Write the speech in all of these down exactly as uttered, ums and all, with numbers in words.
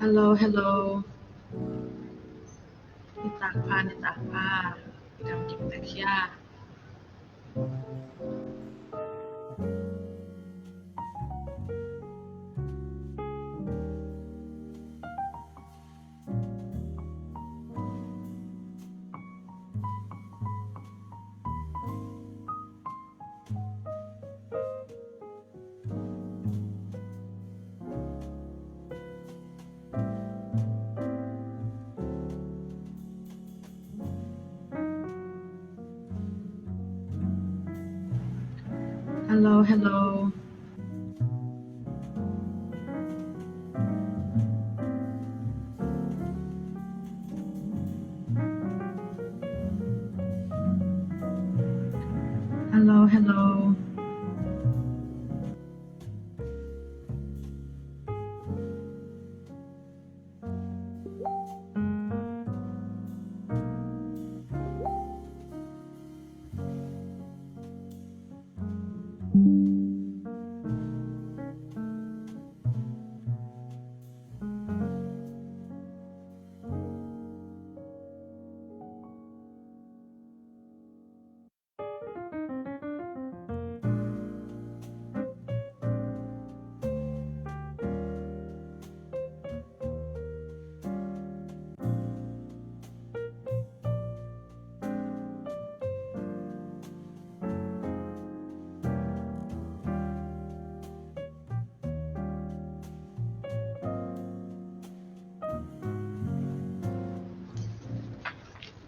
Hello, hello. Nitak pha, nitak pha. Dam dik tak hia. Hello, hello. Hello, hello.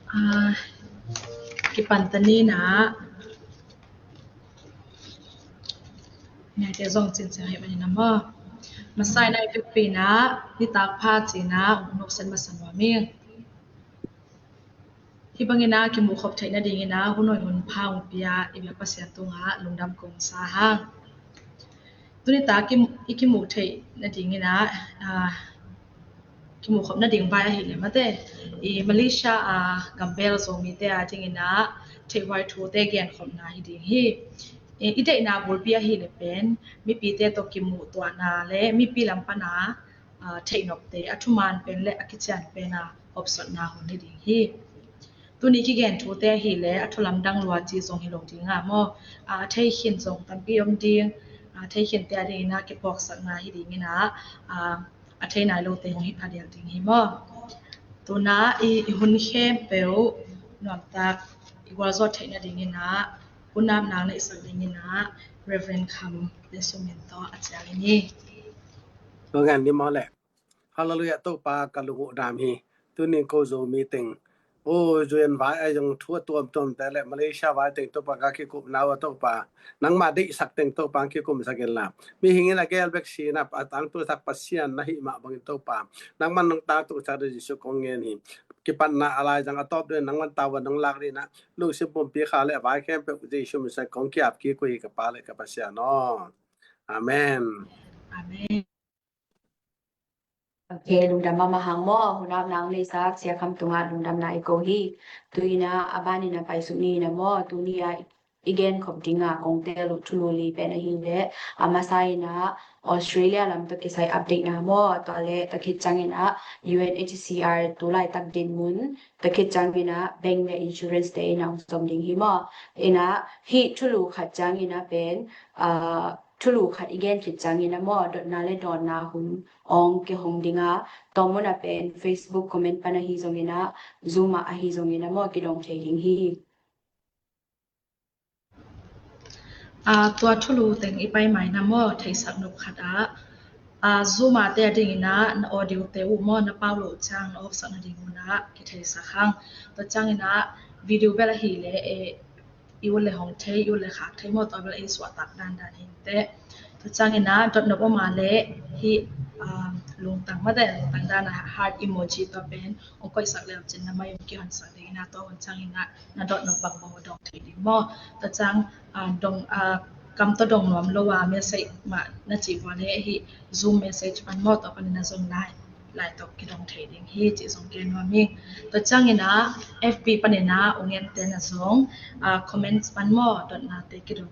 Ah, kipan ta ni na. Ngaite zong cincian hih manin a maw. Masa in a i vekpi in a nitak pha ci-in a hong nuksen masa nuam ing. Hih bangin a kimuh khop theih nadingin a hun hoih hun pha hong pia i biak Pasian tungah lungdam kong sa hang. Tuni tak i, i kimuh theih nadingin a, ah, kimuh khop nading vai ahih leh mate, i Malaysia a gambel Zomite a dingin a theihhuai thute genkhopna hi ding hi. I, i deihna bulpi ahih leh pen mipite tawh kimuh tuahna le mipi lam pan a, ah, theihnopte a thuman pen le a kician pen a hopsotna hun hi ding hi. Tuni kigen thute ahih leh a thu lamdang lua ci zong hi lo ding a maw. Ah, a thei khin zong tampi om ding. Ah, a thei khinte a dingin a kiphawksakna hi dingin a, ah, a thei nai lote hong hi pha diak ding hi maw. Tuna i, i hun khempeuh nuamtak i gualzawh theih nadingin a, hunam nang na i sak dingin a, Reverend Kham le Sumin tawh a cial in hi. Tua ngan ni maw le. Hallelujah, Topa ka lung uh dam hi. Tuni ko Zomi teng, o, U N vai a zong thu a tuamtuamte le Malaysia vai teng Topa ka kikupna uh a Topa, nangmah deihsak teng Topa kikumsak in la. Mihing in a gel bek si na, a tangtungsak Pasian na hih mah bangin Topa, nangman nong tangtungsak ding Jesu kong ngen hi. Kipatna a laizang a tawp ding nangman tau a nong lak ding na, lungsim pumpi kha le vai khempeuh Jesu min sa kong ki-ap kik uh hi ka Pa le ka Pasian aw. Amen. Amen. Ok, lungdam mahmah hang maw, hunam nang na i sak Sia Kham tungah lungdamna i ko hi. Tu-in a, a banin a paisuk ni-in a maw, tuni a i genkhop ding a kong teel uh thulu li pen ahih leh, a masa in a Australia lam tawh kisai update na maw, tua le tua khit ciangin a U N H C R tu laitak dinmun, tua khit ciangin a bank le insurance te in a hong sawm ding hi maw. In a hih thulu khat ciangin a pen, ah, thulu khat i gen khit ciangin a maw, dotna le dawnna hun hong kihong ding a, tua mun a pen Facebook comment pan ahi zongin a, Zoom ah ahi zongin a maw, kidong thei ding hi. Ah, tua thulu teng i pai mai na maw, theisak nop khat ah, ah, Zoom ah te a dingin a, na audio te uh maw, na pau loh ciang na off sak nading un a kitheisak hang. Tua ciangin a video bel ahih leh, eh, i ut le hong thei, i ut le khak thei maw, tua bel ei suahtak dandan hi teh. Tua ciangin a dotnop om a leh hih, ah, lungtang mate, lungtang dan a heart emoji tua pen hong koihsak le uh cin na mai hong kihonsak ding in a, tua hun ciangin a na dotnop bangbang a dong thei ding maw. Tua ciang, ah, dong, ah, kam tawh dong nuam lo a message mah na cih uh a leh hih Zoom message pan maw, tua panin a zong lai lai tawh kidong thei ding hi cih zong gen nuam ing. Tua ciangin a F B panin a ung en ten a zong, ah, comments pan maw, dotnate kidong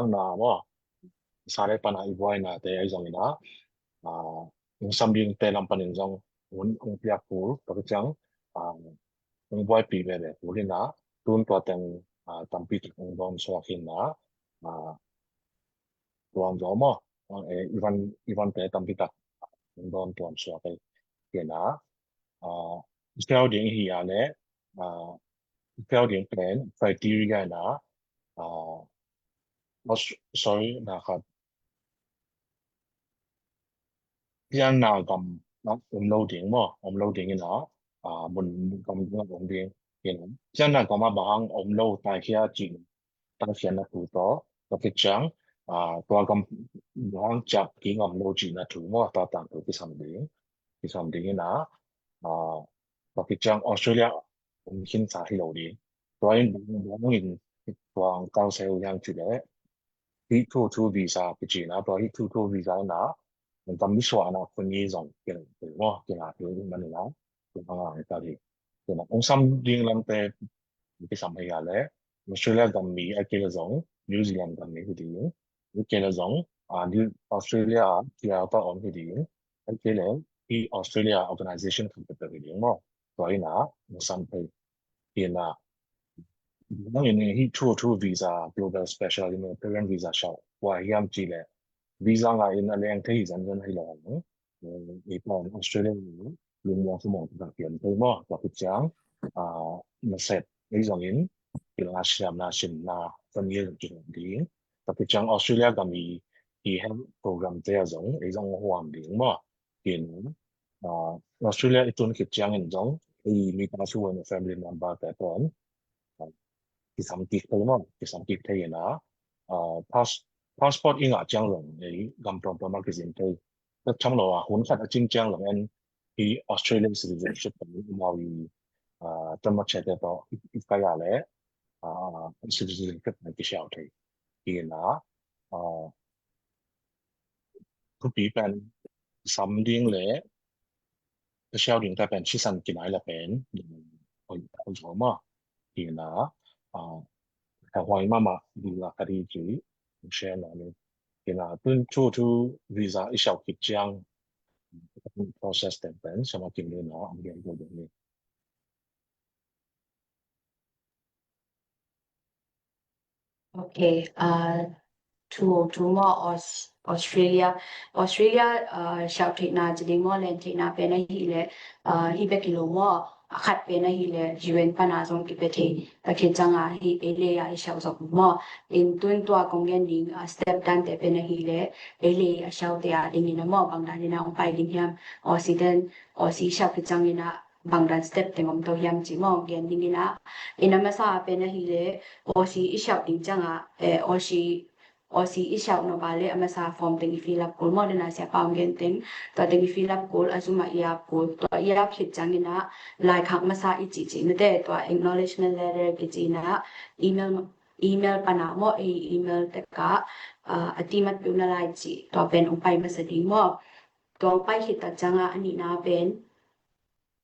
Buaina maw, sa le pana i buainate ahi zongin ah, ah, ong sam dingte lam panin zong hun ong piak kul, tua khit ciang, ah, ong buaipi veve kul in ah, tun tua teng, ah, tampi tak ong dawn suak in ah, ah, tua ong zong maw, ah, eh, i van, i vante tampi tak ong dawn tuam suak ei. Kei na, ah, i siau ding hi a le, ah, i siau ding pen criteria na, ah, oh, sorry, na khat, pianna gam ah om lo ding maw, om lo ding in ah, ah, mun gam ding ah om ding. Kei na, pianna gam ah bang hang om lo taikhia cih, taikhiatna thu tawh, tua khit ciang, ah, tua gam bang hang ciah kik ngam lo cihna thu maw, tua tangthu kisam ding, kisam ding in ah, ah, tua khit ciang Australia om khinsa hi lo ding. Tua in bang, bang in tua ong kal se uh hiam cih leh, H two O two visa kici na, tua H two O two visa in ah, gam misuahna khun i zong kila thei maw, kila thei ding man in ah, tua hang a kal hi. Tua na, ong sam ding lamte kisam hi a le, Australia gam mi ahih kei leh zong, New Zealand gam mi hi ding, ahih kei leh zong, ah, New, Australia ah T R tawh om hi ding, ahih kei leh hi Australia organization khat peuhpeuh hi ding maw. Tua in ah, ong sam thei. Hi in ah, bang in hi two oh two visa, Global Special Immigrant Visa siau, tua hiam cih leh, visa ngah in a leng thei hi zenzen hi lo hang. Eh, i pawn Australia lungmuang thumong taktak pian thei maw, tua khit ciang, ah, nasep ei zongin, kilna siamna sinna, family zong kihong ding. Tua khit ciang Australia gam i, i health program te ah zong, ei zong huam ding maw. Kei na, ah, Australia i tun khit ciangin zong, ei mi tangthu in family member te pawn, ah, kisam kik thei maw, kisam kik thei in ah, ah, pass-, passport i ngah ciang zong, ei gam pawmpaw mah kizin thei. Tua tham lo a, hun khat a cin ciang zong en, hi Australian citizenship pawl amau i, ah, tama chete tawh i, i kai a le, ah, citizenship pawl kisiau thei. Kei na, ah, thupi pen sam ding le, ka siau ding ta pen sisan kinai la pen, oi, oi, zo ma. Kei na, ah, ka huai mama ding la ka di ci, share na ni. Kei na, tun two oh two visa i siau khit ciang, process teng pen, sama kin ni na, ang gen ko ding ni. Ok, ah, two oh two maw, Aus-, Australia. Australia, ah, siau theihna ci ding maw, len theihna pen ahih leh, ah, hih bek hi lo maw, a khat pen ahih leh U N pan a zong kipia thei. Tua khit ciang a hih ei lei a i siau zong maw. In tun tua kong gen ding, ah, step dan te pen ahih leh, ei lei a siau te a ding in a maw, bang dan in a ong pai ding hiam, Aussie ten, Aussie siau khit ciang in a, bang dan step teng om to hiam ci maw, gen ding in a. In a masa pen ahih leh, Aussie i siau ding ciang a, eh, Aussie, Aussie i siau nop a le a masa form teng i fill up kul maw, den a sia pa ong gen teng, tua teng i fill up kul, a zum a i ap kul, tua i ap khit ciang in a, laikhak masa i cih cih na te, tua acknowledgement letter kici in a, email, email pan a maw, ei email tek a, ah, a timat peuh na lai cih, tua pen ong pai masa ding maw. Tua ong pai khit tak ciang a, a nihna pen,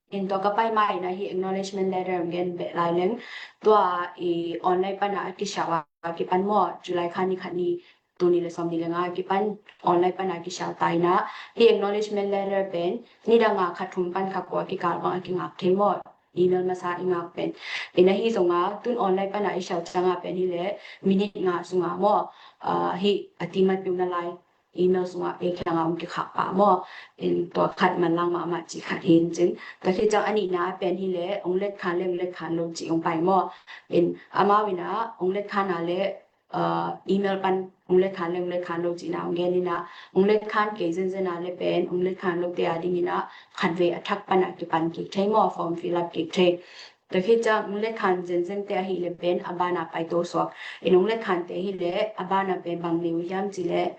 In tua ka pai ma in ah hih acknowledgement letter hong gen beh lai leng, tua i online pan a kisiau a kipan maw, July kha ni khat ni, tul nih le sawmnih le nga a kipan online pan a kisiau ta in ah, hih acknowledgement letter pen nidang a kha thum pan kha kua kikal bang a kingak thei maw, email masa i ngak pen. In ahi zong a tun online pan a i siau ciang a pen hi leh minute nga sung a maw, ah, hih a ti mat piu na lai email sung a pei khiang a hong kikhak pah maw. In tua khat manlang mahmah cih khat hi in cin. Tua khit ciang a nihna a pen hi leh hong let khan le hong let khan lo cih hong pai maw. In amau in ah hong let khan a le, ah, email pan hong let khan le hong let khan lo cihna hong gen in ah, hong let khan kei zenzen a le pen hong let khan lote a ding in ah khatvei a thak pan a kipan kik thei maw, form fill up kik thei. Tua khit ciang hong let khan zenzen te ahih leh pen a ban a pai to suak. In hong let khan te hi leh a ban a pen bang nei uh hiam cih leh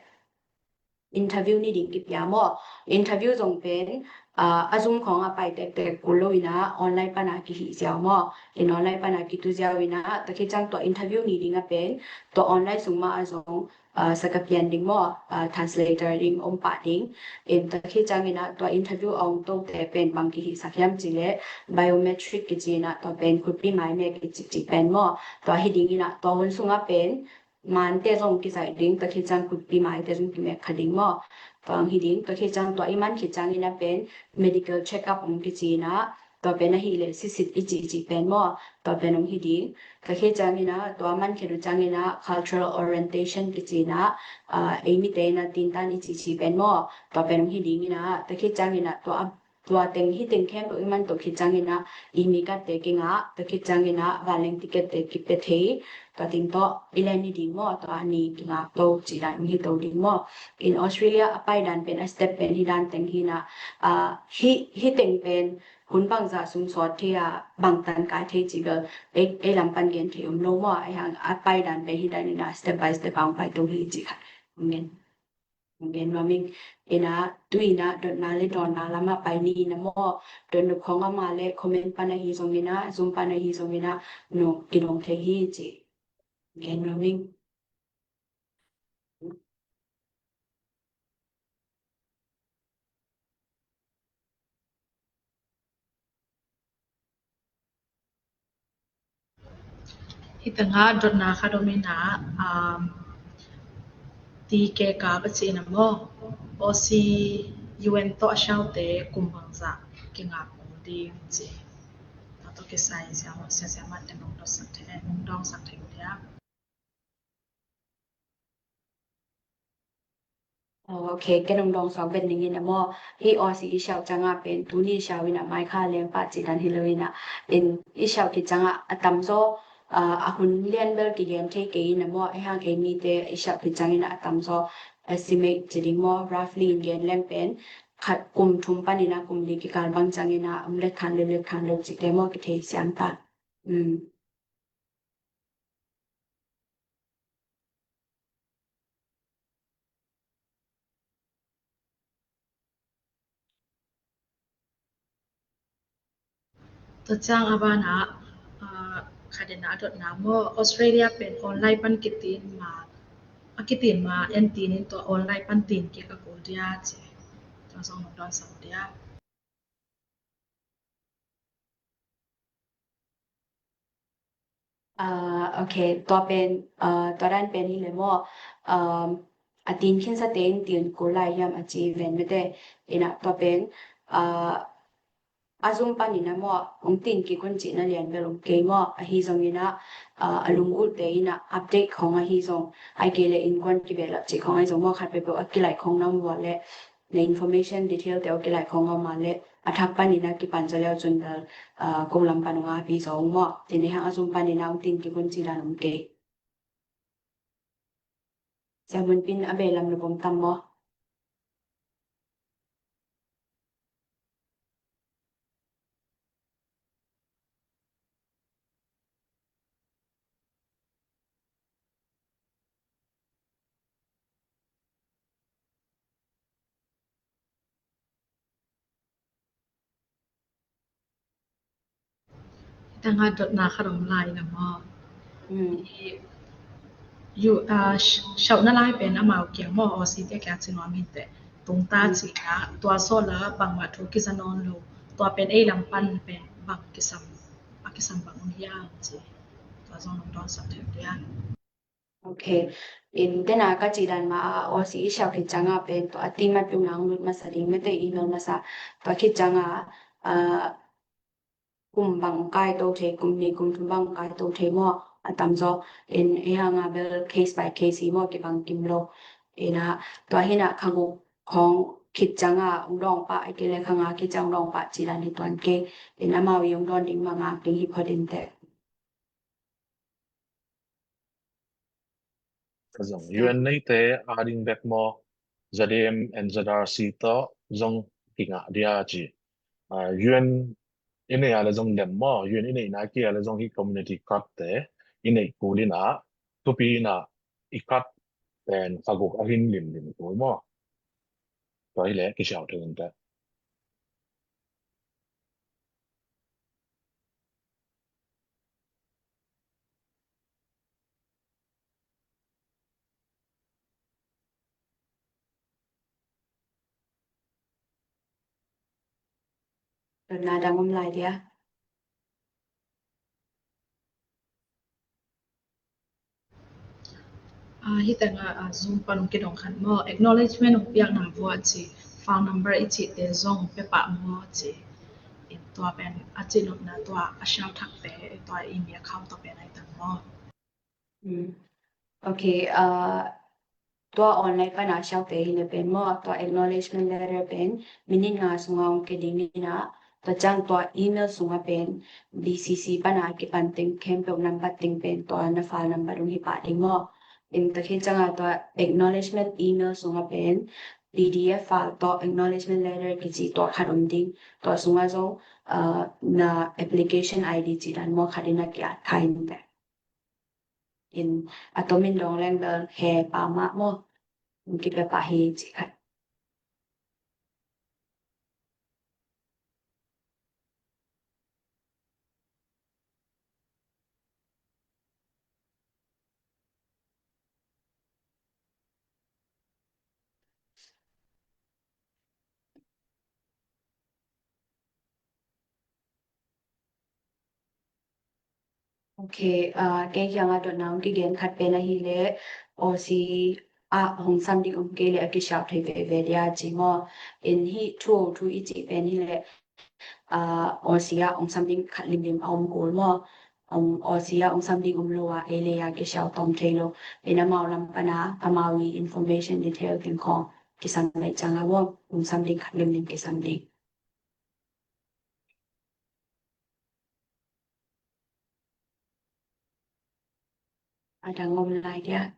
interview ni ding kipia maw. Interview zong pen, ah, a Zoom khawng a pai tektek kul lo in ah online pan a kihih ziau maw. In online pan a kitu ziau in ah, tua khit ciang tua interview ni ding a pen tua online sung mah a zong, ah, sakapian ding maw, ah, translator ding om pah ding. In tua khit ciang in ah tua interview a hong tote pen bang kihihsak hiam cih leh biometric kici in ah, tua pen khutpi mai mek kici cih pen maw. Tua hi ding in ah tua hun sung a pen mante zong kizaih ding, tua khit ciang khutpi maite zong kimek kha ding maw. Tua hong hi ding, tua khit ciang tua i man khit ciang in ah pen medical check up hong kici in ah, tua pen ahih leh sisit i cih i cih pen maw, tua pen hong hi ding. Tua khit ciang in ah tua man khit uh ciang in ah cultural orientation kici in ah, ah, ei mite in ah tintan i cih i cih pen maw, tua pen hong hi ding in ah, tua khit ciang in ah tua a tua teng hi teng khempeuh i man to khit ciang in ah i mi card te kingah, tua khit ciang in ah vanleng ticket te kipia thei, tua teng tawh i len ni ding maw, tua a ni kingak to cih dan hong hi to ding maw. In Australia a pai dan pen a step pen hi dan teng hi in ah, ah, hi, hi teng pen hun bangzah sung sawt thei a bangtan kai thei cih bel ei, ei lam pan gen thei om lo maw, ahi hang a pai dan pen hi dan in ah step by step a hong pai to hi cih khat hong gen. Gen nuam ing. In ah, tu in ah dotna le dawnna lam ah pai ni in ah maw, dot nop khawng a om a le comment pan ahi zong in ah, Zoom pan ahi zong in ah, no kidong thei hi ci. Gen nuam ing. Hi tengah dotna khat om in ah, um, T K Kap a ci in ah maw, Aussie U N tawh a siaute kum bangzah kingak kul ding ci. Tua tawh kisai siasia mah te nong dawngsak thei, nong dawngsak thei uh hiam? Oh, ok, ken hong dawngsak vet ning in ah maw. Hih Aussie i siau ciang a pen tuni siau in ah mai kha leng pah cih dan hi lo in ah, in i siau khit ciang a a tamzaw, ah, a hun lian bel kigen thei kei in ah maw. Ahi hang ei mite i siau khit ciang in ah a tamzaw estimate ci ding maw, roughly in gen leng pen khat kum thum pan in ah kum li kikal bang ciang in ah hong let khan le let khan lo cihte maw kithei siam ta. Um. Tua ciang a ban ah, ah, khat in ah a dotna maw, Australia pen online pan kitin ma, a kitin ma en tin in tua online pan tin kik a kul dia ci. Tua zong nong dawngsak dia. Ah, ok, tua pen, ah, tua dan pen hi le maw, um, a tin khinsa te in tin kul lai hiam a ci ven mete. In ah tua pen, ah, a Zoom pan in ah maw, hong tin kik un cihna lian bel om kei maw, ahi zong in ah, ah, a lunggulhte in ah update khawng ahi zong, ahih kei leh innkuan kibehlap cih khawng ahi zong maw, khat peuhpeuh a kilaih khawng na om uh a leh, na information detail te aw kilaih khawng a om a leh, a thak pan in ah kipan zaw leu cun bel, ah, ko lam pan hong a pi zaw ung maw. Tin ahi hang a Zoom pan in ah hong tin kik un cih dan om kei. Sia Mun Pin a beh lam na bom tam maw? Hi tangah dotna khat om lai na maw? Mm. I, yu, ah, sh-, shauhna lai pen amau kiang maw, Aussie te kiang ci nuam hi teh. Tungta, mm, ci a, tua sawla bangmah thu kiza nawn lo. tua pen ei lam pan pen bang kisam, a kisam bang om hiam ci. Tua zong nong dawnsak thei diam? Ok. In tena ka cih dan mah a Aussie i siau khit ciangin pen tua a ti mat tung nang lut masa ding, mete email masa tua khit ciangin, ah, kum bang kai to thei, kum nih kum thum bang kai to thei maw, a tamzaw. In ei hang a bel case by case hi maw, kibang kim lo. Ina tua hi na kha guk khong khit ciangin ong dawng pah, a kile kha nga khit ciang ong dawng pah cih dan hi tuan kei. In amau i ong dawn ding mah nga keng hi phot in teh. Ka zong U N neite a ding bek maw, Z A M and Z R C tawh zong kingah dia ci. Ah, U N i nei a le zong lem maw, U N i neihna kia le zong hi community card te i neih kul in a, thupi in a i card pen kha guk a hin limlim kul maw. Tua hi le kisiau thei in teh. Dotna dang om lai dia. Ah, hi tengah, ah, Zoom pan ong kidong khat maw, acknowledgement ong piakna vua ci, file number i cihte zong pia pah maw ci. In tua pen a cih nopna tua a siau thakte tua i mi account tua pen ai tang maw. Mm. Ok, ah, tua online pana siaute hi le pen maw, tua acknowledgement letter pen minit nga sunga ong ke ding ina, tua ciang tua email sunga pen B C C pana kipan teng khempeuh nambat teng pen tua na file nambat ong hi pah ding maw. In tua khit cianga tua acknowledgement email sunga pen P D F file tawh acknowledgement letter kici tua khat om ding, tua sunga zong, ah, na application I D ci dan maw khat in a ki-at kha in teh. In a tomin dong leng bel he pa mah maw, in kipia pah hi ci khat. Ok, ah, kei kiangah dotna ong kigen khat pen ahih leh Aussie ah hong sam ding om kei leh a kisiau thei veve dia ci maw. In hih two oh two i cih pen hi leh, ah, Aussie ah hong sam ding khat limlim a om kul maw. Om, Aussie ah hong sam ding om lo a, ei lei a kisiau tawm thei lo. In amau lam pana amau i information detail ding khong kisam lei cianga maw, hong sam ding khat limlim kisam ding. A dang om lai dia.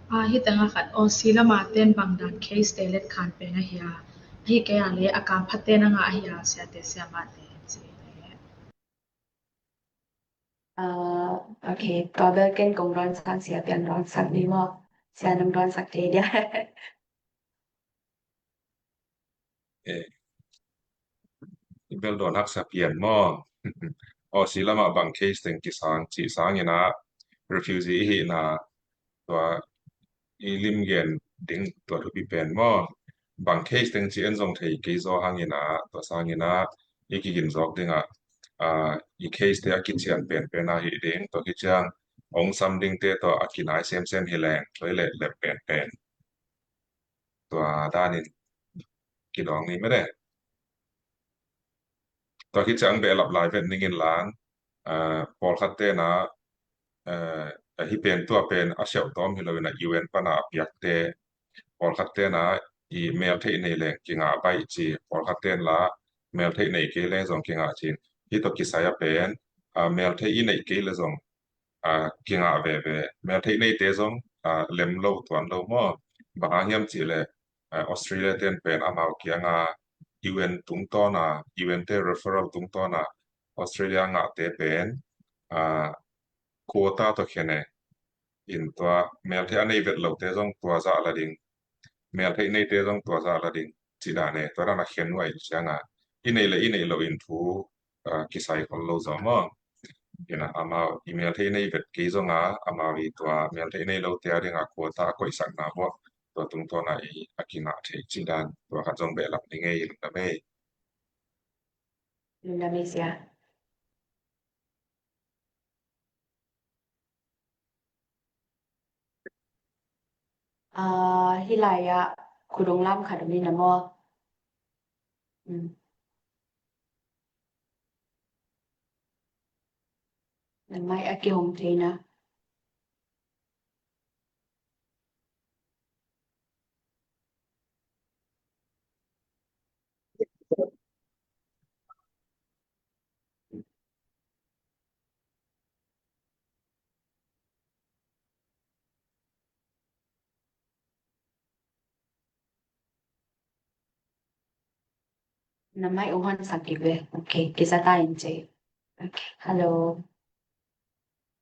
Ah, hi tengah khat Aussie lama ten bang dan case te let khan pen ahi a, ahi kei a le a kang pha ten a ngah ahi a, siate siamahte ci le. Ah, ok, tua bel ken kong dawnsak, sia pian dawnsak ni maw, sia nong dawnsak thei dia. Eh, i bel dawn haksa pian maw. Aussie lama bang case teng kisang cih sangin a refugee i hihna tua i lim gen ding tua thupi pen maw. Bang case teng ci en zong thei kei zaw hangin a, tua sangin a i kigin zawk ding a, ah, i case te a kician penpen a hi ding, tua kiciang ong sam ding te tua a kinai semsem hi leng tua i leh lep penpen. Tua danin kidawng ni mede. Tua khit ciang behlap lai vet ning in lang, ah, pawlkhat tena, ah, ahi pen tua pen a siauh tawm hi lo in a U N pana a piakte, pawlkhat tena i meltheih nei leng kingah baih ci, pawlkhat ten la meltheih nei kei leng zong kingah ci. Hih tawh kisai a pen, ah, meltheih i neih kei le zong, ah, kingah veve. Meltheih neite zong, ah, lem lo tuan lo maw. Bang hang hiam cih leh, ah, Australia ten pen amau kianga U N tungtawna, U N te referral tungtawna Australia ngahte pen, ah, quota tawh khen e. In tua meltheih a nei vet lote zong tua zah la ding, meltheih neite zong tua zah la ding ci dan e. Tua dan a khen uh ahih cianga i neih le i neih loh in thu ah, kisai khol lo zaw maw. Ina amau i mel thei nei vet kei zonga amau i tua mel thei nei lo te a dinga quota a koihsakna bawh tua tungtawna i a kingah thei ci dan tua khat zong behlap ni ngei. Lungdam ei. Lungdam ei sia. Ah, hih lai-ah khudong lam khat om in a maw? Mm. Nangmah a kihong thei na. Na mic ong hon sak kik ve. Ok, kiza ta in ci. Ok, hello.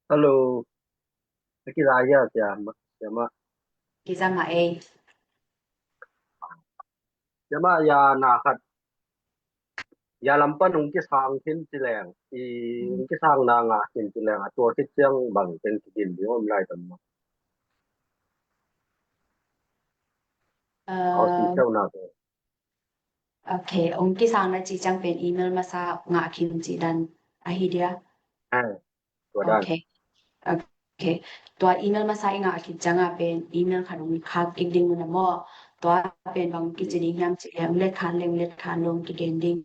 Hello. A kiza hia, siama, siama? Kiza mah ei. Siama, ya na khat ya lam pan ong kisang khin ci leng, i ong kisang na ngah khin ci leng, a tua khit ciang bang teng kigin ding om lai tam maw? Aw, si siau na ko. Ok, ong kisang na ci ciang pen email masa ngah khin ci dan ahi dia. Tua dan. Ok. Ok. Tua email masa i ngah khit cianga pen email khat ong khak kik ding un a maw? Tua pen bang kici ding hiam ci leng, ong let khan leng, ong let khan lo ong kigen ding.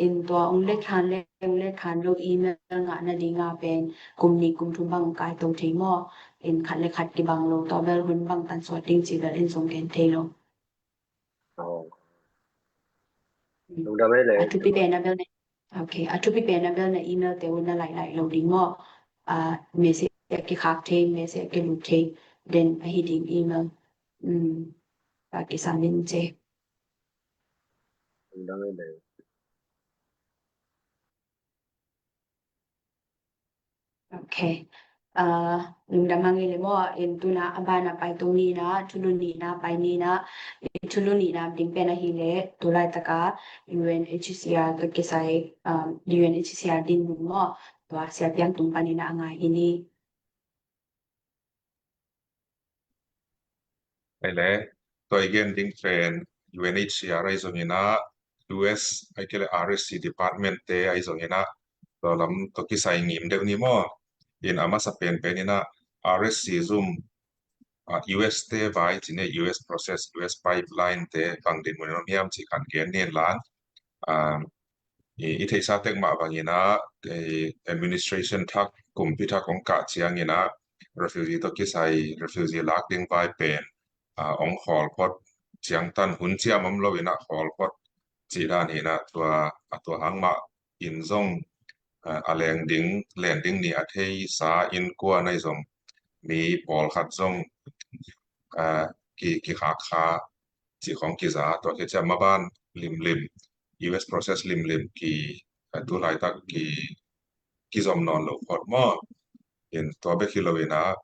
In tua ong let khan leng, ong let khan lo email ngah nadinga pen kum nih kum thum bang ong kai to thei maw? In khat le khat kibang lo, tua bel hun bang tan suak ding ci bel in zong gen thei lo. Aw. Lungdam ei le. A thupi pen a bel na, ok, a thupi pen a bel na email te un na laih laih lo ding maw? Ah, message a kikhak thei, message a kilut thei den ahi ding email. Um, pa kisan in ci. Lungdam ei le. Ok. Ah, lungdam hang ei le maw, in tuna a bana pai tung nina, thulu nina pai nina, thulu nina ding pen ahi le, tulai taka U N H C R tawh kisai, um, U N H C R din mun maw, tua Sia Piang tung panina a ngai hi ni. Ei le, tua i gen ding pen U N H C R ahi zongin ah, U S ahi kei le R S C department te ahi zongin ah, tua lam tawh kisai ngim deuh ni maw? In a masa penpen in ah, R S C zum, ah, U S te vai ci ne, U S process, U S pipeline te bang din mun in om hiam ci khat gen ni in lan. Ah, i, i theihsa tek mah bangin ah, eh, administration thak, kumpi thak ong kah ciangin ah, refugee tawh kisai, refugee lak ding vai pen, ah, ong khawl phot, ciangtan hun ciam om lo in ah khawl phot, cih dan hi in ah, tua, a tua hang mah in zong, ah, a leng ding, len ding ni a theisa innkuan ahi zong mi pawlkhat zong, ah, ki, kikhak kha, cih khawng kiza, tua khit ciang maban limlim, U S process limlim ki, eh, tu laitak ki, kizom nawn lo phot maw? In tua bek hi lo in ah,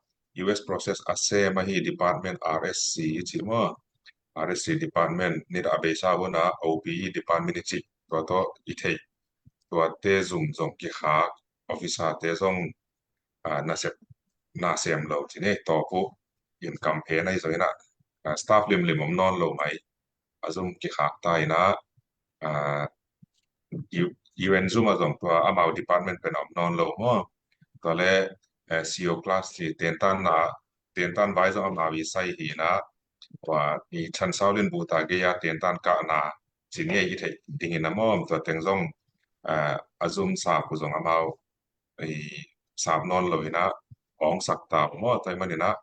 U S process a sem ahi department R S C i cih maw? R S C department nidang a beisa un ah, O P E department i cih, tua tawh i theih. Tuate zum zong kikhak, officer te zong, ah, nasep, nasem lo ci ne, tawp uh in campaign ahi zongin ah, ah, staff limlim om nawn lo mai. A zum kikhak ta in ah, ah, U-, U N zum a zong tua amau department pen om nawn lo maw? Tua le, eh, C O class ci tentan na, tentan vai zong amau i sai hi in ah, tua i Chan Sau Lin Buta gei a tentan kahna ci ni ei i theih dingin a maw? Tua teng zong, ah, a zum sap uh zong amau i sap nawn lo in ah, ong sak ta uh maw? Tua ahih manin ah,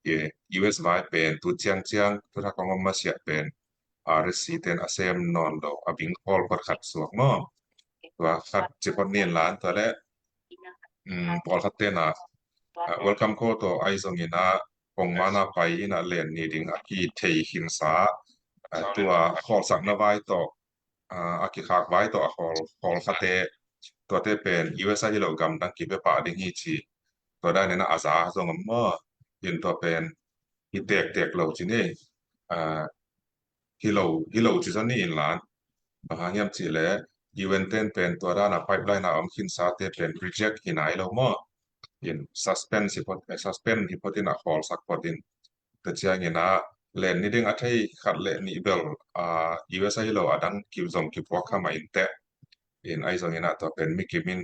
i U S vai pen tu ciangciang, tu thak ong om masiah pen R S C ten a sem nawn lo, a bing khawl phot khat suak maw? Tua khat ci phot ni in lan, tua le, um, pawlkhat ten ah, ah, welcome call tawh ahi zongin ah, pongman a pai in ah len ni ding a kithei khinsa, ah, tua khawlsakna vai tawh, ah, a kikhak vai tawh a khawl, khawl khate, tuate pen U S a hi lo gamdang kipia pah ding hi ci. Tua dan in ah a za zong om maw? In tua pen hi tektek lo ci ni. Ah, hi lo, hi lo ci zong ni in lan. Bang hang hiam cih leh U N ten pen tua dana pipeline a om khinsa te pen reject hi nai lo maw. In suspend hi phot, eh, suspend hi phot in a khawlsak phot in. Tua ciangin a len ni ding a thei khat le nih bel, ah, U S ahi lo a dang ki zong kipuak kha mah in teh. In ahi zongin a tua pen mi kim in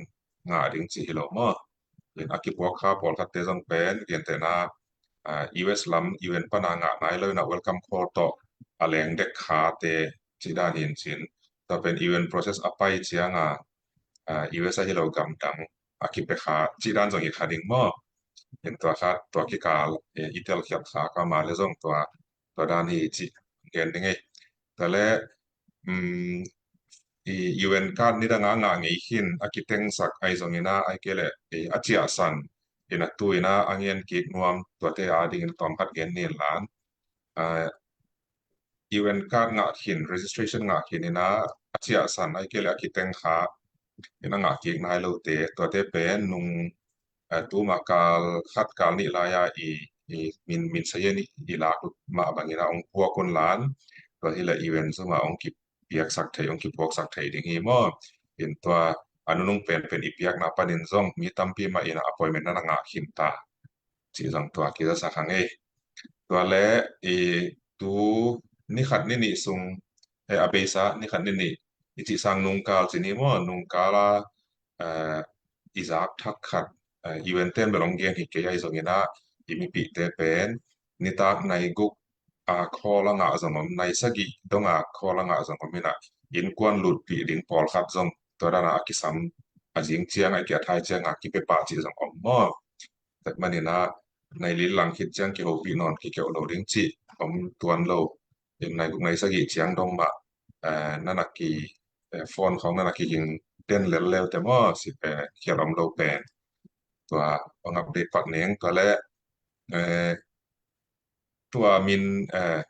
ngah ding ci hi lo maw. In a kipuak kha pawlkhat te zong pen gentehna, ah, U S lam U N pana ngah nai lo in a welcome call tawh a leng dek kha te ci dan in cin. Tua pen U N process a pai cianga, ah, U S ahi lo gamdang a kipia kha ci dan zong hi kha ding maw. In tua kha tua kikal, eh, i telkhialh kha kha ma le zong tua, tua dan hi ci gen ding ei. Tua le, um, i U N card ni danga ngah ngei khin a kitengsak ahi zongin a, ahi kei le, eh, a ciahsan in a tu in a, a ngen kik nuam tuate a dingin tawm khat gen ni in lan. Ah, U N card ngah khin, registration ngah khin in a, a ciahsan ahi kei le a kiteng kha in a ngah kik nai lo te, tuate pen nung, eh, tuma kal khat kal nih lai-a i, i min, min sayen i, i lak mah bangin a ong puak un lan, tua hi le U N zuma ong kipiaksak thei, ong kipuaksak thei ding hi maw. In tua a nunung pen pen i piakna panin zong mi tampi mah in a appointment na na ngah khin ta. Ci zong tua kizasak hang ei. Tua le i tu ni khat ni nih sung, eh, a beisa ni khat ni nih i cih sang nungkal ci ni maw, nungkal a, eh, i zak thak khat, eh, U N ten bel ong gen hi kei ahi zongin a i mipihte pen nitak nai guk a call a ngah zong om, nai sagih dong a call a ngah zong om in a innkuan lutpih ding pawlkhat zong tua dana a kisam a zing ciang a i kiathai cianga kipia pah cih zong om maw. Tek manin a nai li lang khit ciang kihopih nawn kikeuh lo ding cih om tuan lo. In nai guk nai sagih ciang dong mah, eh, na na ki, eh, phone khong na na kiging den lellel te maw, si, eh, khial om lo pen. Tua ong update pat ning tua le, eh, tua min, eh,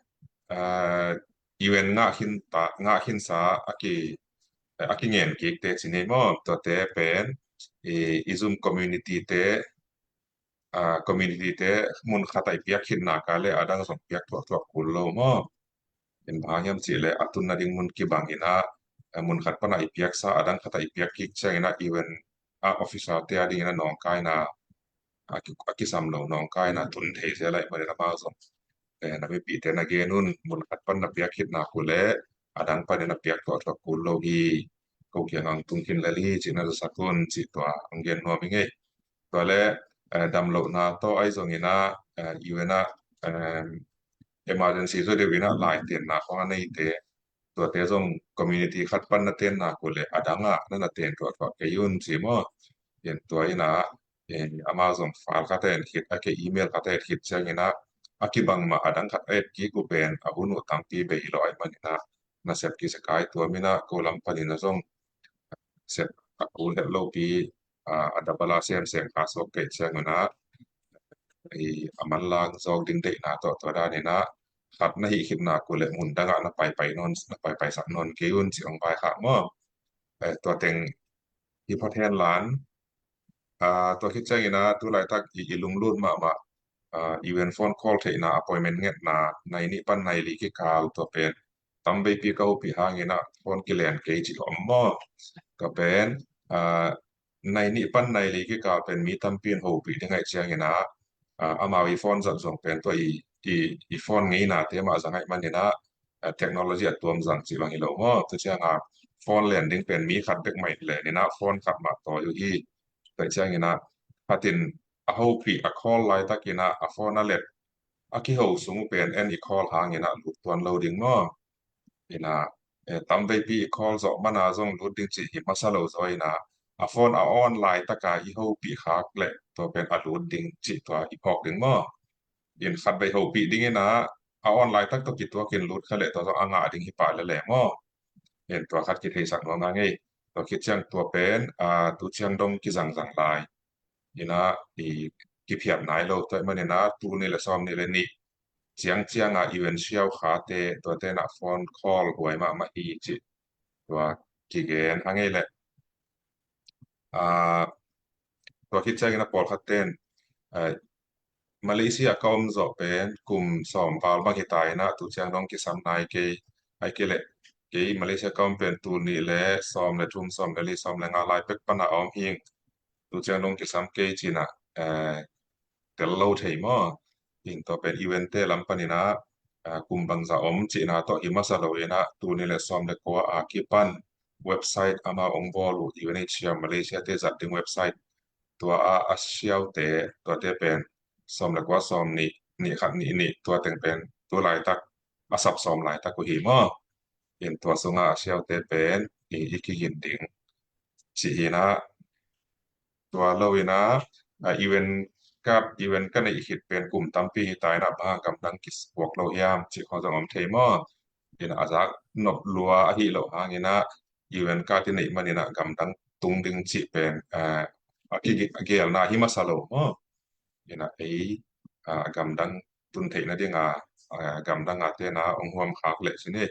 eh, U N ngah khin ta, ngah khinsa a ki, eh, a kingen kik te ci ni maw, tuate pen i, i Zoom community te, ah, community te mun khat a i piak khit nak a le a dang zong piak thuak thuak kul lo maw. In bang hang hiam cih le a tunna ding mun kibang in a, eh, mun khat pana i piaksa a dang khat a i piak kik ciangin a U N a officer te a dingin a nawngkaina a ki, a kisam lo nawngkaina tun thei zel ahih manin amau zong, eh, na mipihte na gen un, mun khat pan na piak khit nak uh le a dang panin a piak thuak thuak kul lo hi, ko kiang ang tung khin lel hi cih na zasak un cih tua ang gen nuam hi ngei. Tua le, eh, damlohna tawh ahi zongin a, eh, U N a, eh, emergency zaw deuh in a lai tenna khong a neite, tuate zong community khat pan na tenna uh le a dang ah na na ten thuah thuah kei un ci maw. Pian tua in a, eh, amau zong file khat a en khit, a kei email khat a et khit ciangin a, a kibang mah a dang khat a et kik uh pen a hun uh tampi bei hi lo ahih manin a, nasep kisakai tua min a ko lam panin a zong sep a kul het lo pi, a, a dabala sem sem kha suak kei ciangun a, i, a manlang zawk ding deihna tawh tua danin a khat na hih khit nak uh le mun dangah na paipai nawn, na paipai sak nawn kei un ci ong vai kha maw. Eh, tua teng hi phot hen lan, a, tua khit ciangin a tu laitak i, i lunglut mahmah, a, U N phone call theihna appointment ngetna nai nih pan nai li kikal tua pen tam veipi ka hopih hangin a phone kilen kei cih om maw. Ka pen, a, nai nih pan nai li kikal pen mi tampi in hopih ding ahih ciangin a, a, amau i phone zat zong pen tua i, i, i phone ngeina te mah zang ahih manin a, a, technology a tuam zang cih bang hi lo maw. Tua ciang a phone len ding pen mi khat bek mah in len in a phone khat mah tawi uh hi. Tua ciangin a khat in a hopih a call laitakin a, a phone a let a kiho sung uh pen en i call hangin a lut tuan lo ding maw. In a, eh, tam veipi i call zawh mana zong lut ding cih hi masa lo zaw in a, a phone a on laitaka i hopih khak le tua pen a lut ding cih tua i phawk ding maw. In khat vei hopih ding in a, a on laitak tawh kituakin lut kha le tua zong a ngah ding hi pah lele maw. In tua khat kitheisak nuam hang ei. Tua khit ciang tua pen, a, tu ciang dong kizangzang lai in a, i kiphiat nai lo tua ahih manin a tul nih le sawm nih le nih ciang ciang a U N siau khate tuate na phone call huai mahmah hi cih tua kigen hang ei leh. A, tua khit ciangin a pawlkhat ten, a, Malaysia ka om zawh pen kum sawm val bang hi ta in a tu ciang dong kisam nai kei, ahih kei leh kei Malaysia ka om pen tul nih le sawm le thum, sawm le li, sawm le nga lai pek pana om hing. Tu ciang dong kisam kei cina, eh, tel lo thei maw. In tua pen U N te lam panina, ah, kum bangza om cina tawh hi masa lo ina, tul nih le sawm le kua a kipan website ama ong bawl uh U N H C R Malaysia te zat ding website tua a, a siaute tuate pen sawm le kua, sawm nih, nih khat, nih nih, tua teng pen tu laitak a sap sawm laitak uh hi maw. In tua sunga a siaute pen i, i kigin ding ci hina. Tua lo ina, a, U N ka, U N ka neih khit pen kum tampi hi ta ina, bang gamdang kisuak lo hiam ci kho zong om thei maw. Ina a zak nop lua ahi lo hang ina, U N ka ti neih man ina gamdang tung ding ci pen, a, a ki, a gelna hi masa lo maw. Ina ei, a, gamdang tun theihna dinga, a, gamdang a tena ong huam khak leh cin ei,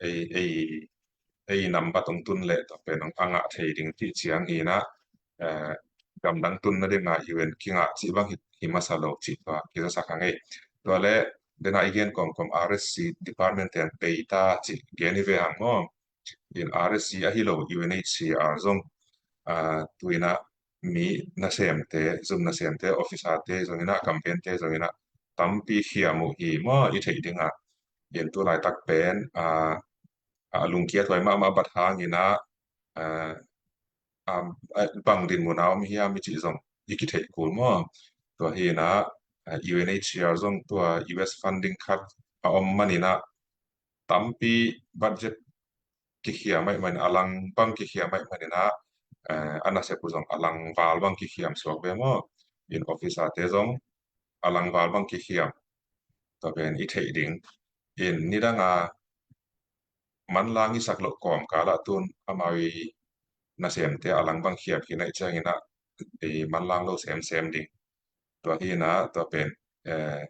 ei, ei, ei nambat ong tun leh tua pen ong a ngah thei ding ti ciang hina, eh, gamdang tunna dinga U N kingah cih bang hi, hi masa lo cih tua kizasak hang ei. Tua le dena i gen kawmkawm R S C department ten pei ta cih gen hi ve hang maw. In R S C ahi lo U N H C R zong, ah, tuina mi nasemte, zum nasemte, officer te zongina, campaign te zongina tampi khiam uh hi maw i theih dinga. In tu laitak pen, ah, a lungkia tuai mahmah bat hangina, ah, ah, bang dinmun a om hiam i cih zong i kitheih kul maw. Tua hina, ah, U N H C R zong tua U S funding khat a om manina tampi budget kikhia maih manin, a lang bang kikhia maih manina, eh, a nasep uh zong a lang val bang kikhiam suak ve maw. In officer te zong a lang val bang kikhiam. Tua pen i theih ding. In nidanga manlang i sak loh kawmkala tun amau i nasemte a lang bang khiam khin a i ciangina, i manlang lo semsem ding. Tua hina, tua pen, eh,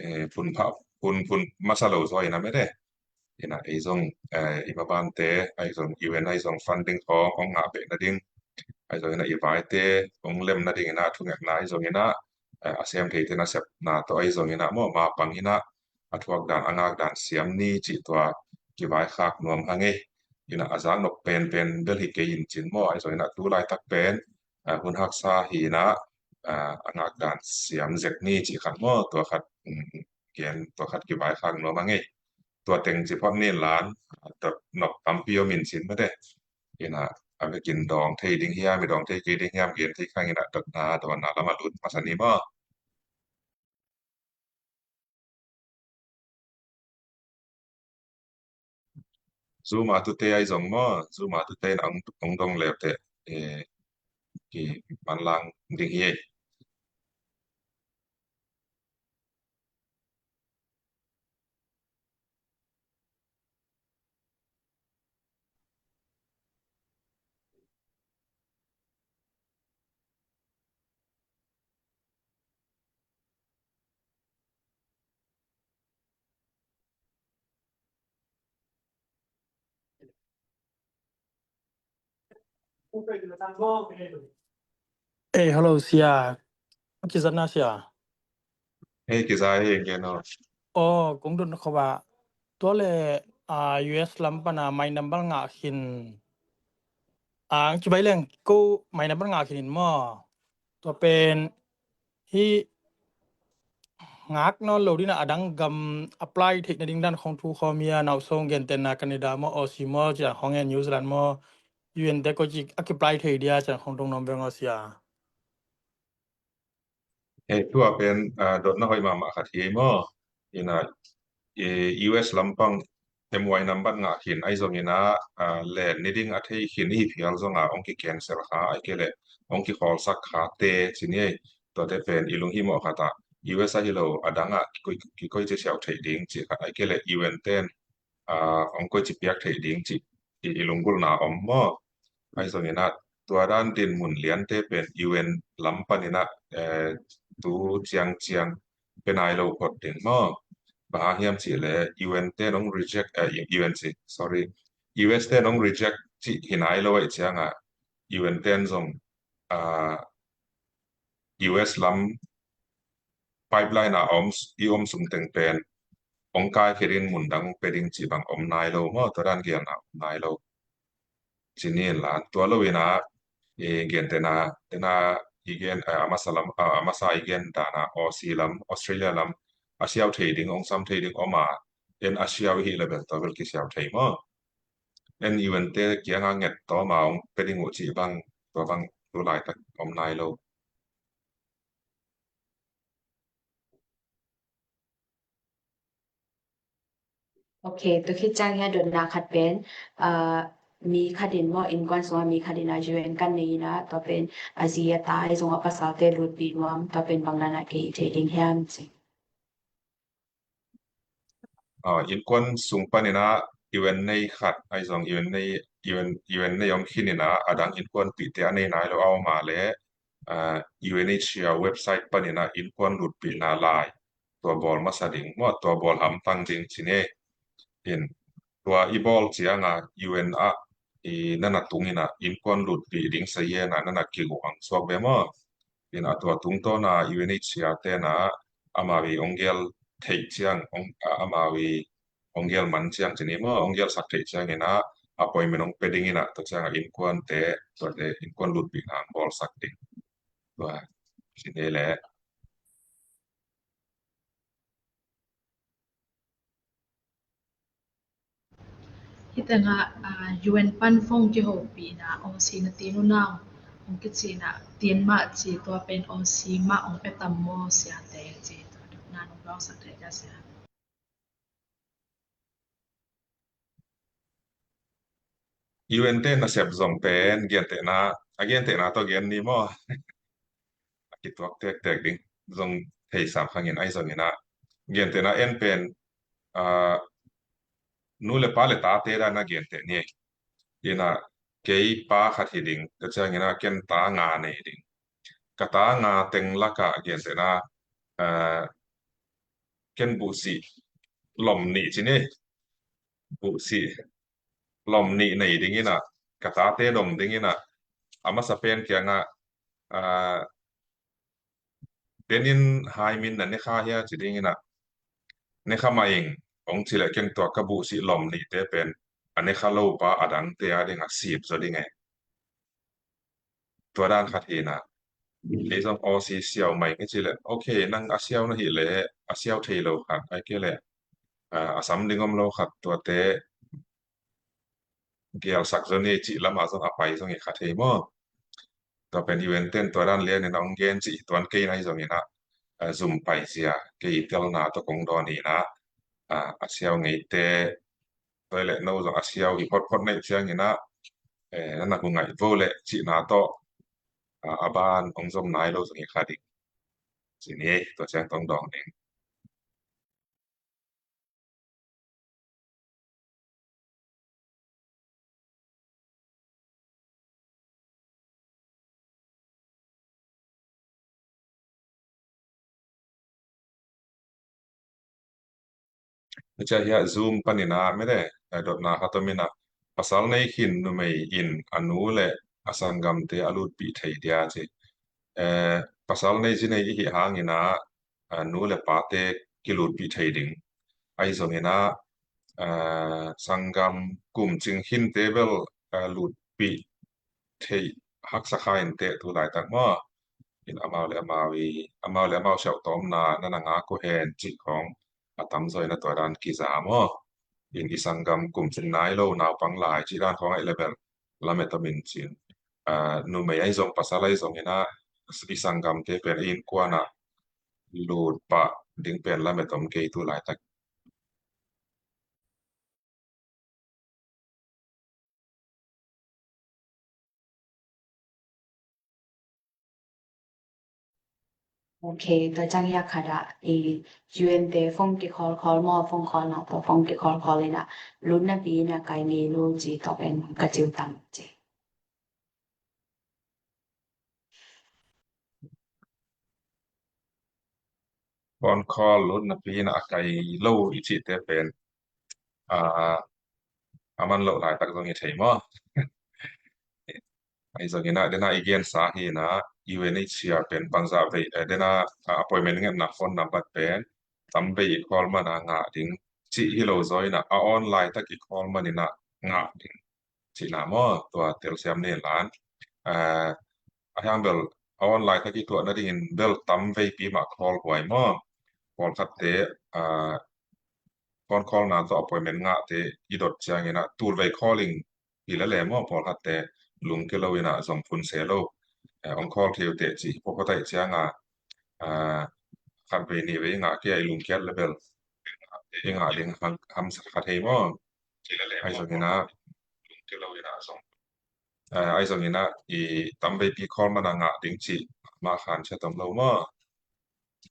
eh, phun pha, phun, phun masa lo zaw ina mete. Ina ei zong, eh, i mabante, ai zong U N ai zong funding hong, hong ngah beh nading. Ai zong ina i vaite, hong lem nading ina, thungetna ai zong ina, eh, a sem theite nasepna tawh ai zong ina, maw ma pang ina, a thuak dan, a ngak dan siam ni cih tua kivaikhak nuam hang ei. Ina a zak nok penpen bel hi kei in cin maw, ai zong ina tu laitak pen, ah, hun haksa hina, ah, a ngak dan siam zek ni cih khat maw, tua khat, um, gen tua khat kivaikhak nuam a ngei. Tua teng ci phot ni lan, ah, tua nok tampi om in cin mate. Ina a vekin dawng thei ding hiam, i dawng thei kei ding hiam, gen thei khang ina dotna, dawnna lama lut masa ni maw. Zoom a tute ai zong maw, Zoom a tute in ong, ong dong leute, eh, ki manlang ding hi ei. Ei, hello, sia. Kizatna sia. Ei, kiza ei, gen o. O, kong dun khova. Tua le, a, U S lam pana mai number ngah khin. A, ci bai leng ko mai number ngah khin in maw. Tua pen hi ngak nawn lo dina a dang gam apply theih nading dan khong thu khawm hia, nau song gentena Canada maw, Aussie maw, cian khong en New Zealand maw, U N te ko ci a kiplai thei dia cian khong dong nom veng aw sia. He tua pen, ah, dotna hoih mahmah khat hi maw. Ina, eh, U S lampang M Y number ngah khin ai zong ina, ah, len ni ding a thei khin i hi phial zonga ong ki cancel kha ai ke le ong ki khawlsak kha te ci ni ei. Tuate pen i lunghimawh khat ah U S ahi lo a dangah kikoi, kikoi ci siau thei ding ci khat ai ke le U N ten, ah, ong koi ci piak thei ding ci i, i lunggulhna om maw. Ai zong ina tua dan din mun liante pen U N lam pan ina, eh, tu ciang ciang pe nai lo phot ding maw. Bang hang hiam cih le U N ten ong reject, eh, U N ci, sorry, U S ten ong reject cih hi nai lo ai cianga U N ten zong, ah, U S lam pipeline a om, i om sung teng pen hong kaikhia ding, mun dang hong pia ding cih bang om nai lo maw, tua dan gelna om nai lo. Ci ni in la, tua lo in ah, i gentehna, tena i gen, a, a masa lam, a, a masa i gen dan ah Aussie lam, Australia lam, a siau thei ding, hong sam thei ding om a, en a siau i hih leh bel tua bel kisiau thei maw. En U N te kiangah nget tawm a hong pia ding uh cih bang, tua bang tu laitak om nai lo. Ok, tua khit ciang hiah dotna khat pen, ah, mi khat in maw, innkuan sungah mi khat in a U N kan nei in ah, tua pen a zi a ta ahi zong a pasalte lutpih nuam, tua pen bang dan ah kei thei ding hiam ci. Ah, innkuan sung panin ah U N nei khat ahi zong U N nei, U N, U N nei om khin in ah, a dang innkuanpihte a nei nai lo a om a leh, ah, U N H C R website panin ah innkuan lutpihna lai tua bawl masa ding maw, tua bawl hamtang ding ci ni. In tua i bawl ciang a U N ah i na na tung in ah innkuan lutpih ding sayen ah na na kiguang suak ve maw. In a tua tungtawn a U N H C R te in ah amau i hong gel theih ciang, hong, a, amau i hong gel man ciang ci ni maw, hong gelsak theih ciang in ah appointment hong pia ding in ah, tua ciang a innkuante, tuate innkuan lutpihna hong bawlsak ding. Tua ci ni leh. Hih tengah, ah, U N pan phone kihopihna Aussie na tin uh nang, hong kici in ah tin mah ci, tua pen Aussie mah hong pia tam maw siate ci, tua dotna nong dawngsak thei dia sia. U N te nasep zong pen gentehna, a gentehna tawh gen ni maw. A kituak tektek ding zong thei sam hangin ahi zongin ah, gentehna en pen, ah, nu le pa le tate dan a genteh ni. In ah kei pa khat hi ding, tua ciangin ah ken ta nga nei ding. Ka ta nga teng lakah gentehna, ah, ken buhsih lom nih ci ni. Buhsih lom nih nei ding in ah, ka tate dong ding in ah, a masa pen kiangah, ah, den in hai min na ne kha hia ci ding in ah, ne kha mah ing, hong ci leh ken tua ka buhsih lom nihte pen a ne kha lo pa a dangte a ding a sip zaw ding e. Tua dan khat hi in ah, ei zong Aussie siau mah ing i ci leh, ok, nang a siau na hih leh a siau thei lo khat, ahih kei leh, ah, a sam ding om lo khat, tuate gelsak zaw ni cih lamah zong a pai zong hi kha thei maw. Tua pen U N ten tua dan lian in a hong gen cih tuan kei in ahi zongin ah, ah, zum paizia kei i telna tawh kong dawn in ah, ah, a siau ngeite, tua leh no zong a siau hi photphot na hih ciangin ah, eh, na na hu ngaih vo leh cihna tawh, ah, a ban hong zom nai lo zong hi kha ding. Ci ni, tua ciang tong dawng ding. Cia hiah Zoom panin ah mede, eh, dotna khat om in ah, pasal nei khin numei in a nu le a sanggamte a lutpih thei dia ci. Eh, pasal nei ci nei i hih hangin ah, ah, nu le pate kilutpih thei ding. Ahi zongin ah, ah, sanggam kum cing khinte bel, ah, lutpih thei haksa kha inteh tu laitak maw. In amau le amau i, amau le amau siauhtawmna na na ngak uh hen cih khawng a tamzaw in a tua dan kiza maw. In i sanggam kum cing nai lo naupang lai cih dan khawng ahih leh bel lamet om in cin. Ah, numei ahi zong pasal ahi zongin ah i sanggamte pen i innkuan ah lut pah ding pen lamet om kei tu laitak. Ok, tua ciang hiah khat ah i U N te phone kikhawlkhawl maw, phone khawlna tawh phone kikhawlkhawl in ah lutnapi in a kai ngei lo ci tawh pen ka ciu tam ci. Phone call lutnapi in a kai lo i cihte pen, ah, a man loh laitak zong hi thei maw. Ahi zongin ah, dena i gensa hi in ah, U N H C R pen bangzah vei, eh, dena, ah, appointment ngetna phone number pen tam vei i call man a ngah ding, cih hi lo zaw in ah, a online tak i call man in ah ngah ding cihna maw, tua telsiam ni lan. Ah, a hiang bel a online tak i tuah nadingin bel tam veipi mah call huai maw. Pawlkhatte, ah, phone call na tawh appointment ngahte i dot ciangin ah tulvei calling hi lele maw, pawlkhatte lungkia lo in ah zong phun se lo. Eh, ong call thei uh teh cih hi phawtphawt ahih ciang a, ah, khat vei nih vei ngah kei a i lungkiat le bel i ngah ding ham, hamsa khat hei maw. Ahi zongin ah, eh, ahi zongin ah i tam veipi call man a ngah ding cih mah khan sia tom lo maw.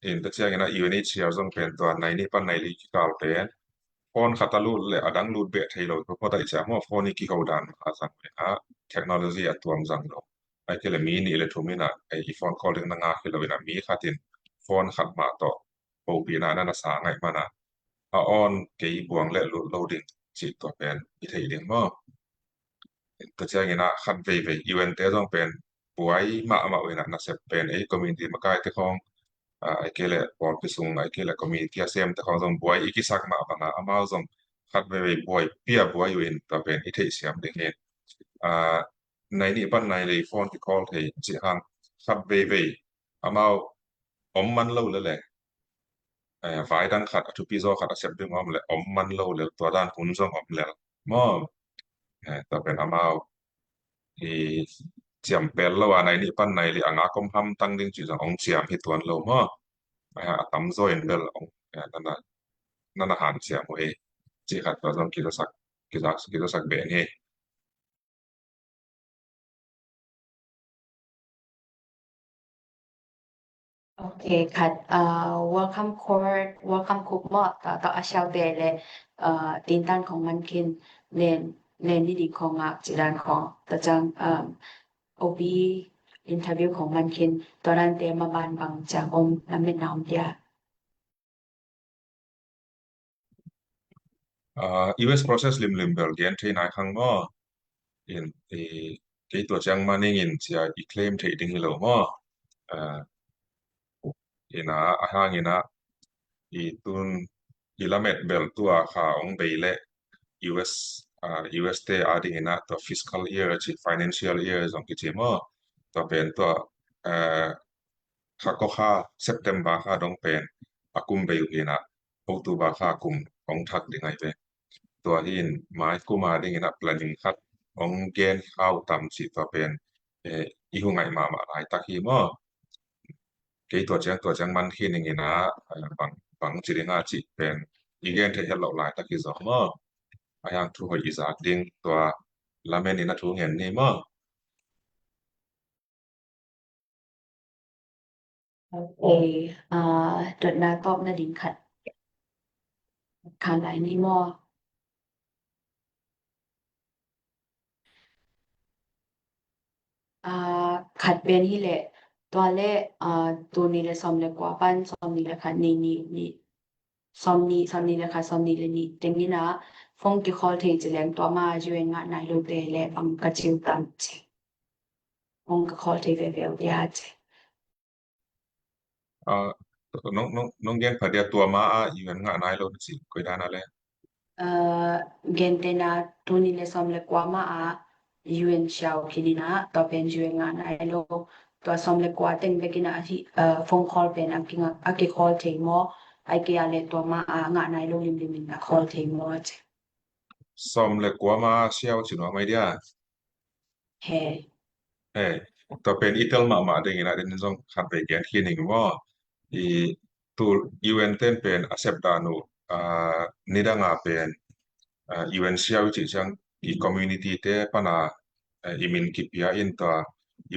In tua ciangin ah U N H C R zong pen tua nai nih pan nai li kikal pen phone khat a lut le a dang lut beh thei lo tua phawt ahih ciang maw, phone i kiho dan mah a zang in ah technology a tuam zang lo. Ahih kei le mi nih le thum in ah, eh, i phone call ding na ngah hi lo in ah mi khat in phone khat mah tawh hopihna na na sa ngaih man a, a on kei buang le lut lo ding cih tua pen i theih ding maw. Tua ciangin ah khat veivei U N te zong pen buai mahmah uh in ah nasep pen ei community makaite khawng, ah, ahih kei le pawlpi sung, ahih kei le community a semte khawng zong buai i kisak mah bang a amau zong khat veivei buai pia buai uh in tua pen i theihsiam ding hi. Ah, nai nih pan nai li phone ki call thei cih hang khat veivei amau om man lo lele, eh, vai dang khat a thupi zaw khat a sep ding om le om man lo lel tua dan hun zong om lel maw. Eh, tua pen amau i ciam pel lo a nai nih pan nai li a ngak om hamtang ding cih zong ong ciam hi tuan lo maw. Eh, a tam zaw in bel ong, eh, nana, nana hanciam uh hi cih khat tua zong kizasak, kizasak, kizasak beh ni. Ok, khat, ah, welcome call, welcome call maw, ta, ta a siau te le, ah, tintan khong man khin len, len ni di khong ngak ci dan khong, ta ciang, um, O B interview khong man khin, tua dan te ma ban bang ciang om na men na om dia. Ah, U S process limlim bel gen thei nai khang maw. In, i, kei tua ciang maning in cia i claim thei ding hi lo maw. Ah, in a, a hang in a, i tun, i lamet bel tua kha ong bei le U S, ah, U S te a ding in a, tua fiscal year ci, financial year zong kici maw. Tua pen tua, ah, kha ko kha September kha dong pen a kum bei uh hi in a, October kha kum ong thak ding ahi ve. Tua hi in mai kum a ding in a planning khat ong gen khau tam ci tua pen, eh, i hu ngaih mahmah laitak hi maw. Kei tua ciang, tua ciang man khi ning in a, eh, bang, bang ci ding a ci pen i gen thei het loh laitak hi zaw maw. A hiang thu hoih i zak ding tua lamen in a thu ngen ni maw. Ok, ah, dotna tawpna ding khat. Khan lai ni maw. Ah, khat pen hi leh, tua leh, ah, tul nih le sawm le kua pan, sawm nih le khat nih, nih, nih, sawm nih, sawm nih le khat, sawm nih le nih teng in a, phone kikhawl thei ci leng tua mah U N ngah nai lo te le bang ka ci uh tam ci. Phone kikhawl thei veve uh dia ci. Ah, nong, nong, nong gen pha dia tua mah a U N ngah nai lo na ci koi dan a le. Ah, gentehna tul nih le sawm le kua mah a U N siau khin in a, tua pen U N ngah nai lo. Tua sawm le kua teng bek in a hi, ah, phone call pen a kinga, a kikhawl thei maw. Ai kei a le tua mah a ngah nai lo limlim in a khawl thei maw ci. Sawm le kua mah siau ci nuam mai dia. He. He. Tua pen i tel mahmah ding in a den zong khat vei gen khin ing maw. I tul U N ten pen a sep dan uh, ah, nidang a pen, ah, U N siau i cih ciang i community te pan a, eh, i min kipia in tua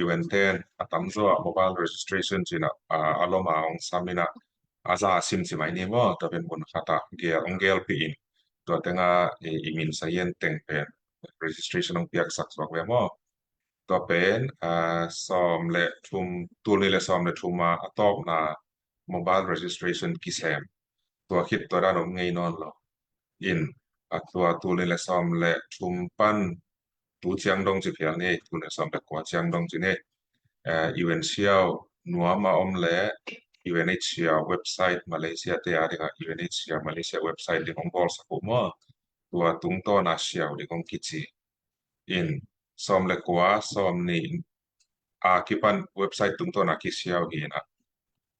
U N ten a tam zaw a mobile registration ci in a, ah, a lom a ong sam in a, a za sim ci mai ni maw, tua pen mun khat a gel, ong gelpih in. Tua teng a, eh, i min sa hian teng pen registration ong piaksak suak ve maw. Tua pen, ah, sawm le thum, tul nih le sawm le thum a, a tawpna mobile registration kisem. Tua khit tua dan om ngei nawn lo. In, a tua tul nih le sawm le thum pan tu ciang dong ci phial ni, tul nih le sawm le kua ciang dong ci ni. Eh, U N siau nuam a om le, U N H C R website, Malaysia te a dingah U N H C R Malaysia website ding hong bawlsak uh maw. Tua tungtawna siau ding hong kici. In, sawm le kua, sawm nih a kipan website tungtawna kisiau hi inah,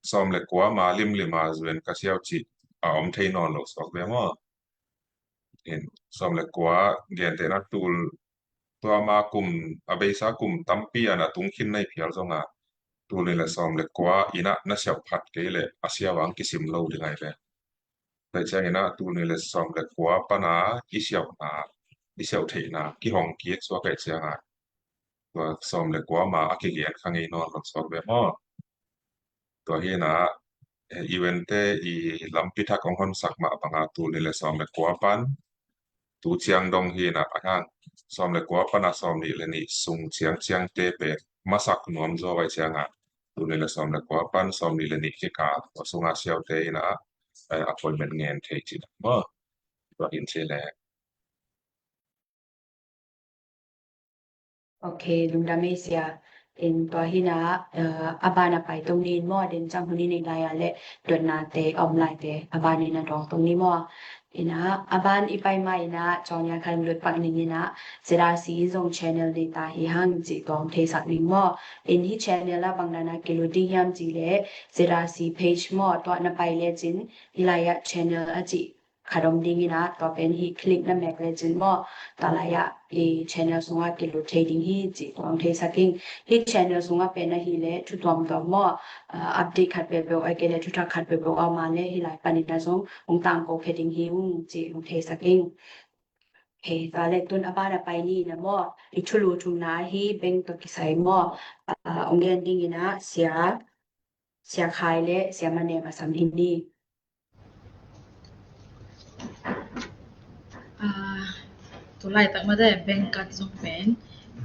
sawm le kua ma limlim a zuen ka siau cih a om thei nawn lo suak ve maw. In, sawm le kua gentehna tul, tua ma kum, a beisa kum tampi a na tung khin na hi phial zongah tul nih le sawm le kua inah na siau phat kei leh a siau ang kisim lo ding ai ve. Tua ciangin ah tul nih le sawm le kua pana i siauhna, i siauh theihna kihong kik suak ai ciangah tua sawm le kua ma a kigen kha ngei nawn lo suak ve maw. Tua hi inah, eh, U N te i lampi thak hong honsak mah banga tul nih le sawm le kua pan tu ciang dong hi inah, a hang sawm le kua pana sawm nih le nih sung ciang ciangte pen masak nuam zaw ai ciangah tul nih le sawm le kua pan sawm nih le nih kikal tua sunga siaute inah, eh, appointment ngen thei cih maw. Tua hin ci le. Ok, lungdam ei sia. In tua hi inah, eh, a ban a pai tong ni in maw, den ciang hun i neih lai a le dotnate a om laite a ban in a dawng tong ni maw. Inah a ban i pai ma inah cawng ya khan lut pak ning inah Z R C zong channel nei ta hi hang cih tua hong theisak ning maw. In hih channel ah bang dan a kilut ding hiam cih leh Z R C page maw, tua na pai lecin hih lai ah channel a cih khat om ding inah tua pen hih click na mek lecin maw, tua lai ah i channel sungah kilut thei ding hi cih tua hong theisak ing. Hih channel sungah pen ahih leh thu tuamtuam maw, ah, update khat peuhpeuh ahih kei leh thuthak khat peuhpeuh a om a le hih lai panin ah zong hong tangko khia ding hi ung cih hong theisak ing. Ok, tua le tun a ban a pai ni inah maw, i thulu thumna ahi bank tawh kisai maw, ah, hong gen ding inah sia, sia Khai le sia Manem a sam hi ni. Ah, tu laitak mate bank card zong pen,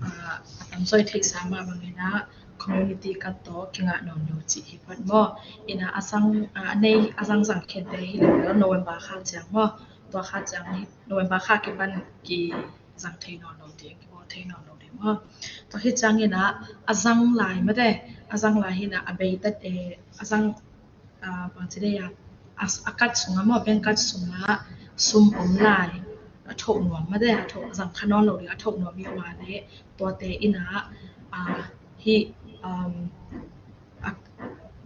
ah, a tam soi theihsa mah bangin ah community card tawh kingah nawn lo cih hi phot maw. Inah a zang, ah, a nei a zangzang khente hi lo November kha ciang maw. Tua kha ciang hi November kha kipan kizang thei nawn lo ding, kibawl thei nawn lo ding maw. Tua hi ciangin ah a zang lai mate, a zang lai hi inah a bei tat e, a zang, ah, bangci dei a, a, a card sungah maw, bank card sungah sum om lai a thoh nuam mate, a thoh zang kha nawn lo ding a thoh nuam i uh a le tuate inah, ah, hih, um, a,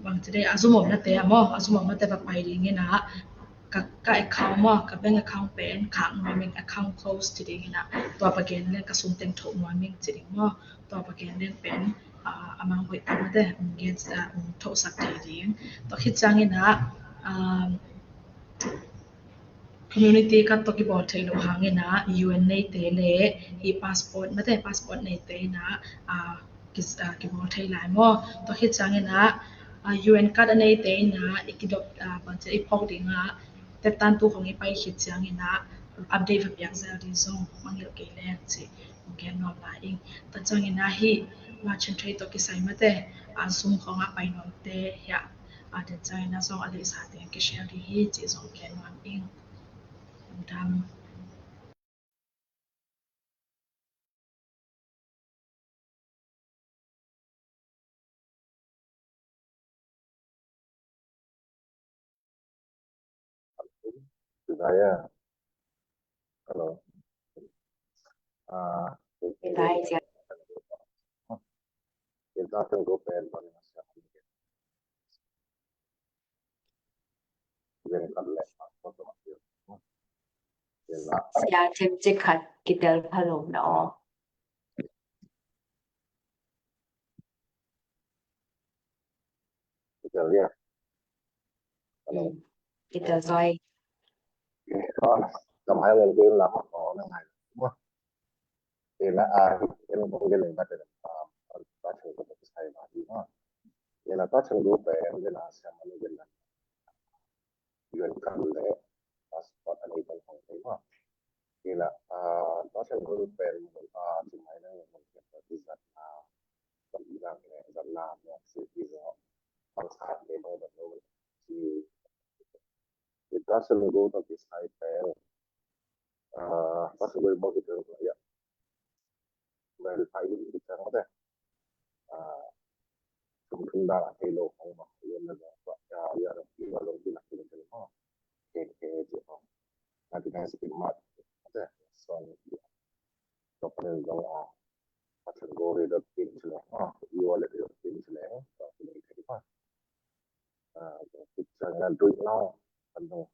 bangci dei a zum omnate a maw, a zum omnate va pai ding inah ka, ka account maw, ka bank account pen khak nuam ing, account close ci ding inah tua va gen leng ka sum teng thoh nuam ing ci ding maw. Tua va gen leng pen, ah, a mang hoih tak mate, um, gen, ah, um, thohsak thei ding. Tua khit ciangin ah, um, community card tawh kibawl theih loh hangin ah U N neite le hih passport mate, passport neite inah, ah, ki, ah, kibawl thei lai maw. Tua khit ciangin ah, ah, U N card a neite inah i kidop, ah, bangci i phawk dingah tettantu khong i pai khit ciangin ah update va piak zel ding zong mangngilh kei leng cih hong gen nuam lai ing. Tua ciangin ah hih merchant trade tawh kisai mate, ah, sum khong a pai nuamte hiah, ah, den ciangin ah zong a leisate kishare ding hi cih zong gen nuam ing. Lungdam. Hidayah. Hello. Ah, Hidayah. Kita tunggu pen. Sia, themcik khat kitel pha lo na aw. Kitel dia. Hello. Hmm. Kitel zoi. Kam hai len kin lam ko na ngai. Ina a, ina kong geleng ba te, ah, ba chang ko sai ba di ma. Ina ba chang ko pe, ina sia ma ni geleng. Yuan kam le passport a nei ban hong thei maw. Hi la, ah, tua chen group pen, ah, ci mai na mun ke tua ci zat na, zat na, zat na, zat na, si ki zo, pang sa ne bang ban lo ci. Hi tua chen group tua ci sai pen, ah, tua chen group mo ki tua ya. Verify ni ki tua mo te. Ah, tum tum da la thei lo hong ma, yuan na lo. a ia a dong ki a dong ki nak ki dong ki dong. Ke ke ci a. Nanti nang sikit mat. Ate son. Tua panin zong a, Touch and Go ri dot in ci leng, ah, e-wallet ri dot in ci leng, tua ci leng thei pa. Ah, tua ci leng na dui na, kan dong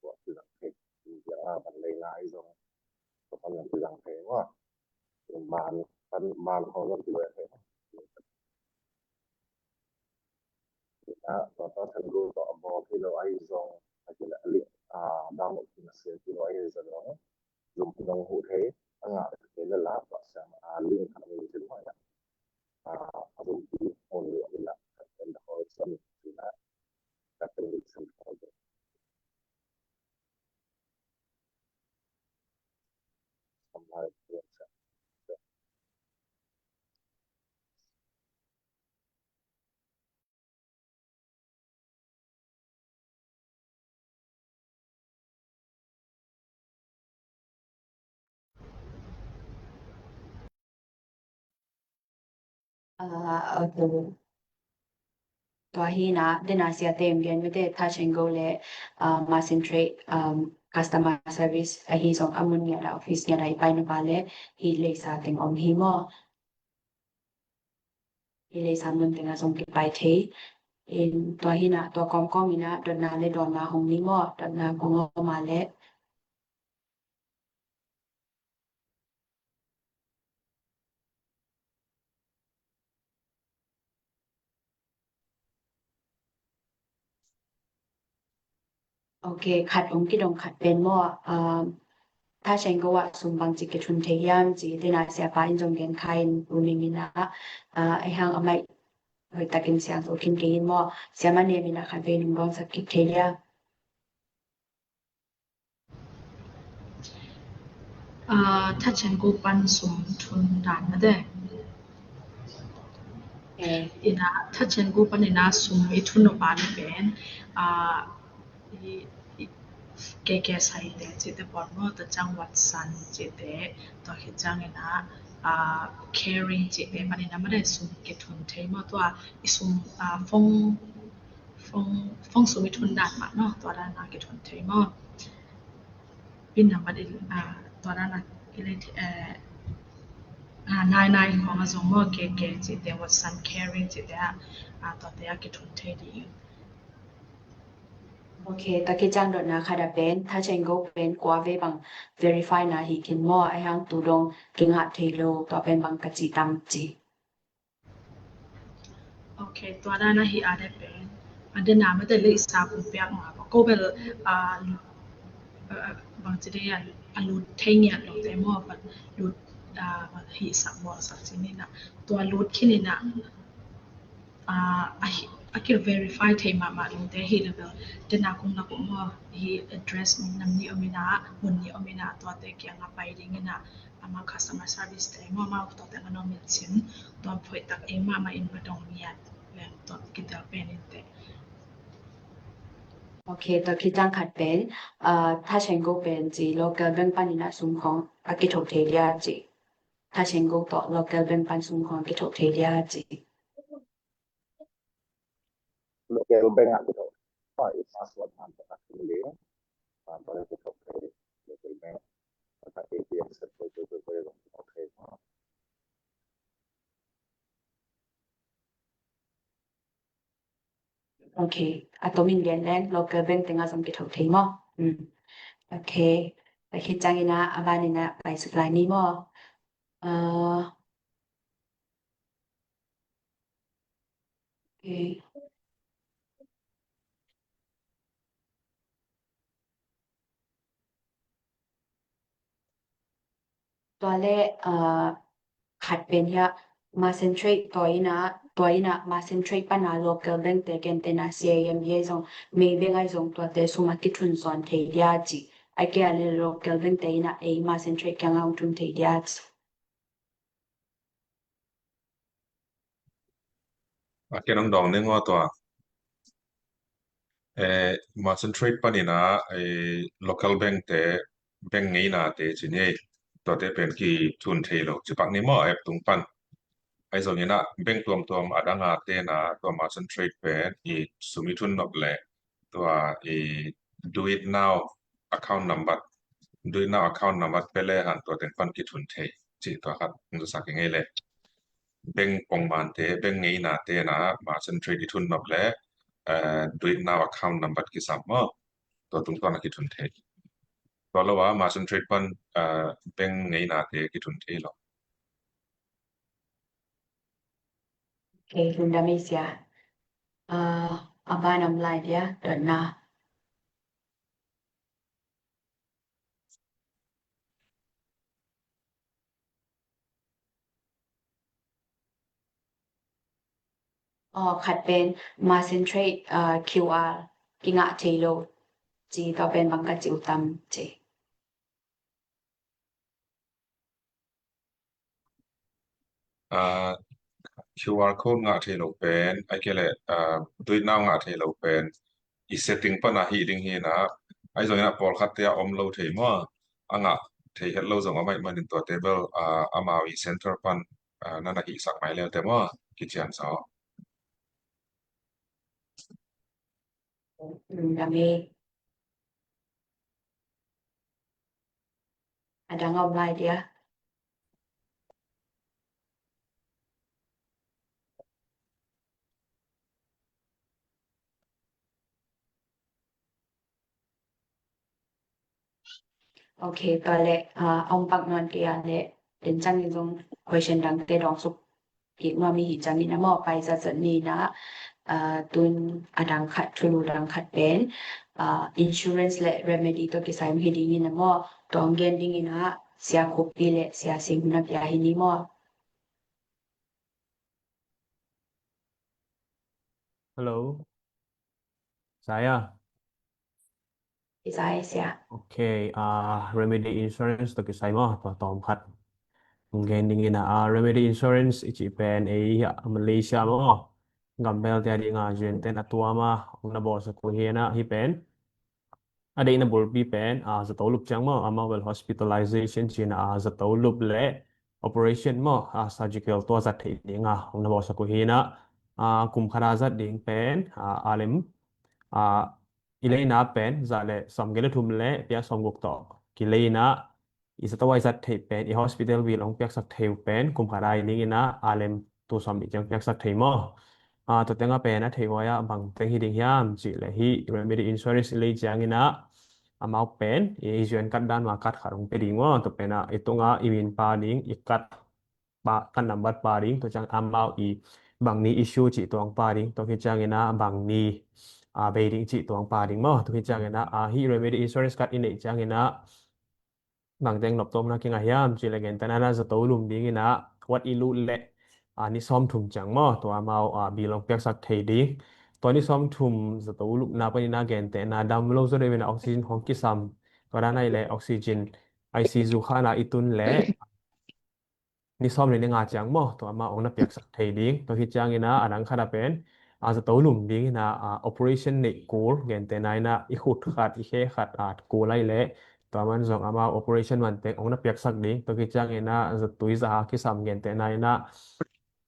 tua ci leng thei. Tua ban lei na i zong, tua kan leng ci leng thei ma. Man, kan man khong zong ci leng thei ma. Ah, tua Touch and Go tua a bawl hi lo a i zong, a ci leng a li, ah, download ci na sia ci lo a i zong. Zoom hi dong huh thei, a ngah thei le la, tua siam a link khat a min cin hoi a. A, a Zoom hi mun li a min a, khat pen da hoi sa min cin a, khat pen li cin hoi. Samai pen sa. Ah, okay. Tua hi na, den a sia te um gen mete Touch and Go le, ah, Merchant Trade, um, customer service ahi zong a mun ngiat a office ngiat a i pai na pa le hi leisa teng om hi maw. Hi leisa mun teng a zong kipai thei. In tua hi na, tua kawmkawm in a dotna le dawnna hong ni maw, dotna kong om a le. Ok, khat ong kidong khat pen maw, um, Touch and Go ah sum bangci kithun thei hiam ci, dena siapa in zong gen kha in, uni mina, uh, a hang amai hoih takin siang zo khin kei in maw, siama ne mina khat vei nung dong sak kik thei hiam. Ah, Touch and Go pan sum thun dan na de. Eh. Ina Touch and Go pan ina sum i thun no pan pen, ah, i, i, K K sai te ci te pon mo, ta chang Watson ci te, to hi chang ina, ah, Kering ci te pan ina ma de sum kithun thei mo, to a i sum, ah, phone Phone, phone sum i thun dan mah no, tua dan a kithun thei maw. Pin number i, ah, tua dan a i le, eh, ah, nai nai khong a zong maw, K K ci te, Watson, Kering ci te a, ah, tua te a kithun thei ding. Ok, tua kiciang dotna khat a pen, Touch and Go pen kua vei bang verify na hi khin maw, a hang tu dong kingah thei lo, tua pen bang ka ci tam ci. Ok, tua dan a hi a de pen. A de na mate le i sa pu piak ma ba. Ko bel, ah, ah, bang ci de a, a lut thei ngiat lo te maw, ba lut, ah, ba hi sa maw sa ci ni na. Tua lut khin ni na, ah, a hi, a ki verify thei mahmah lo te hi le bel. De na kung na kung maw, hi address nam ni om i na, mun ni om i na, tua te kiang a pai ding i na. Amau customer service te maw, amau tua te ngano min cin, tua phoih tak ei mahmah in va dong ngiat leng tua kitel pen in te. Ok, tua kiciang khat pen, ah, Touch and Go pen ci local bank pan ina sum khong a kithok thei dia ci. Touch and Go tawh local bank pan sum khong a kithok thei dia ci. Local bank ah kithok. Ah, i password man tak ah kithok. Ah, tua le kithok thei. Local bank. Tak ah A T M set koi koi koi koi kithok thei. Ok. A tomin gen leng local bank teng a zong kithok thei maw. Hmm. Ok. A khit ciang ina a ban ina pai suk lai ni maw. Ah, ok. Tua le, ah, khat pen hiah Merchant Trade tua ina, tua ina Merchant Trade pana local bank te ken tena C I M B A zong, Maybank ai zong tua te sum a kithun sawn thei dia ci. Ai ke a le local bank te ina ei Merchant Trade kiang a hong thun thei dia ci. A ken hong dawng ning aw tua. Eh, Merchant Trade panin ah, eh, local bank te, bank ngeina te ci ni ei. Tua te pen kithun thei lo. Ci pak ni maw, app tung pan. Ahi zongin ah bank tuamtuam a dang a te na tua merchant trade pen i sum i thun nop leh tua i do it now account number, do it now account number pe le hang tua teng pan kithun thei cih tua khat hong zasak i ngei le. Bank pongmante, bank ngeina te na merchant trade i thun nop le do it now account number kisam maw, tua tungtawn a kithun thei. Tua lo a merchant trade pan bank ngeina te kithun thei lo. Okay, lungdam ei sia. A ban om lai dia dotna. Aw, khat pen merchant trade Q R kingah thei lo ci, tua pen bang ka ci uh tam ci. Aa, Q R code ngah thei lo pen, ai ke le, aa, do it now ngah thei lo pen i setting pan a hi ding hi na. Ai zongin a pawlkhat te a om lo thei maw, a ngah thei het lo zong a maih manin tua te bel, aa, amau i center pan, aa, nan a hihsak mai lel te maw, kician zaw. Lungdam ei. A dang om lai dia. Okay, tua le, a om pak nawn kei a le, den ciangin zong question dangte dawngsuk kik nuam i hi ciangin a maw, pai zatzat ni na, tun a dang khat, thulu dang khat pen insurance le remedy tawh kisai om hi dingin a maw, tua hong gen dingin a Sia Khup Pi le Sia Sing Hun a pia hi ni maw. Hello. Saya. Kisai sia. Okay, ah, remedy insurance tawh kisai maw, tua tawm khat hong gen dingin ah, remedy insurance i cih pen ei ah Malaysia maw, gambel te a ding a zuen ten a tuam a hong na bawlsak uh hi na, hi pen a deihna bulpi pen, ah, zato lup ciang maw, amau bel hospitalization cih na, ah, zato lup le operation maw, ah, surgical tua zat theih ding a hong na bawlsak uh hi na, ah, kum khat a zat ding pen, ah, a lem, ah, i leina pen za le sawmgiat le thum le pia sawmguk tawh kilei na, i zato a i zat theih pen, i hospital bill hong piaksak thei uh pen kum khat a i ning in ah a lem tul sawmnih ciang piaksak thei maw. Ah, tua teng a pen a theih huai ah bang teng hi ding hiam cih leh hih remedy insurance i lei ciangin ah amau pen i zuen kat dan ma kat khat hong pia ding maw. Tua pen ah i tung a i min pa ding, i kat pa, kat nambat pa ding, tua ciang amau i bang ni issue cih tua hong pa ding, tua khit ciangin ah bang ni, ah, bei ding cih tua hong pa ding maw. Tua khit ciangin ah, ah, hih remedy insurance card i neih ciangin ah bang teng noptawpna kingah hiam cih leh gentehna in ah zato lum dingin ah wat i lut leh, ah, ni sawmthum ciang maw, tua amau, ah, bill hong piaksak thei ding. Tua ni sawmthum zato lupna panin ah gentehna dam lo zaw deuhin ah oxygen hong kisam, tua dan ahih leh oxygen I C U khan ah i tun leh ni sawm le ni nga ciang maw, tua amau hong na piaksak thei ding. Tua khit ciangin ah a dang khat a pen, a zato lum dingin ah, a operation neih kul, gentehna in ah i khut khat, i khe khat, a kul ahih leh tua man zong amau operation man teng hong na piaksak ding. Tua khit ciangin ah zatui za a kisam, gentehna in ah,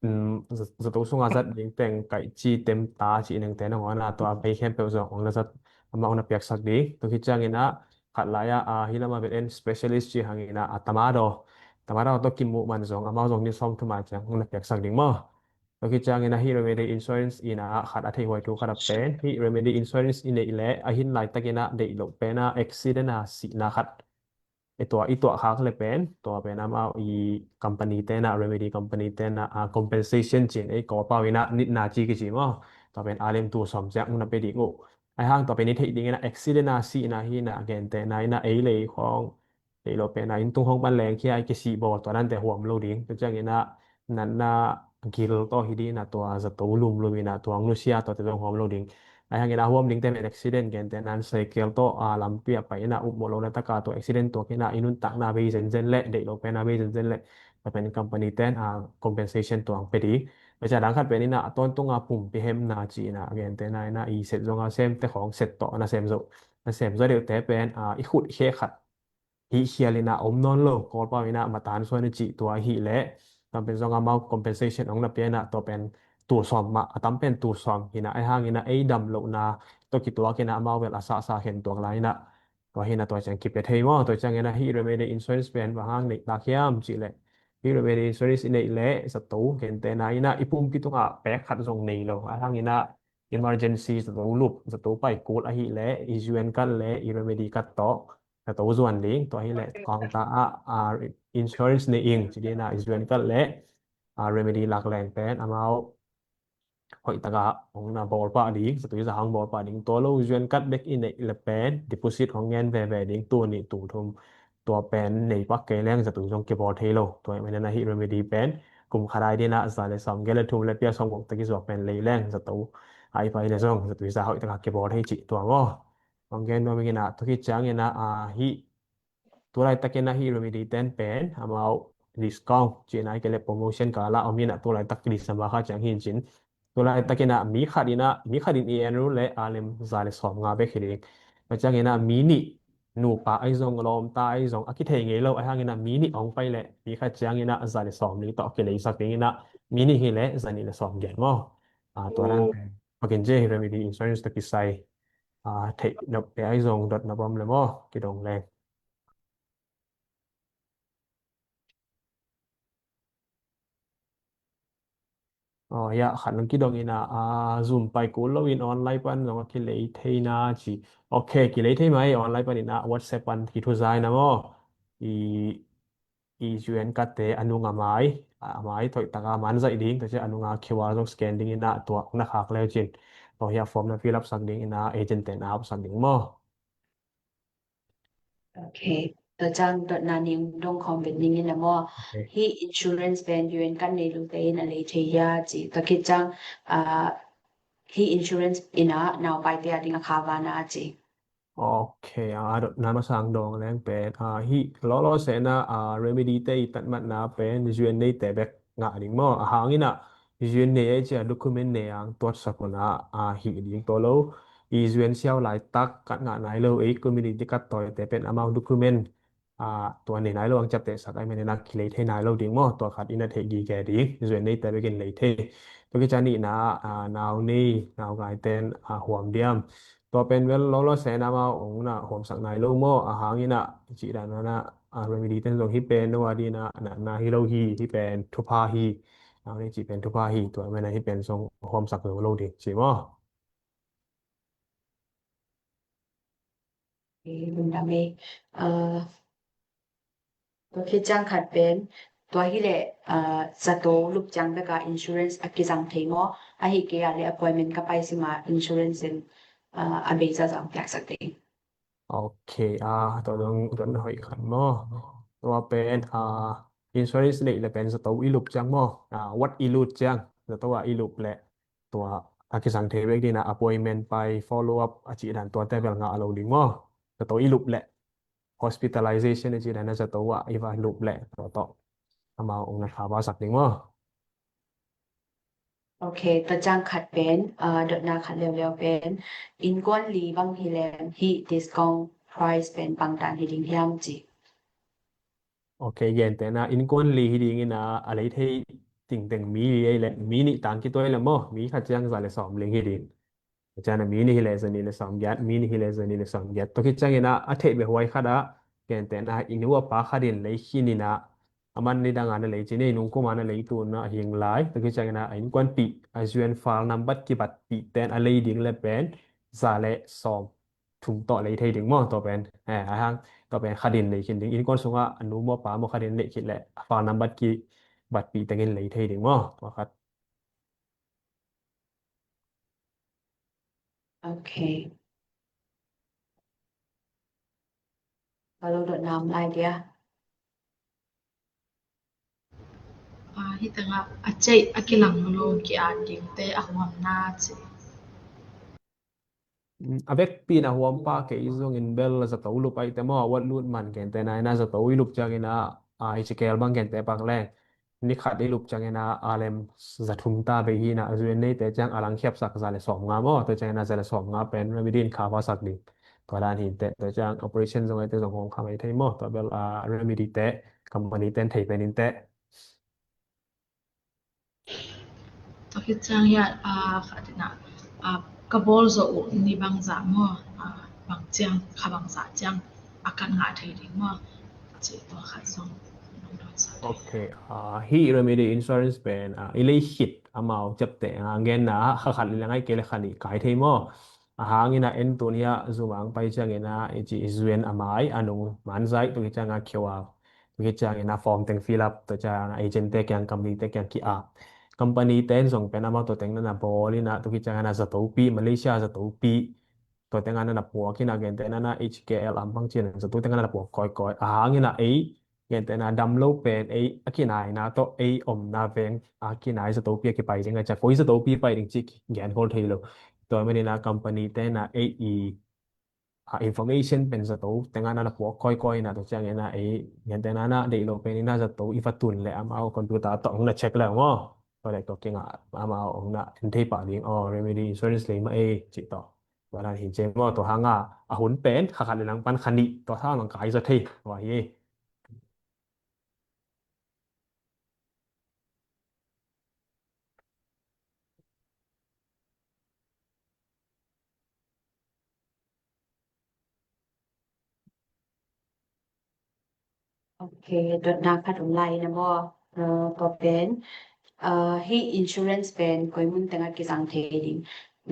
um, za-, zato sunga zat ding teng kaihci, temta cih nengte nangawn ah tua bei khempeuh zong hong na zat, amau hong na piaksak ding. Tua khit ciangin ah khat lai ah, a, hih lam a bet en specialist cih hangin ah, a, tamadaw, tamadaw tawh kimuh man zong amau zong ni sawmthum a ciang hong na piaksak ding maw. Tua khit ciangin ah hih remedy insurance in ah khat a theih huai thu khat a pen, hih remedy insurance i neih leh a hin laitakin ah deih loh pen ah accident a sihna khat i tuah, i tuah khak leh pen, tua pen amau i company te in ah, remedy company te in ah, a, compensation cih in ei Kawlpau in ah nitna ci kici maw. Tua pen a lem tul sawm ciang hong na pia ding uh. Ahi hang tua pen i theih dingin ah accident a sihna hi na, gentehna in ah ei lei khawng, ei lo pen ah inn tung khawng pan lengkhia a kisih bawl, tua dante huam lo ding. Tua ciangin ah natna gil tawh hi ding in ah tua zato lumlum in ah tua hong nusia, tuate zong huam lo ding. Ahi hangin a huam dingte pen accident, gentehna in cycle tawh, a, lampi ah pai in ah upmawh lohna tak a tua accident tuak in ah i nuntakna bei zenzen leh, deih lo pen a bei zenzen leh, tua pen company ten, a, compensation tua hong pia ding. Tua ciang a dang khat pen in ah a tawntung a pumpi hemna ci in ah, gentehna in ah i set zong a semte khawng set tawh na sem zo, na sem zo deuhte pen, a, i khut i khe khat hih khial in ah om nawn lo, Kawlpau in ah matan suan i cih tua ahih leh, Tam pen zong amau compensation hong na pia inah, tua pen tul sawm mah, a tam pen tul sawm hi inah, ahi hang inah ei dam lohna tawh kituak inah amau bel a sahsa khen tuak lai inah, tua hi inah tua ciang kipia thei maw. Tua ciang inah hih remedy insurance pen bang hang neih tak hiam cih leh, hih remedy insurance i neih leh zato gentehna inah i pumpi tungah pek khat zong nei lo, ahi hang inah emergency zato lup, zato pai kul ahih leh i U N card leh i remedy card tawh zato zuan ding. Tua ahih leh counter ah, ah, insurance nei ing ci ding inah i U N card leh, ah, remedy lak leng pen amau hoih takah hong na bawl pah ding, zato i za hong bawl pah ding. Tua lo U N card bek i neih leh pen deposit hong ngen veve ding, tul nih tul thum. Tua pen nei pak kei leng zato zong kibawl thei lo. Tua ahih manin ah hih remedy pen kum khat ai ding inah za le sawm giat le thum le pia sawm guk tawh kizuak pen lei leng zato a i pai le zong zato i za hoih takah kibawl thei cih tua maw. Hong gen nuam ing inah, tua khit ciang inah, ah, hih tu laitakin ah hih remedy ten pen amau discount cihna i kei leh promotion kal ah om inah, tu laitak December kha ciang hi in cin. Tu laitakin ah mi khat inah, mi khat in i enroll leh a lem za le sawm nga bek hi ding. Tua ciang inah mi nih, nupa ahi zong lawmta ahi zong a kithei ngei lo, ahi hang inah mi nih hong pai leh mi khat ciang inah za le sawm li tawh a kileisak ding inah, mi nih hi leh za nih le sawm giat maw. Ah, tua dan pen pakin ci remedy insurance tawh kisai, ah, theih nop te ahi zong dot nop om le maw, kidong leng. Oh, ya, khat nong kidong inah, ah, Zoom pai kul lo in online pan zong a kilei thei na ci. Ok, kilei thei mai, online pan inah WhatsApp pan kithu zai na maw. I, i U N card te a nung a mai, a mai thoih taka man zaih ding, tua ciang a nunga Q R zong scan ding inah tua na khak leu cin. Tua hi a form na fill up sak ding inah agent te na ap sak ding maw. Ok. Tua ciang dotna ning dong khawm bet ning in a maw. Ok. Hih insurance pen U N card nei lote in a lei thei hia ci. Tua khit ciang, ah, hih insurance in a naupaite a ding a kha va na ci. Ok, ah, dotna masang dong leng pen, ah, hih lawlaw sena, ah, remedy te i tatmatna pen U N neite bek ngah ding maw. A hang inah U N nei ei cia document nei ang tuatsak un a, ah, hih ding tua lo. I U N siau laitak card ngah nai lo, ei community card tawite pen amau document, ah, tua nei nai lo ang ciaptehsak ahih manin ah kilei thei nai lo ding maw. Tua khat in a theih gige ding, U N neite bek in lei thei. Tua khit ciang nihna, ah, nau nei, nau ngaiten, ah, huam diam. Tua pen bel lawlaw sena amau ong na huamsak nai lo maw. A hang inah cih dan na, ah, remedy ten zong hih pen no a ding inah na, na hi lo hi, hih pen thupha hi. Nau nei cih pen thupha hi, tua ahih manin ah hih pen zong huamsak zo lo ding ci maw. Eh, lungdam ei. Eh, tua khit ciang khat pen, tua hi leh, eh, zato lup ciang bek a insurance a kizang thei maw? Ahih kei a leh appointment ka pai sim a insurance in, eh, a beisa zong piaksak thei. Ok, ah, tua dong, tua dong hoih khat maw. Tua pen, ah, insurance neih leh pen zato i lup ciang maw. Ah, wat i lut ciang, zato a i lup leh tua a kisang thei bek ding a appointment pai, follow up a cih dan tuate bel ngah lo ding maw. Zato i lup leh hospitalization a cih dan a zato a i va lup leh tua tawh amau ong na kha va sak ding maw. Ok, tua ciang khat pen, ah, dotna khat leuleu pen, innkuan li bang hi leh hih discount price pen bangtan hi ding hiam ci. Ok, gentehna innkuan li hi ding inah a lei thei tingteng mi li ei leh mi nih tang kituai leh maw, mi khat ciang za le sawm ling hi ding. Tua ciang a mi nih hi leh za nih le sawm giat, mi nih hi leh za nih le sawm giat. Tua khit ciang inah a theih beh huai khat ah, gentehna i nu a pa khat in lei khin inah, a man nidang a na lei cin, i nungkum a na lei tu na hing lai. Tua khit ciang inah a innkuanpih, a U N file nambat kibatpih ten a lei ding leh pen za le sawm thum tawh lei thei ding maw, tua pen. Eh, a hang, tua pen khat in lei khin ding. Innkuan sungah a nu maw pa maw khat in lei khin leh a file nambat kibatpih tengin lei thei ding maw, tua khat. Ok. Ka lo dot nam lai dia. Ah, hi tengah a ceih a kilang lo ki-at dingte a huamna ci. Mm, a vekpi in a huam pah kei zongin bel zato lup ahite maw, a wat lut man gentehna inah zato i lup ciangin a, a, i ci kel bang gente pak leng. Ni khat i lup ciangin a, a lem za thum ta bei hi inah, U N neite ciang a lang khiapsak za le sawm nga maw, tua ciangin a za le sawm nga pen remedy in kha va sak ding. Tua dan hi inteh, tua ciang operation zong ahite zong hong kha mai thei maw, tua bel, a, remedy te, company ten thei pen inteh. Tua khit ciang hiah, ah, khat in ah, ah, ka bawl zawh uh ni bangzah maw, ah, bang ciang, kha bangzah ciang a kan ngah thei ding maw? Cih tua khat zong nong dawnsa thei. Ok, ah, hih Remedy Insurance pen, ah, i lei khit amau ciapteh a genna kha khat le ngai kei le kha nih kai thei maw? A hangin ah en tun hiah Zoom ah hong pai ciangin ah i ci i zuan a mai a nung manzaih tuk hi ciangin ah Q R tuk hi ciangin ah form teng fill up tuk ciangin ah agent te kiang company te kiang ki-ap. Company te in zong pen amau tua teng na na bawl in ah tuk hi ciangin ah zatopi, Malaysia zatopi tua teng ah na na puak in ah gentehna ah H K L am bang ci-in ah zato teng ah na na puak kawikawi. A hangin ah ei gentehna dam lo pen ei a kinaina tawh ei omna veng a kinai zatopi a kipai ding a ciah koi zatopi pai ding cih gen khol thei lo. Tua manin ah company te in ah ei i, ah, information pen zato teng ah na na puak kawikawi in ah tua ciangin ah ei gentehna ah deih lo pen in ah zato i va tun leh amau computer tawh hong na check leh maw? Tua leh tua kingah amau hong na en thei pah ding. Aw, Remedy Insurance lei mah ei cih tawh. Tua dan hi ciai maw, tua hang a, a hun pen kha khat le nang pan kha nih tua hang a kai zaw thei tua hi. Ok, dotna khat om lai na maw? Uh, tua pen, uh, hih insurance pen koi mun tengah kisang thei ding?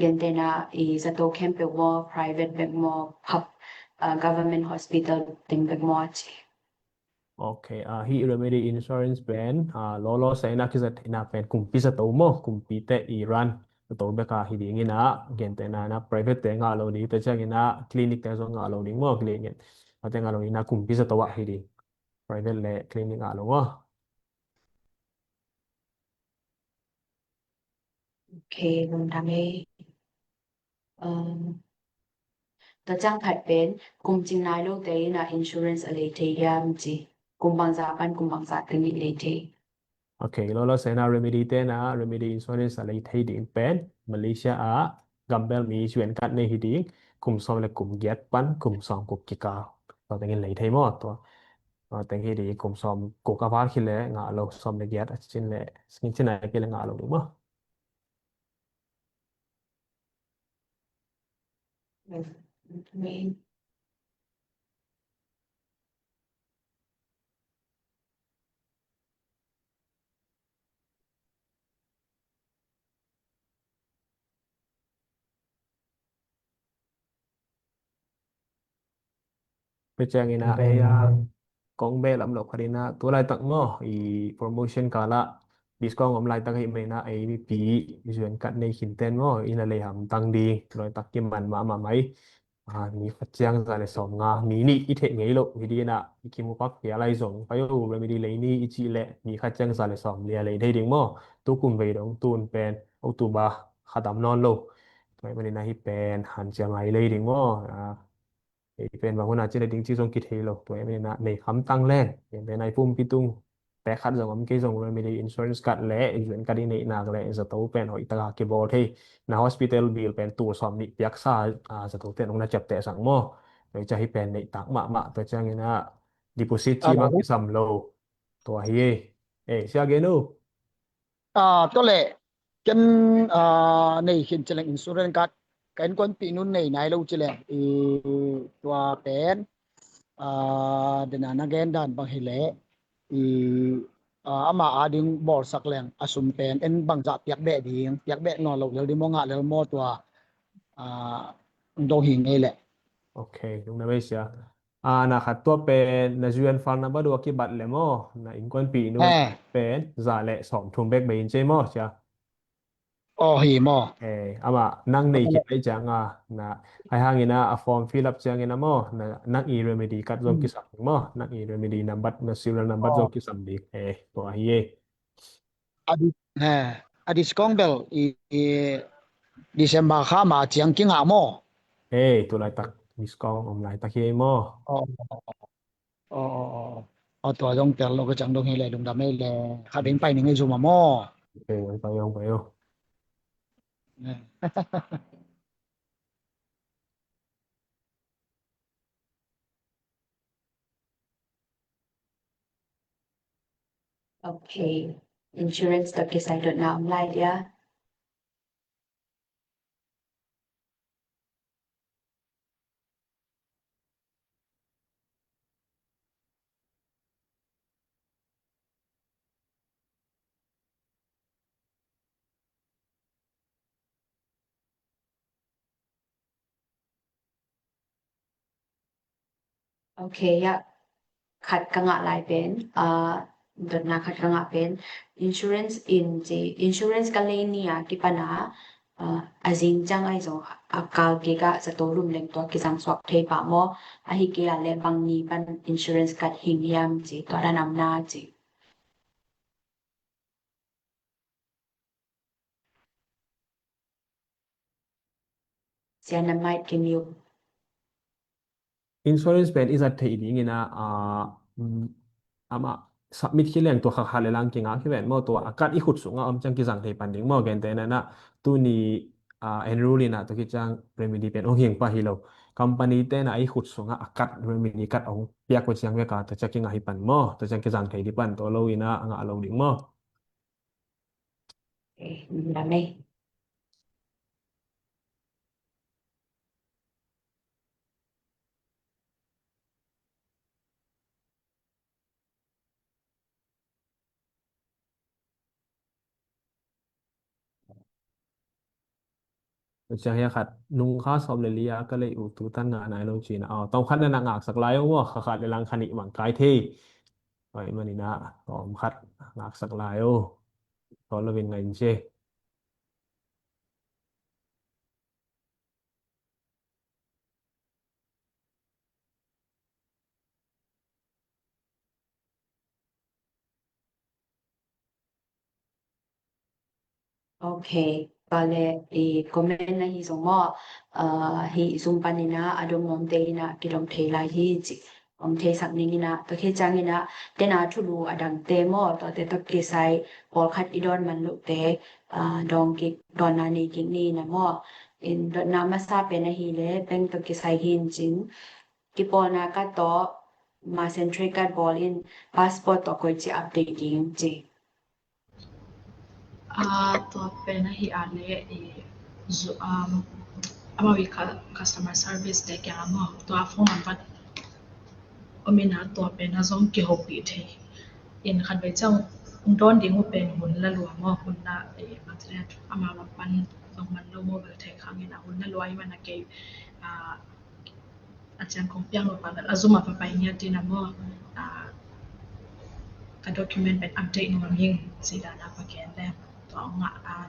Gentehna i zato khempeuh maw, private bek maw, pub, uh, government hospital teng bek maw ci? Ok, uh, hih Remedy Insurance pen, uh, lawlaw sa in ah kizat theihna pen kumpi zato maw, kumpi te i run zato bek a hi ding in ah, gentehna in ah private te ngah lo ding, tua ciangin ah clinic te zong ngah lo ding maw, clinic te ngah lo ding in ah kumpi zato ah hi ding. Private le clinic ngah lo maw? Ok, lungdam ei. Um, tua ciang khat pen kum cing nai lote in ah insurance a lei thei hiam ci? Kum bangzah pan kum bangzah teng in lei thei? Ok, lawlaw sa in ah Remedy te in ah Remedy Insurance a lei thei ding pen Malaysia ah gambel mi zuan kat nei hi ding, kum sawm le kum giat pan kum sawm guk kikal. Tua teng in lei thei maw? Tua, tua teng hi ding, kum sawm guk a val khit le ngah lo, sawm le giat a cin le, cin a kei le ngah lo ding maw? Tua ciangin ah ei a kong beh lam lo khat in ah tu laitak maw, i promotion kal ah discount om laitak ahih manin ah ei mipi zuan kat nei khin ten maw, i na lei hamtang ding, tu laitak kiman mahmah mai. Ah, mi khat ciang za le sawm nga, mi nih i theih ngei loh hi ding in ah i kimu pak pial lai zong pai o, Remedy lei ni i cih leh mi khat ciang za le sawm lia lei thei ding maw? Tu kum vei dong tun pen October kha dam nawn lo. Tua ahih manin ah hih pen hanciam a i lei ding maw? Ah, ei pen bang hun a ci le ding ci zong kithei lo. Tua ahih manin ah nei hamtang leng, ei pen a i pumpi tung pek khat zong om kei zong Remedy Insurance card le insurance card i neih nak le zato pen hoih taka kibawl thei. Na hospital bill pen tul sawm nih piaksa, ah, zato ten hong na ciapteh sang maw? Tua i ciah hih pen neih tak mahmah, tua ciangin ah deposit ci bang kisam lo. Tua hi ei. Eh, sia gen uh. Ah, tua leh ken, ah, nei khin ci leng insurance card ka innkuanpih nun nei nai lo ci leng i tua pen, ah, dena na gen dan bang hi leh i, ah, ama ading bawlsak leng a sum pen en bangzah piak beh ding, piak beh nawn lo lel ding maw, ngah lel maw tua, ah, dong hi ngei leh. Ok, lungdam ei sia. Ah, na khat tua pen na zuan fal na badu a kibat le maw, na innkuanpih nun pen za le sawm thum bek bei in cei maw sia? Aw hi maw? Eh, amah nang nei khin lei ciang a, na, ai hangin a, a form fill up ciangin a maw, na, nang i Remedy card zong kisam ding maw, nang i Remedy number, na serial number zong kisam ding. Eh, tua hi ei. A di-, eh, a discount bel i, i December kha ma ciang kingah maw? Eh, tu laitak discount om laitak hi ei maw? Aw, aw, aw, aw. Aw, tua zong tel lo ka ciang dong hi le, lungdam ei le. Kha beng pai ning ei Zoom ah maw? Ok, pai ong, pai ong. Ok. Insurance tawh kisai dotna om lai dia. Ok, ya. Khat ka ngah lai pen, ah, dotna khat ka ngah pen, insurance in ci, insurance ka lei ni a kipan a, ah, a zing ciang ahi zong a kal kik ah zato lum leng tua kizang suak thei pah maw, ahi kei a le bang ni pan insurance kat hing hiam ci, tua dan am na ci. Sia na mic ki mute. Insurance pen i zat theih dingin ah, ah, mm, amah submit hi leng tua kha kha le lang kingak hi ven maw, tua a kat i khut sungah om ciang kizang thei pan ding maw, gentehna in ah tuni, ah, enroll in ah tua khit ciang remedy pen ong hing pah hi lo. Company te in ah i khut sungah a kat remedy kat ong piak uh ciang vek a tua ciang kingah hi pan maw, tua ciang kizang thei ding pan, tua lo in ah a ngah lo ding maw. Eh, lam ei. Tua ciang hiah khat, nung kha sawm le li a ka lei uh tu tan ngah nai lo cin a, aw, tawm khat na na ngaksak lai uh maw, kha khat le lang kha nih bang kai thei. Tua ahih manin ah tawm khat ngaksak lai uh. Tua lo in ngai in ci. Ok, tua le i comment na hi zong maw, ah, hi Zoom panin ah a dong nuamte in ah kidong thei lai hi ci, om theisak ning in ah, tua khit ciangin ah tena thulu a dangte maw, tuate tawh kisai pawlkhat i dawn man lohte, ah, dawng kik, dawnna nei kik ni in ah maw, in dotna masa pen ahih leh bank tawh kisai hi in cin, kipawlna ka tawh, Masentrei ka bawl in passport tawh koici update ding ci. Ah, tua pen ahih a le, eh, zu-, um, amau i cu-, customer service te kiang a maw, tua phone number om in ah tua pen a zong kihopih thei. In khat vei ciang ong dawn ding uh pen hun la lua maw, hun la, eh, bang ci le amau lam pan zong man lo maw bel thei khang in ah hun la lua ahih man a kei, ah, a ciang kong piang lo pa bel a zum a va pai ngiat in ah maw, ah, ka document pen update nuam ing ci dan a va gen leng tua ngah, ah,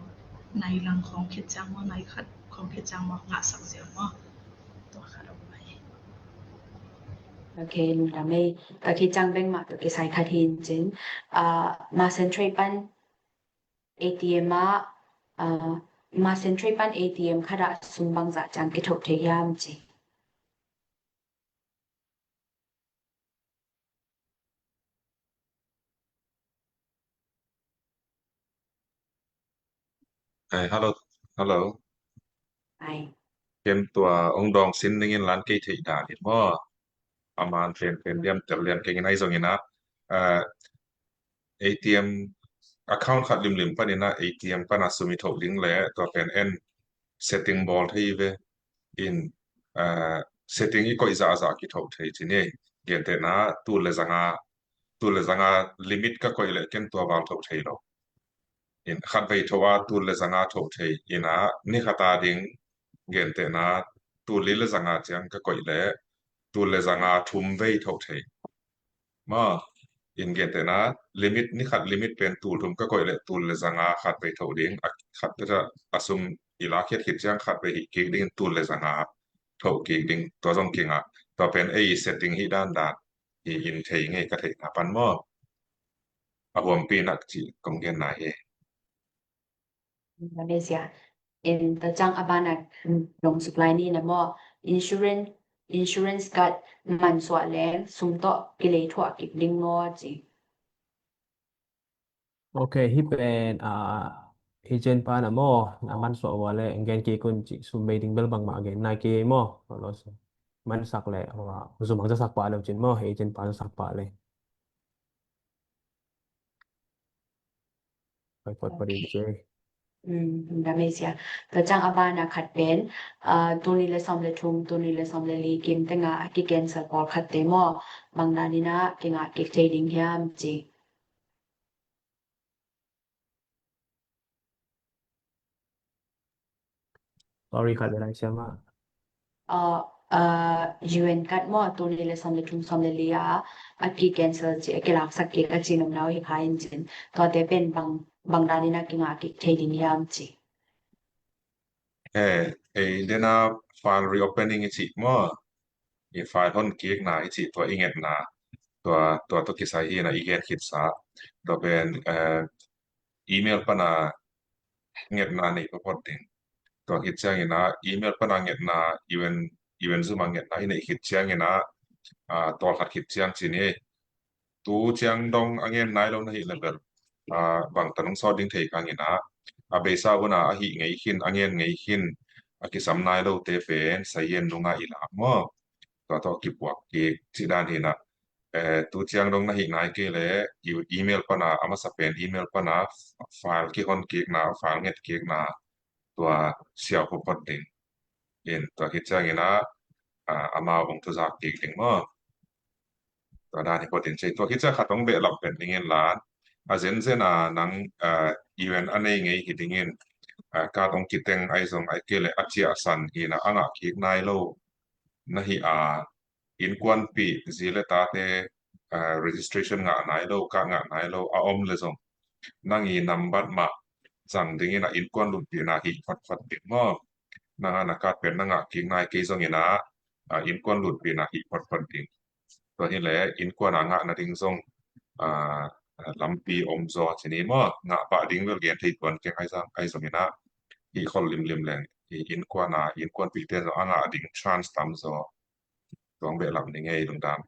nai lang khawng khit ciang maw, nai khat khawng khit ciang maw, ngahsak ziau maw. Tua khat om mai. Ok, lungdam ei. Tua khit ciang bank mah tawh kisai khat hi in cin, ah, Masentrei pan A T M ah, ah, Masentrei pan A T M khat ah sum bangzah ciang kithoh thei hiam ci. Ai, hello, hello. Ai. Ken tua ong dawng sin ning in lan kei theih dan in maw. A man pen pen liam tel lian kei in ai zong in ah, ah, A T M account khat limlim pan in ah A T M pan a sum i thoh ding le tua pen en setting bawl thei ve in, ah, setting i koih zahzah kithoh thei ci ni. Gentehna tul le zanga, tul le zanga limit ka koih le ken tua val thoh thei lo. In khat vei thoh a tul le zanga thoh thei in ah ni khat a ding gentehna tul li le zanga ciang ka koih le tul le zanga thum vei thoh thei. Maw, in gentehna limit, ni khat limit pen tul thum ka koih le tul le zanga khat vei thoh ding, a khat peta a sum i la khiat khit ciang khat vei hih kik ding in tul le zanga thoh kik ding, tua zong kingah, tua pen ei setting hih dan dan hi in thei ngei ka theihna pan maw. A huampi nak ci kong genna hi. Malaysia. In tua ciang a ban a dong suk lai ni na maw. Insurance, insurance card mansuah leng sum tawh kilei thuah kik ding maw ci. Ok, hih pen, ah, agent pa na maw, na mansuah ua le gen kik un ci, sum bei ding bel bangmah gen nai kei maw. Mansak le, zum ang zasak pah le cin maw, agent pa zasak pah le. Pai pawt pawt ding ci. Tua ciang a ban a khat pen, ah, tul nih le sawm le thum, tul nih le sawm le li kim tengah a ki cancel pawlkhatte maw, bang danin ah kingah kik thei ding hiam ci. Sorry, khat le lai siam ah. Ah, uh, U N card maw, tul nih le sawm le thum, sawm le li a a ki cancel ci, a kilaksak kik a ci nopna uh hi kha in cin, tuate pen bang, bang danin a kingah kik thei ding hiam ci. Eh, ei dena file reopening i cih maw, i file hon kikna i cih tua i ngetna, tua, tua tawh kisai hi na i gen khitsa. Tua pen, eh, email pana ngetna nei photphot ding. Tua khit ciangin a email pana ngetna U N, U N Zoom a ngetna i neih khit ciangin a, ah, tawlkhat khit ciang ci ni. Tu ciang dong a ngen nai lo na hih leh bel, ah, bang tan hong sawt ding thei kha ing a, a beisa hun a a hih ngei khin, a ngen ngei khin, a kisam nai lote pen sayen nunga i lak maw, tua tawh kipuak kik cih dan hi na. Eh, tu ciang dong na hih nai kei leh i email pana, a masa pen email pana file kihon kikna, file nget kikna tua siau photphot ding. In tua khit ciangin a, ah, amau hong thuzak kik ding maw. Tua dan hi phot in ci. Tua khit ciang khat hong behlap pen dingin lan, a zenzen a nang, ah, U N a nei ngei hi dingin, ah, card hong kiteng ahi zong, ahih kei leh a ciahsan hi na, a ngah kik nai lo na hih a, innkuanpih zi le tate, ah, registration ngah nai lo, card ngah nai lo a om leh zong, nang i nambat mah zang dingin a innkuan lutpihna hih photphot ding maw. Nang a na card pen na ngah kik nai kei zongin a, ah, innkuan lutpihna hih photphot ding. Tua hi leh innkuan a ngah nading zong, ah, lampi om zaw ci ni maw. Ngah pah ding bel gen thei tuan keng, ahi zong, ahi zongin a, hih khol limlim leng, hih innkuan a, innkuanpihte zong a ngah ding chance tam zaw. Tua hong behlap ni ngei, lungdam.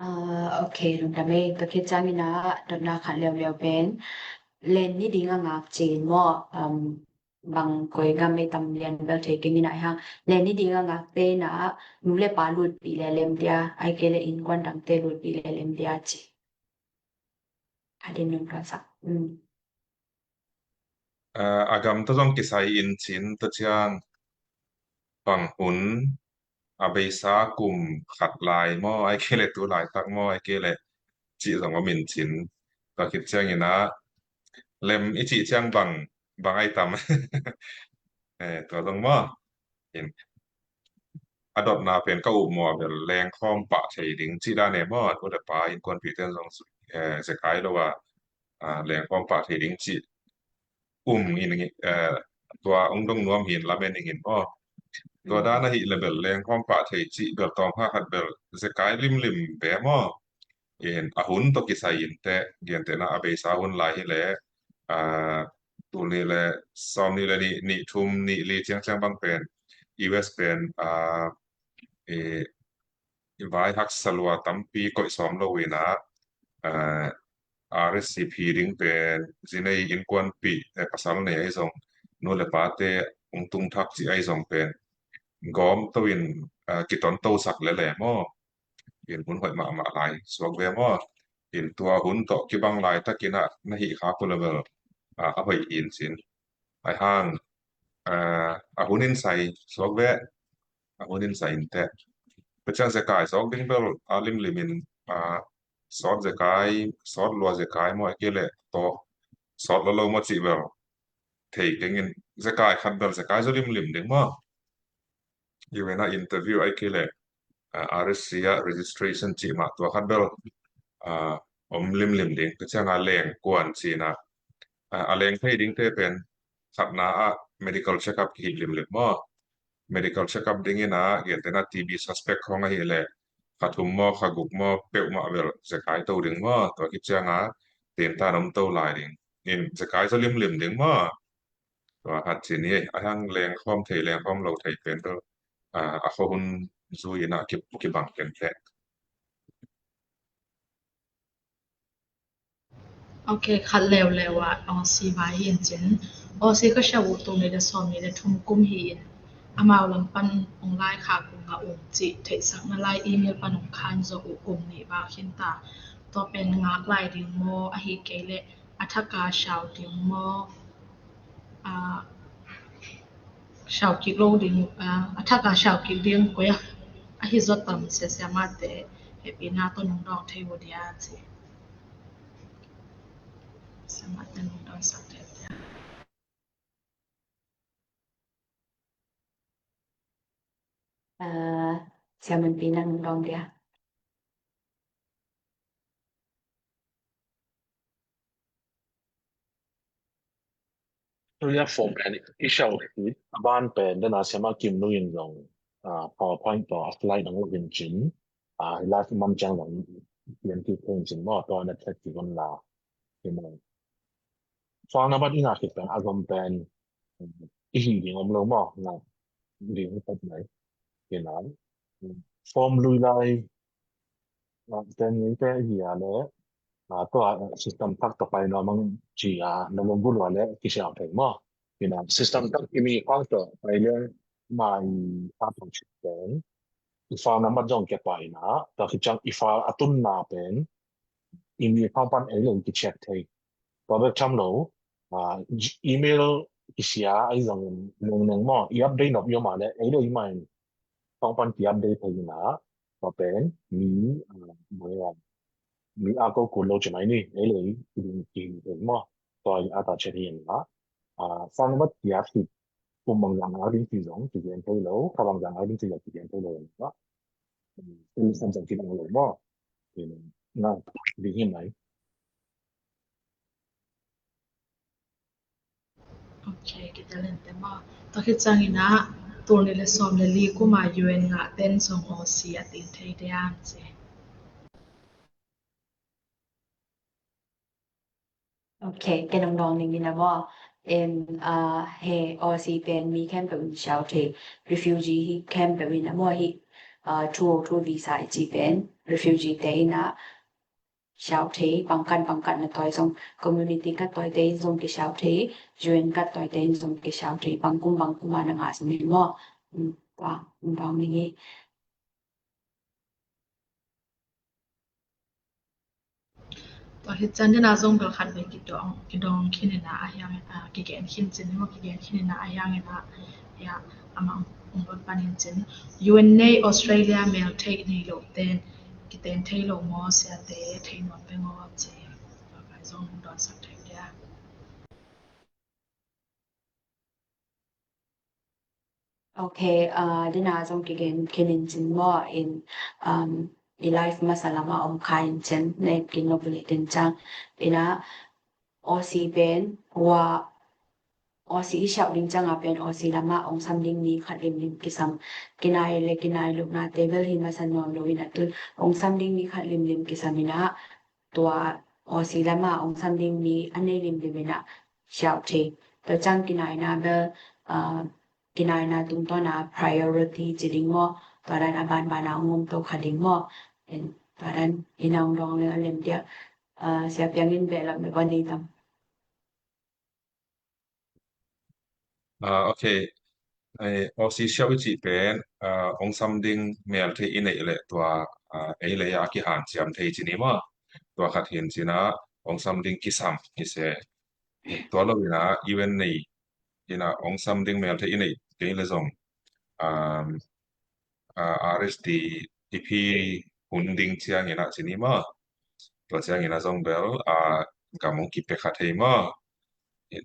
Ah, ok, lungdam ei. Tua khit ciangin a dotna khat leuleu pen, len ni ding a ngak ci-in maw, um, bang koi gam ei tam lian bel thei keng in a, ahi hang len ni ding a ngakte in a nu le pa lutpih leh lem dia, ahih kei leh innkuan dangte lutpih leh lem dia ci. A din nung ka sa. Mm. Eh, a gam tawh zong kisai in cin, tua ciang bang hun, a beisa kum khat lai maw, ahih kei leh tu laitak maw, ahih kei leh cih zong om in cin. Tua khit ciangin a, lem i cih ciang bang, bang ai tam. Eh, tua zong maw. In, a dotna pen ka upmawh a bel lengkhawm pah thei ding cih dan e maw, a nu le pa innkuanpihte zong, eh, zekai lo a, ah, lengkhawm pah thei ding cih um in, eh, tua hong dong nuam hi in lamen ing in maw. Tua dan ahih leh bel lengkhawm pah thei cih bel tawm kha khat bel zekai limlim ve maw. In a hun tawh kisai in teh, gentehna a beisa hun lai hi leh, ah, tul nih le sawm nih le nih, nih thum, nih li ciangciang bang pen, U S pen, ah, eh, vai haksa lua tampi koih sawm lo in a, ah, R S C P ding pen, zi nei innkuanpih, eh, pasal nei ahi zong, nu le pate hong tung thak cih ahi zong pen, gawm to in, ah, kiton to sak lel e maw. In hun hoih mahmah lai suak ve maw. In tua hun tawh kibang laitakin a na hih khak uh leh bel, ah, a hoih hi in cin. Ahi hang, ah, a hun in sai suak ve, a hun in sai in teh. Tua ciang zekai zawk ding bel a limlim in, ah, sawt zekai, sawt lua zekai maw, ahih kei leh tawh sawt lua lo maw cih bel thei keng in, zekai khat bel zekai zaw limlim ding maw. U N a interview ahih kei leh, ah, R S C a registration cih mah tua khat bel, ah, om limlim ding. Tua ciang a leng kuan cihna, ah, a leng thei dingte pen khatna ah medical check-up kihih limlim maw. Medical check-up dingin a, gentehna T B suspect khawng ahih leh kha thum maw, kha guk maw, peuhmah bel zekai to ding maw. Tua khit ciang a, tentan om to lai ding. In zekai zaw limlim ding maw. Tua khat ci ni, ahi hang lengkhawm thei, lengkhawm lo thei pen tawh, ah, a khuahun zui in a ki, kibang ken teh. Ok, khat leuleu ah Aussie vai hi in cin. Aussie ka siau uh tul nih le sawm nih le thum kum hi in, amau lam pan hong laikhak uh ngah ung cih theihsakna lai email pan hong khan zawh uh kum nih val khin ta. Tua pen ngak lai ding maw, ahih kei leh a thak a siau ding maw, ah, siau kik lo ding, ah, a thak a siau kik ding koi a, Hi zot tam sia, siamate hehpihna tawh nungdawng thei uh dia ci. Siamate nungdawng sak thei uh dia. Ah, siaman pi nang dawng dia. Tuya form pen i siau hi a ban pen dana siama Kim Nu in zong, ah, PowerPoint tawh a slide dang lo in cin, ah, i live man ciang zong pian ki pen cin maw, tua na chat ki zon la. Ki maw. Fang na bat i ngak khit pen a zom pen i hi ding om lo maw, ngak ding hi pat mai. Kina form lui lai, ah, ten ni te hi a le, ah, tua, ah, system tak tawh pai nuam ang ci a na lom bul ua le kisiau thei maw. Kina system tak i mi khang tawh pai le mai a tawh ci pen i file number zong kia pai na, tua khit ciang i file a tunna pen i mi khang pan ei le i kicheck thei. Tua bek tham lo, ah, email kisia ai zong neng neng maw, i update nop i om a le ei le i mai khang pan ki update thei na, tua pen mi, ah, mi a ko kul lo ci mai ni, ei le i ding ki thei maw. Tua i a ta chen hi na, ah, file number kia khit kum bang zang a ding ci zong kigen thei lo, kha bang zang a ding ci zong kigen thei lo na. Kum sam zang kidang lo maw. Ina ding hi mai. Ok, kitel in te maw. Tua khit ciang ina, tul nih le sawm le li kuma U N ngah ten zong O C a tin thei diam ci. Ok, ken ong dawng ning ina maw. Em, ah, he O C pen mi khempeuh in siau thei, refugee hi khempeuh ina maw hi, ah, two oh two visa i ci pen refugee te ina siau thei, pangkan pangkan na tawi zong, community kat tawi te in zong kisiau thei, U N kat tawi te in zong kisiau thei, bangkum bangkum a na ngah zong hi maw. Um, tua, um, dawng ning hi. Tua hi cian dina zong bel khat vei kidawng, kidawng khin ina a hiang, ah, kigen khin cin hi maw, kigen khin ina a hiang ina, ya, amang ung lut panin cin. U N nei Australia mel theih nei lo ten, kiten thei lo maw siate thei nuam peng aw ci. Tua kai zong ung dawn sak thei dia. Ok, ah, dina zong kigen khin in cin maw in, um, i live masa lama om kha in cin na ep kin lo buli din ciang ina O C pen wa O C i siau ding ciang a pen O C lama ong sam ding ni khat limlim kisam. Kinai le kinai lukna te bel hi masa nuam lo ina tun ong sam ding ni khat limlim kisam ina tua O C lama ong sam ding ni a nei limlim ina siau thei. Tua ciang kinaina bel, ah, kinaina tungtawna priority ci ding maw. Tua dan a banbana ong om to kha ding maw. Tua dan ina ong dawng le a lem dia, ah, sia piang in behlap me bani tam. Ah, ok. Ai, O C siau i cih pen, ah, ong sam ding mel thei i neih leh tua, ah, ei le a kihan siam thei ci ni maw. Tua khat hin cina ong sam ding kisam hi se. Tua lo ina U N nei ina ong sam ding mel thei i neih kei le zong, um, ah, R S D i phi hun ding ciang ina ci ni maw. Tua ciang ina zong bel, ah, gam ong kipia kha thei maw.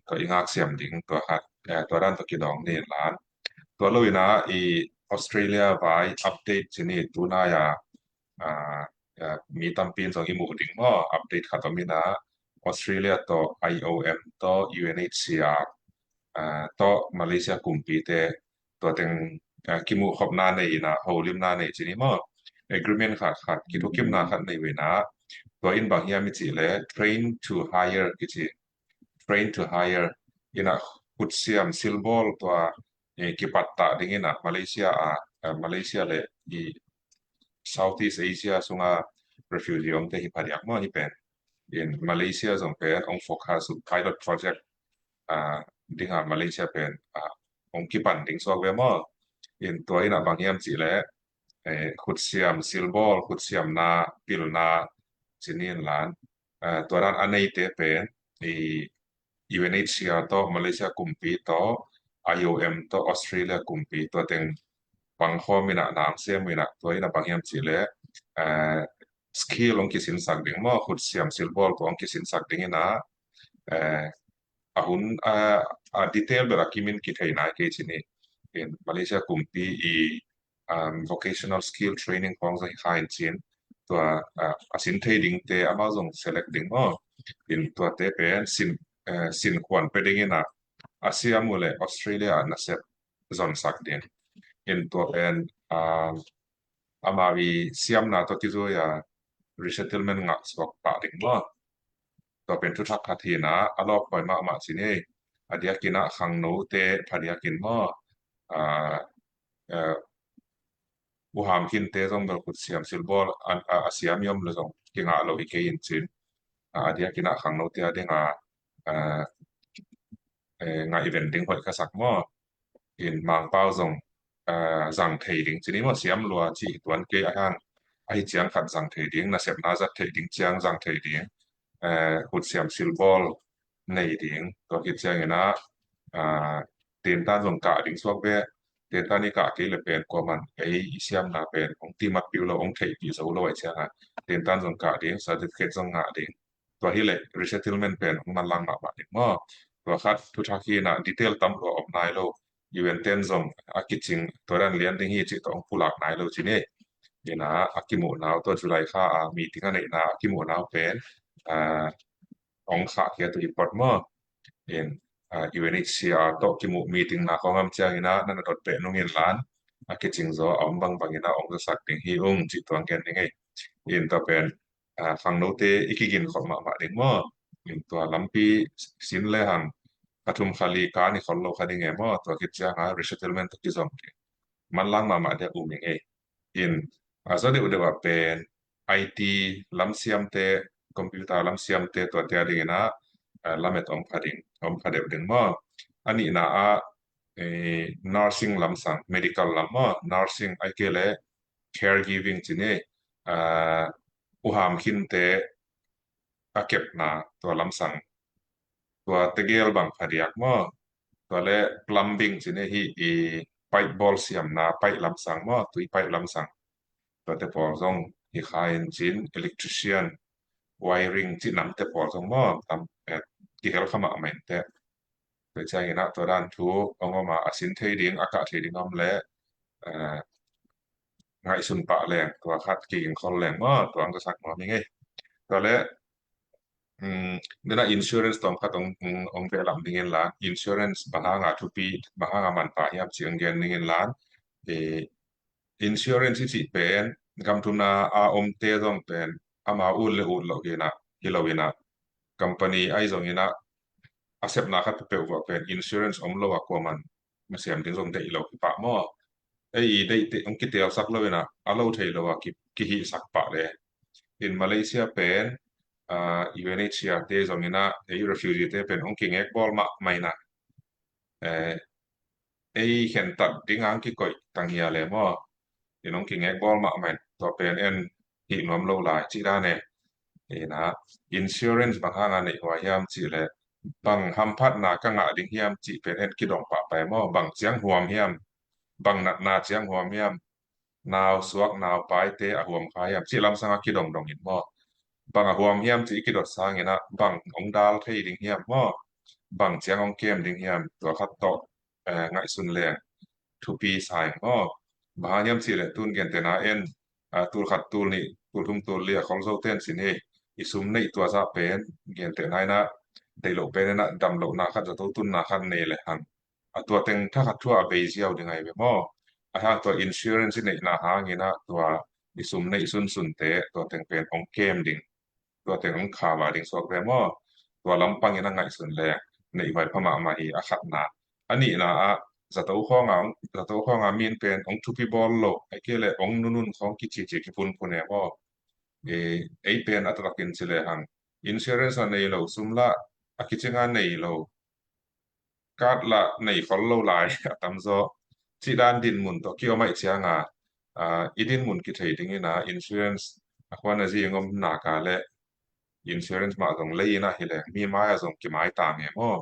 Tua i ngak siam ding tua khat, eh, tua dan tua kidawng ni lan. Tua lo ina i Australia vai update ci ni tunai a, ah, ah, mi tampi in zong i muh ding maw, update khat om ina Australia tawh I O M tawh U N H C R, ah, tawh Malaysia kumpi te tua teng, ah, kimuh khopna nei ina holimna nei ci ni maw. Agreement khat khat, kithukimna khat nei uh ina tua in bang hiam i cih le train to hire kici, train to hire ina khutsiam silbawl tua, eh, kipattah ding ina Malaysia a, ah, Malaysia le i Southeast Asia sunga refugee omte hi phadiak maw hi pen. In Malaysia zong pen ong focus uh pilot project, ah, dinga Malaysia pen, ah, ong kipan ding suak ve maw. In tua ina bang hiam cih le, eh, khutsiam silbawl, khutsiamna, pilna ci ni in lan. Ah, tua dan a neite pen i U N H C R tawh Malaysia kumpi tawh I O M tawh Australia kumpi tua teng pangkhawm in ah, na hong sem in ah, tua in ah bang hiam cih leh, eh, skill hong kisinsak ding maw, khutsiam silbawl tua hong kisinsak ding in ah, eh, a hun, a, a detail bel a kimin kithei nai kei ci ni. In Malaysia kumpi i, um, vocational skill training khawng zong hi kha in cin, tua, uh, a sin thei dingte amau zong select ding maw. In tuate pen sin, uh, sin khuan pia ding in ah, a siam uh leh Australia ah nasep zonsak ding. In tua pen, um, amau i siamna tawh kizui a resettlement ngah suak pah ding maw. Tua pen thuthak khat hi in ah, a lawp huai mahmah ci ni. A diakin ah khangnote phadiakin maw, a, a, u ham khinte zong bel khutsiam silbawl a, a, a siam i om leh zong kingah lo hi kei in cin. A, a diakin ah khangnote a ding a, a, eh, ngah i ven ding hoih ka sak maw. In Mangpau zong, eh, zang thei ding ci ni maw, siam lua cih hi tuan kei a hang. Ahi ciang khat zang thei ding, nasepna zat thei ding ciang zang thei ding, eh, khutsiam silbawl nei ding. Tua khit ciangin ah, ah, tentan zong kah ding suak ve. Tentan i kah kei leh pen kuaman ei i siamna pen hong timat piu lo, hong theihpih zo lo ahih ciangin ah tentan zong kah ding, certificate zong ngah ding. Tua hi leh resettlement pen hong manlang mahmah ding maw. Tua khat thuthak hi in ah, detail tam lua om nai lo. U N ten zong a kicing, tua dan lian ding hi cih tawh hong pulak nai lo ci ni. In ah, a kimuhna uh tua July kha a meeting a neihna a kimuhna uh pen, ah, hong khahkhia uh hi pawt maw. In, ah, U N H C R tawh kimuh meeting na khawng a om ciangin ah, na na dot peh nung in la, a kicing zaw a om bangbang in ah hong zasak ding hi ung cih tua hong gen ding hi. In tua pen, ah, khangnote i kiginkhop mahmah ding maw. In tua lampi sin lehang kha thum kha li kan i khol lo kha ding e maw, tua khit ciang a resettlement tawh kizom ding. Manlang mahmah ding a um ing ei. In, ah, zaw deuhdeuh ah pen I T lam siamte, computer lam siamte, tuate a ding in ah, ah, lamet om pha ding, om pha deuh ding maw. A nihna ah, eh, nursing lamsang, medical lam maw, nursing ahih kei leh caregiving ci ni, ah, u ham khinte a kepna tua lamsang. Tua tegel bang phadiak maw. Tua leh plumbing ci ni, hih i pipe bawl siamna, pipe lamsang maw, tui pipe lamsang. Tuate pawl zong hi kha in cin, electrician, wiring cih namte pawl zong maw, tam, eh, kihel kha mahmah in teh. Tua ciangin ah tua dan thu hong om a, a sin thei ding, a kah thei ding om leh, eh, ngaihsun pah leng, tua khat kiginkhol leng maw, tua hong zasak nuam ing ei. Tua leh, um, nidang insurance tawm khat hong, hong, hong vehlam ding in la, insurance bang hanga thupi, bang hanga manpha hiam cih hong gen ding in la, eh, insurance i cih pen, gam thumna a omte zong pen, amau ut le ut loh hi in ah, hi lo in ah, company ahi zongin ah, a sepna khat peuhpeuh uh ah pen, insurance om lo a kuaman, masiam ding zong deih lo hi pah maw. Ei i deihte hong kitelsak lo in ah, a lo thei lo a ki, kihihsak pah le. In Malaysia pen, ah, U N H C R te zongin ah, ei refugee te pen hong kingek bawl mahmah in ah, eh, ei khentat ding a hong kikoih tang hi a le maw. In hong kingek bawl mahmah in, tua pen en hih nuam lo lai cih dan e. In ah, insurance bang hanga neih huai hiam cih leh, bang hamphatna ka ngah ding hiam cih pen en kidong pahpah e maw, bang ciang huam hiam, bang natna ciang huam hiam, nau suak nau paite a huam kha hiam cih lamsang a kidongdong in maw. Bang a huam hiam cih i kidot sangin ah, bang hong dal thei ding hiam maw, bang ciang hong kem ding hiam, tua khat tawh, eh, ngaihsun leng thupi sa ing maw. Bang hang hiam cih leh tun gentehna en, ah, tul khat, tul nih, tul thum, tul li a khol zote in sin hi. I sum neih tua zah pen gentehna in ah, deih loh pen in ah, dam lohna khat, zato tunna khat nei lehang, a tua teng thakhat thu a bei ziau ding ahi ve maw. A hang tua insurance i neihna hangin ah, tua i sum neih sunsunte tua teng pen hong kem ding, tua teng hong cover ding suak ve maw. Tua lampangin a ngaihsun leng neih huai pha mahmah hi, a khatna. A nihna ah, zato khawnga, zato khawnga min pen hong thupi bawl lo, ahih kei leh hong nunun khawng kicici kipunpun e maw. Eh, ei pen a taktakin ci lehang, insurance a nei lo, sum lah a kicinga nei lo, card lah nei khol lo lai a tamzaw. Cih dan dinmun tawh kiom ahih cianga, ah, i dinmun kithei dingin ah, insurance a khuan a zi ngom nak a leh, insurance mah zong lei in ah hi leng, mi mai-ah zong kimai ta nge maw.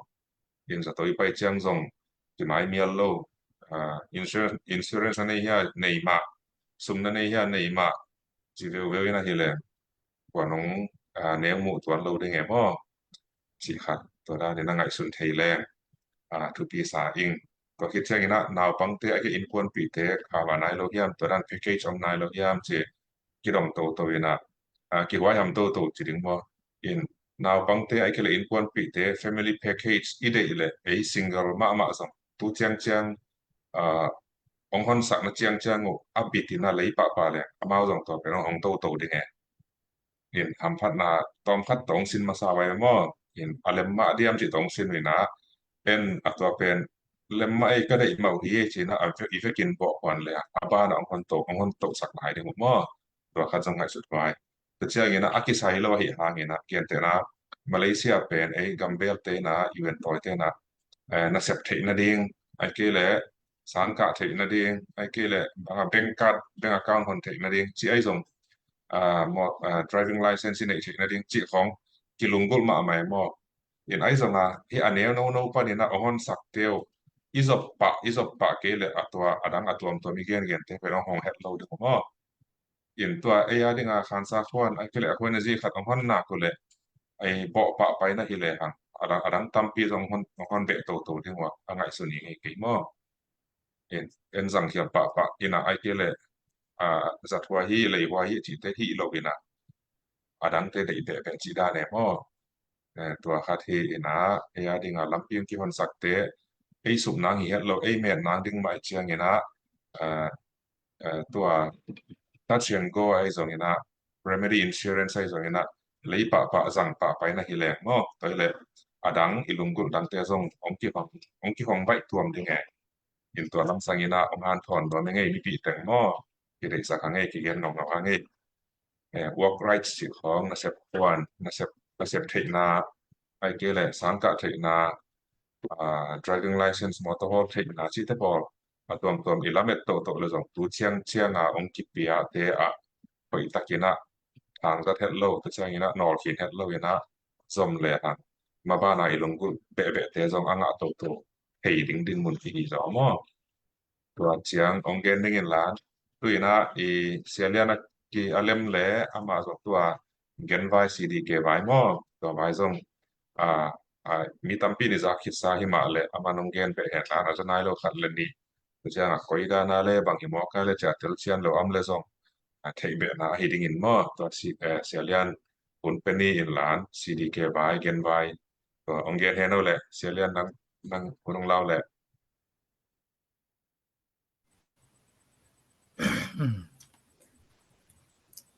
In zato i pai ciang zong kimai mial lo, ah, insurance, insurance na nei hia nei mah, sum na nei hia nei mah, ci veuveu in ahi leng, kua nong, ah, neu muh tuan lo ding e maw? Cih khat, tua dan in a ngaihsun thei leng, ah, thupi sa ing. Tua khit ciangin ah naupangte a ki innkuanpihte kha va nai lo hiam, tua dan package om nai lo hiam ci kidong toto in ah, ah, kihuaiham toto ci ding maw? In naupangte a ki le innkuanpihte family package i deih le ei single mahmah zong tu ciangciang, ah, ong honsakna ciangciang uh a bit in a lei pahpah le amau zong tua pen ong toto ding e. In hamphatna tawmkhat tawh ong sin masa vai maw? In a lem mah diam cih tawh ong sin uh in ah, en a tua pen lem mah ei ka deih mah uh hi ei ci in ah, a ve-, i vekin bawh kuan le a ban ah ong hon to, ong hon tosak lai ding uh maw? Tua khat zong ngaihsut vai. Tua ciangin ah a kisai lo ahi hangin ah, gentehna Malaysia pen ei gambelte in ah, U N tawite in ah, eh, nasep theih nading, ahih kei le sangkah theih nading, ahih kei le bang a bank card, bank account hon theih nading, ci ahi zong, ah, maw, ah, driving license i neih theih nading, cih khong kilunggulh mahmah e maw? In ahi zong a, hih a neu nono panin ah ong honsakte uh i zop pah, i zop pah kei le a tua, a dang a tuamtuam i gengente pen ong hong het lo ding uh maw? In tua ei a ding a khansa khuan, ahih kei le a khuan a zi khat ong hon nak uh le, ei bawh pahpah in ahi le hang, a dang, a dang tampi zong hon, hon beh toto ding uh a, a ngaihsun i ngei kei maw? In, en zangkhial pahpah in ah, ahih kei le, ah, zat huai hi, lei huai hi cihte hi lo in ah, a dangte deih behbeh cih dan e maw? Eh, tua khat hi in ah, ei a ding a lampi ong kihonsakte, ei sup nang hi het lo, ei met nang ding mah i ciangin ah, ah, eh, tua touch and go ahi zongin ah, remedy insurance ahi zongin ah, lei pahpah, zang pahpah in ahi leng maw? Tua hi le a dang i lunggulh dangte zong ong kihong, ong kihong baih tuam ding e. In tua lamsang in ah ong hanthawn nuam e ngei, mipih teng maw? Kideihsak a ngei, kigen ngaungau a ngei. Eh, work rights cih khong, nasep khuan, nasep, nasep theihna, ahih kei le sangkah theihna, ah, driving license, motor hawl theihna cihte pawl a tuamtuam i lamet toto le zong tu ciangciang a ong kipiate ah hoihtak in ah thangzat het lo, tua ciangin ah nawlkhin het lo in ah zom le hang, maban a i lunggulh behbehte zong a ngah toto thei ding dinmun kihi zaw maw? Tua ciang ong gen ding in la, tu in ah i Sia Lian a ki a lem le amah zong tua gen vai, C D K vai maw? Tua vai zong, ah, ah, mi tampi in i zak khitsa hi mah le, aman ong gen beh hen la, a za nai lo khat le nih. Tua ciang a koi dan a le, bang hi mawk a le, ci a telcian lo om le zong, ah, theih behna ahi ding in maw? Tua si, eh, Sia Lian hun pen ni in la, C D K vai, gen vai. Tua ong gen hen o le, Sia Lian nang, nang hun ong lau le.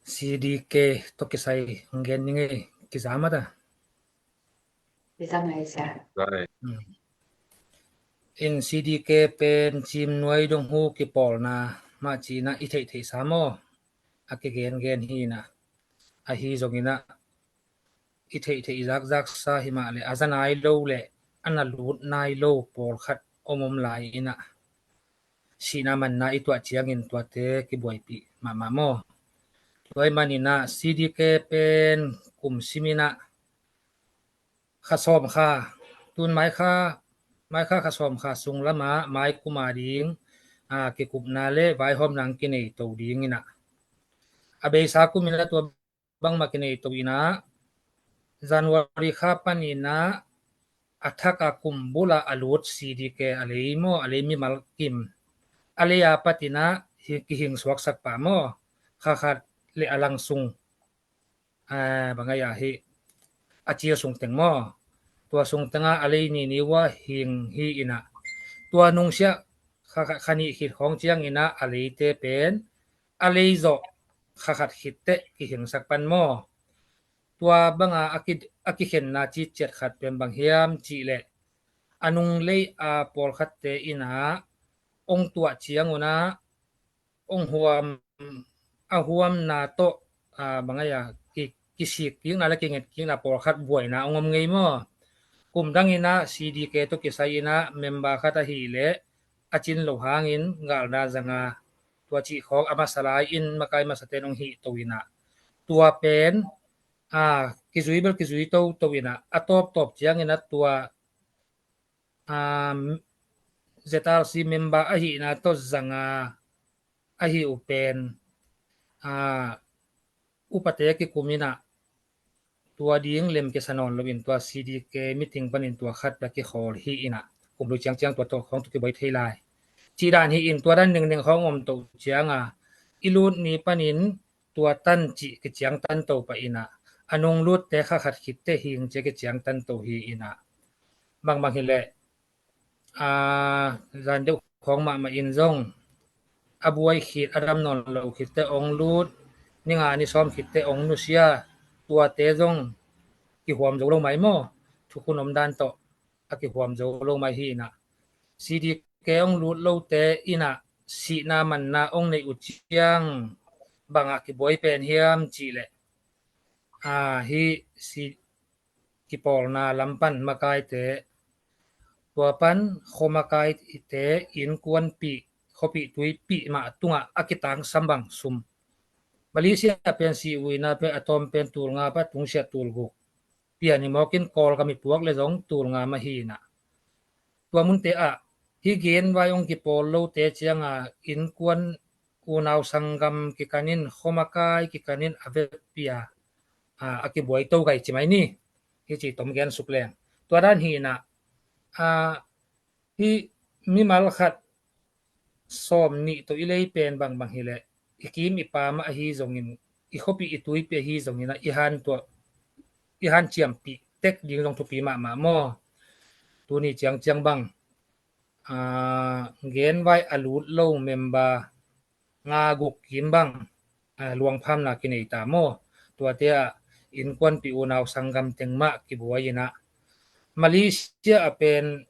C D K tawh kisai hong gen ning ei, kiza mah ta. Kiza mah ei sia. Zai. Hmm. In C D K pen cim nuai dong hu kipawlna mah ci in ah i theihtheih sa maw? A kigengen hi in ah. Ahi zongin ah i theihtheih i zakzak sa hi mah le, a za nai lo le a na lut nai lo pawlkhat om om lai in ah, sihna manna i tuah ciangin tuate kibuaipih mahmah maw? Tua ahih manin ah C D K pen kum sim in ah kha sawm kha, tun mai kha, mai kha kha sawm kha sung lam ah mai kum a ding, ah, kikupna le vaihawmna kinei to ding in ah, a beisa kum in ah tua bangmah kinei to in ah, January kha panin ah a thak a kum bul ah a lut C D K a lei maw, a lei mimal kim, a lei a pat in ah hi, kihing suaksak pah maw? Kha khat le a lang sung, ah, bang a hi, a cil sung teng maw? Tua sung teng ah a lei nini uh a hing hi in ah, tua nungsiah kha, kha, kha nih khit khawng ciangin ah a leite pen a lei zawh kha khat khit teh kihingsak pan maw? Tua bang a, a ki, a kikhenna ciciat khat pen bang hiam cih leh, a nung lei a pawlkhatte in ah ong tuah ciang un ah ong huam, a huamna tawh, ah, bang a hi a, ki, kisik kikna le kinget kikna pawlkhat buaina ong om ngei maw? Kum dang in ah C D K tawh kisai in ah member khat ahih leh a cin lo hangin galna zanga, tua cih khawng a masa lai in makai masate'n ong hih to in ah, tua pen, ah, kizui bel kizui toto in ah, a tawptawp ciangin ah tua, ah, Z R C member ahihna tawh zanga ahi uh pen, a, upate kikum inah tua ding lem kisa nawn loin tua C D K meeting panin tua khat pia kikhawl hi inah kum lui ciangciang tua tawh khawng tawh kibuai thei lai. Cih dan hi in tua dan nengneng khawng om toh cianga i lut ni panin tua tan cih kiciangtan to pah inah a nung lutte kha khat khitte hing cia kiciangtan to hi inah bangbang hileh, a, zan deuh khawng mahmah in zong a buai khit a dam nawn lo khitte ong lut, ni nga ni sawm khitte ong nusia, tuate zong kihuam zo lo mai maw? Thukhun om dan tawh a kihuam zo lo mai hi inah C D K ong lut lote inah sihna manna ong neih uh ciang bangah kibuai pen hiam cihleh, a, hi si kipawlna lam pan makaite, tua pan khuamakaite innkuanpih, khuapih tuipih mah tungah a kitangsam bang sum. Malaysia pen si uina pen a tawm pen tul nga pa tungsiah tul guk pian hi mawkin Kawlgam i puak le zong tul nga mah hi inah tua munte ah hi genvai ong kipawl lote cianga innkuan unau sanggam kikanin khuamakai kikanin a vekpi a, a, a kibuai to gai ci mai ni. Hi ci tom gen suk leng tua dan hi inah, a, hi mimal khat sawm nih tawh i lei pen bangbang hileh i kim i pam ahi zongin i khuapih i tuipih ahi zongin ah i han tuah i han ciampih tek ding zong thupi mahmah maw? Tuni ciangciang bang, a, genvai a lut lo member nga guk kim bang, a, luangphamna kinei ta maw? Tuate ah innkuanpih unau sanggam teng mah kibuai inah Malaysia a pen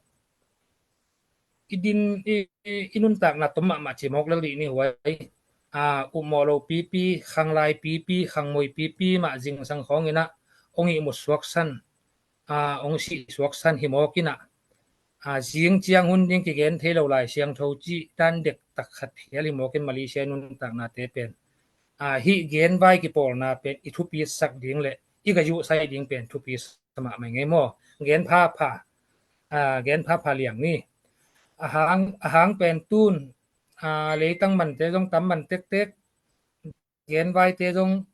i din i, i, i nuntakna tom mahmah ci mawk lel dih ni huai. A, upmawh lo pipi, khanglai pipi, khangmoi pipi mah zingsang khawng inah ong ihmut suaksan, a, ong sih suaksan hi mawk inah, a, zing ciang hun ding kigen thei lo Lai Siangtho cih dan dektak khat phial hi mawkin Malaysia nuntaknate pen, a, hih genvai kipawlna pen i thupi sak ding le i ka yuhsai ding pen thupi sa mahmah ngei maw? Gen phapha, a, gen phapha liang ni. A hang, a hang pen tun, a, leitang mante zong tam man tektek, genvaite zong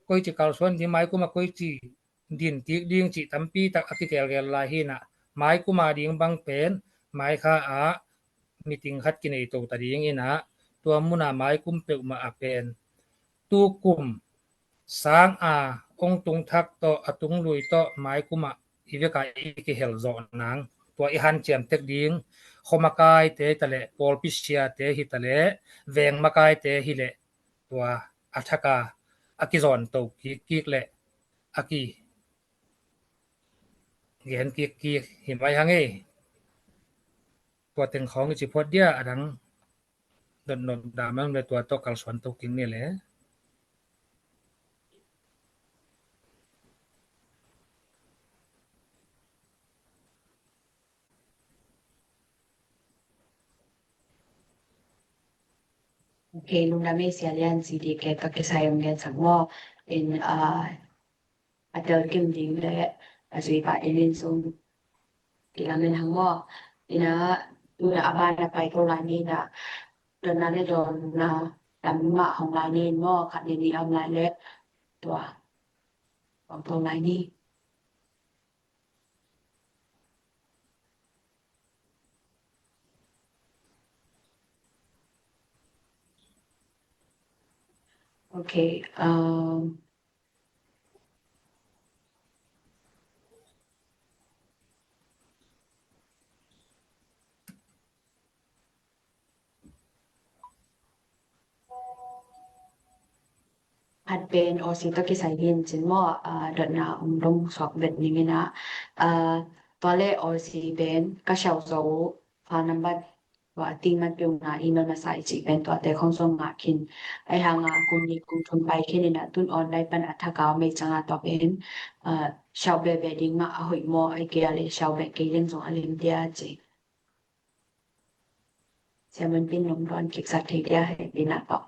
koici kalsuan ding, maikum a koici din kik ding cih tampi tak a kigelgel lai hi inah maikum a ding bang pen maikha ah meeting khat kinei to ta ding inah tua muna maikum peuhmah a pen tukum sang a ong tung thak tawh a tung lui tawh maikum ah i vekah i kihel zawh nang tua i hanciam tek ding khuamakaite hitaleh pawlpi siate hitaleh veng makaite hileh tua a thaka a kizawn to kikkik le a ki gen kikkik hi mai hang ei. Tua teng khawng i ci phuat dia a dang dotnop dam le tua tawh kalsuan to kik ni le. Ok, lungdam ei Sia Lian, C D K ka kisai om gen sak maw. In, ah, a tel kim ding le a zui pah ding in sung kilamen hang maw. Ina, tuna a ban a pai ko lai ni na, dotna le dawnna lam mah hong lai ni maw, khat ni ni om lai le tua hong to lai ni. Ok, um, Khat pen Aussie tawh kisai hi in cin maw, ah, dotna om dong suak vet ning ina, ah, tua le Aussie pen ka siau zo uh, phone number tua ting man piu na email masa i cih pen tuate khong zong ngah khin. Ai hanga kum ni kum thum pai khin ina tun online pan a thakau mei canga tua pen, ah, siau bebe ding mah a hoih maw, ai kei a le siau be kei ding zong a lim dia ci. Sia Mun Pin nong don kik sak thei dia hei pin a tawh.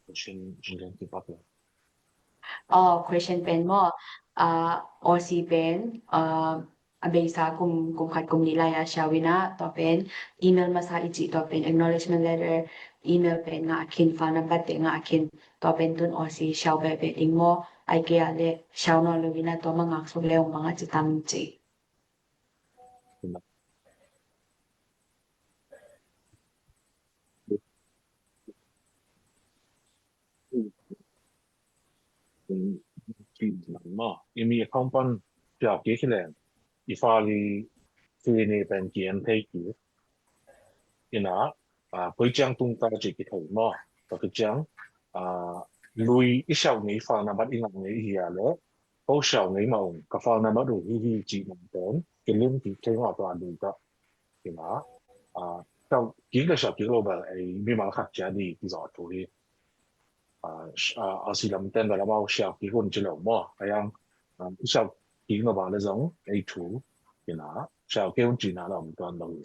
Question and then keep up. aw, question pen maw, ah, O C pen, ah, a beisa kum, kum khat kum nih lai-a siau in ah, tua pen email masa i cih, tua pen acknowledgement letter email pen ngah khin, file number te ngah khin, tua pen tun O C siau behbeh ding maw, ahih kei leh siau nawn lo in ah, tua mah ngak suk le ong bang a ci tam ci. I mi account pan siau kik hi leng, i file i C N A pen ki-en thei kik. In ah, ah, koi ciang tung ta cih kithei maw. Tua khit ciang, ah, lui i siau ngei file number i ngah ngei hi a leh, ko siau ngei mah ung, ka file number uh hi hi cih mah pen kilem kik thei maw, tua lui ta. In ah, ah, siau kik le siau kik lo bel ei mimal khat cia di kizawh thu hi. Ah, sh-, ah, a si lam ten bel amau siau kik un ci lo maw. A yang, ah, siau kik lo bang le zong ei thu, in ah, siau kik un cihna la om tuan lo hi.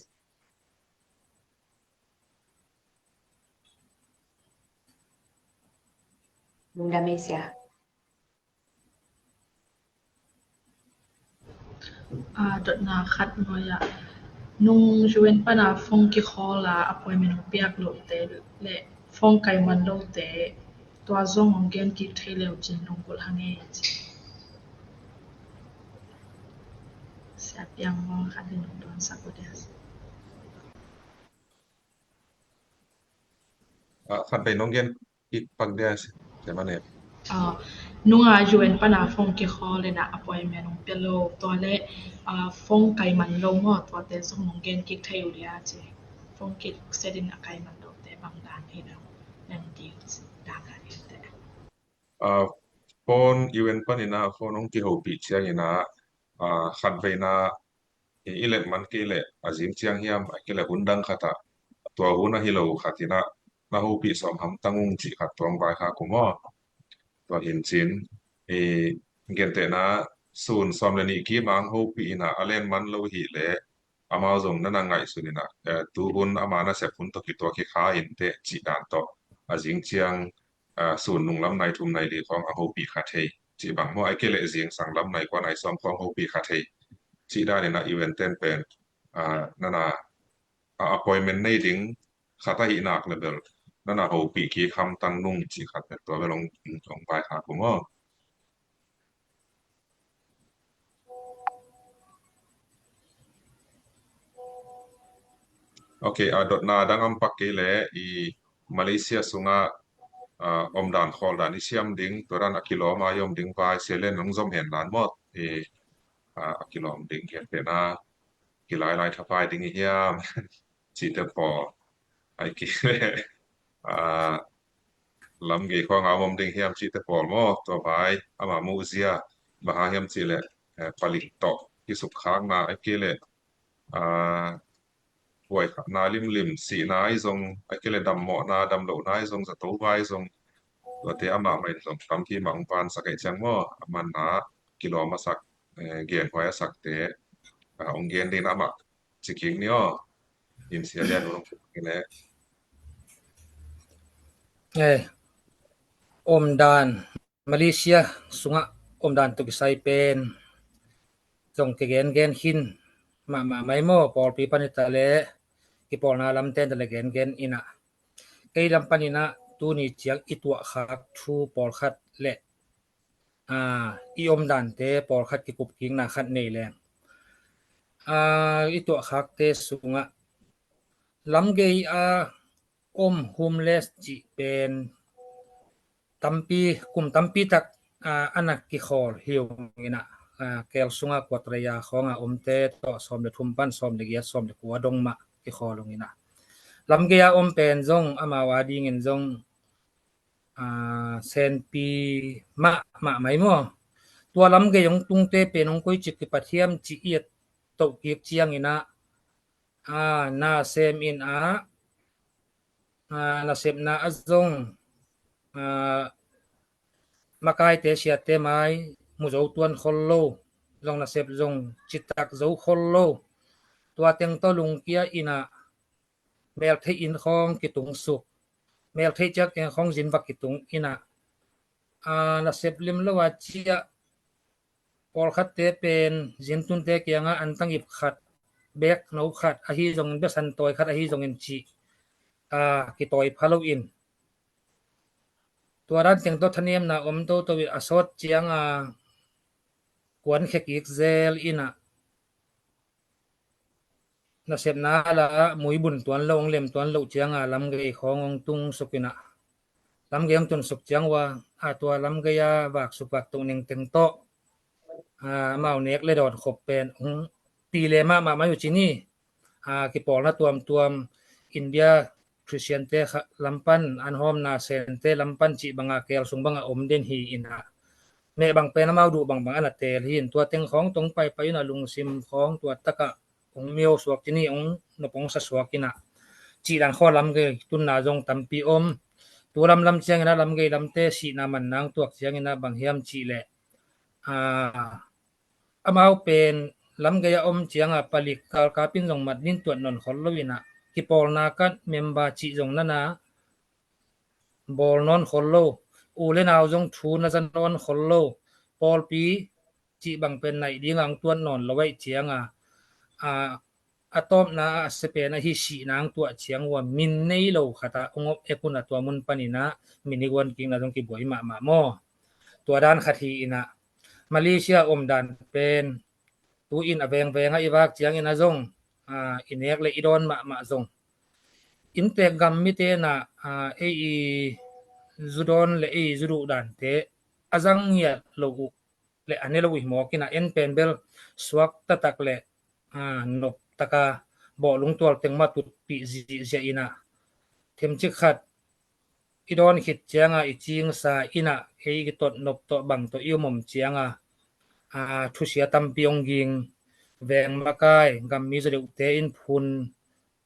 Lungdam ei sia. Ah, dotna khat nuai ah, nung U N pan a phone kikhawl a appointment hong piak lote le phone kai man lote, tua zong hong gen kik thei le uh cin nung kulh hang e ci. Sia Piang maw, khat din hong dawnsak uh dia. Ah, khat vei nong gen kik pak dia, sia mah ne. Ah, nung a U N pan a phone kikhawl in ah appointment hong pia lo, tua le, ah, phone kai man lo maw, tuate zong nong gen kik thei uh dia ci. Phone kik set in a kai man lote bang dan hi lo, nang ding dan dan hi te. Ah, phone U N pan in ah phone hong kihopih ciang in ah, ah, khat vei in ah i, i let man kei leh a zing ciang hiam, ahih kei leh hun dang khat ah, tua hun ahi lo khat in ah na hopih sawm hamtang ung cih khat tua hong vaikhak uh maw. Tua hi in cin, i, gentehna sun sawm le nih kim a hong hopih in ah a len man lo hi leh, amau zong na na ngaihsun in ah, eh, tu hun ama nasep hun tawh kituak hi kha in teh cih dan tawh a zing ciang, ah, sun nung lam nai thum nai li khawng a hopih kha thei cih bang maw, ahih kei leh zingsang lam nai kua nai sawm khawng hopih kha thei cih dan in ah U N ten pen, ah, na na, ah, appointment nei ding khat ahih nak leh bel na na hopih kik hamtang nung cih khat bel tua bel hong, hong vaikhak uh maw. Ok, a dotna dang om pak kei leh i Malaysia sungah, ah, omdan khawldan i siam ding, tua dan a kilawm a i om ding vai, Sia Lian nong zom hen lan maw, i, ah, a kilawm ding hi te na, kilailai thapai ding i hiam cihte pawl, ahih kei leh, ah, lam gei khawng a om ding hiam cihte pawl maw, tua vai ama muh zia bang hang hiam cih leh, eh, palik tawh kisukkhakna, ahih kei leh, ah, huai khatna limlim, sihna ahi zong, ahih kei leh dammawhna damlohna ahi zong, zato vai zong, tuate amah mah in zong tampi mah hong vansak ahih ciang maw, a manna kilawm a sak, eh, genhuai a sakte, ah, hong gen ding amah ci kik ni aw. In Sia Lian uh hong kik ni leh. Eh, omdan Malaysia sungah omdan tawh kisai pen zong kigengen khin mahmah mai maw, pawlpi pan hi ta leh, kipawlna lamten ta leh gengen in ah, kei lam pan in ah tuni ciang i tuahkhak thu pawlkhat le, ah, i omdante pawlkhat kikupkikna khat nei leng, ah, i tuahkhakte sungah lamgei a om homeless cih pen tampi, kum tampi tak, ah, a na kikhawl hi ung in ah, ah, kel sungah Putrajaya khawngah omte tawh sawm le thum pan sawm le giat, sawm le kua dong mah kikhawl ung in ah, lamgei a om pen zong amau a dingin zong, ah, senpi mahmah mai maw. Tua lamgei hong tungte pen hong koici kipat hiam cih i et toh kik ciang in ah, ah, nasem in ah, ah, nasepna ah zong, ah, makaite siate mai mu zo tuan khol lo, zong nasep zong citak zo khol lo. Tua teng tawh lungkia in ah, meltheih in khawng kitung suk, meltheih ciak in khawng zin va kitung in ah, aa, nasep lim lo a ciah pawlkhatte pen zintunte kiangah antang ip khat, bek no khat ahi zongin, besan tawi khat ahi zongin cih, aa, kitawi pha loin tua dan teng tawh thanemna om toto i a sawt cianga kuan khe kik zel inah nasepna la muibun tuan lo, ong lem tuan lo cianga lamgei khawng ong tung suk inah, lamgei ong tun suk ciang ua, a tua lamgei a vak suk vak tung neng teng tawh, a, amau nek le dawn khop pen ong ti le mahmah mai uh ci ni. A, kipawlna tuamtuam India Christian-te kha lampan, an hawmna Sente lampan cih banga keel sung banga om den hi inah, meh bang pen amau duh bangbang ana teel hi in, tua teng khawng tong paipai inah lungsim khawng tua takah ong mio suak ci ni, ong nop ong sa suak inah cih dan khaw lamgei tunna zong tampi om. Tu lamlam ciang inah lamgei lamte sihna man nang tuak ciang inah bang hiam cih leh, a, amau pen lamgei a om cianga palik kalkapin zong mat nin tuat nawn khol lo inah, kipawlna kan member cih zong nana bawl nawn khol lo, u le nau zong thu na za nawn khol lo, pawlpi cih bang pen naih dinga ong tuat nawn lo aih cianga, a, a tawpna a sia pen ahi sihna ong tuah ciang ua min nei lo khatah ong op ek unah tua mun paninah min i guan kikna zong kibuai mahmah maw? Tua dan khat hi inah, Malaysia om dan pen tu in a vengvengah i vak ciang inah zong, a, i nek le i dawn mahmah zong inntek gam mite inah, a, ei i zu dawn le ei i zu duh dante a zang ngiat lo uh le a ne lo uh hi mawk inah, en pen bel suak taktak le, a, nop taka bawhlung tual teng mah tutpih zihziah inah, themcik khat i dawn khit cianga i cingsa inah ei i kitot nop tawh bang tawh i om om cianga, a, thusia tampi ong ging, veng makai, gammi zaw deuhte in phun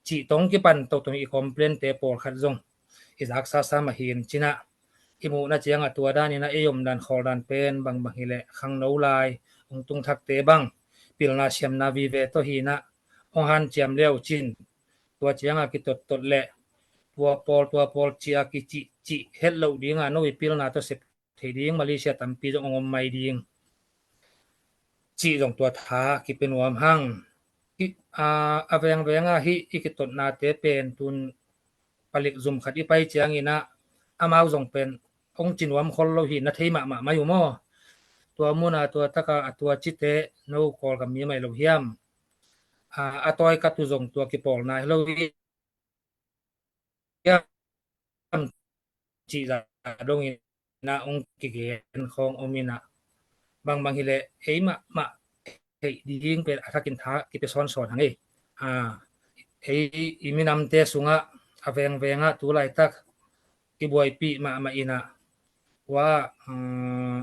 cih tawh ong kipan toto i complain-te pawlkhat zong i zaksa sa mah hi in cinah, i muhna cianga tua dan inah ei om dan khawl dan pen bangbang hileh khangno lai ong tung thakte bang pilna siamna vive tawh hi inah ong hanciam leu cin, tua cianga kitottot leh tua pawl tua pawl cia kicihcih het loh dinga no i pilna tawh sep thei ding Malaysia tampi zong ong om mai ding cih zong tua tha kipia nuam hang. I, a, a vengvenga hih i kitotnate pen tun palik zum khat i pai ciang inah amau zong pen ong ci nuam khol lo hi na thei mahmah mai uh maw? Tua muna tua taka a tua cite no Kawlgam mi mai lo hiam? A, a tawi kat uh zong tua kipawlna hi lo hi hiam cih zah dongin ah ong kigen khawng om inah, bangbang hileh ei mahmah theih ding pen a thakin tha kipia sawnsawn hang ei. A, ei i minamte sungah a vengvengah tu laitak kibuaipih mahmah inah, ua, um,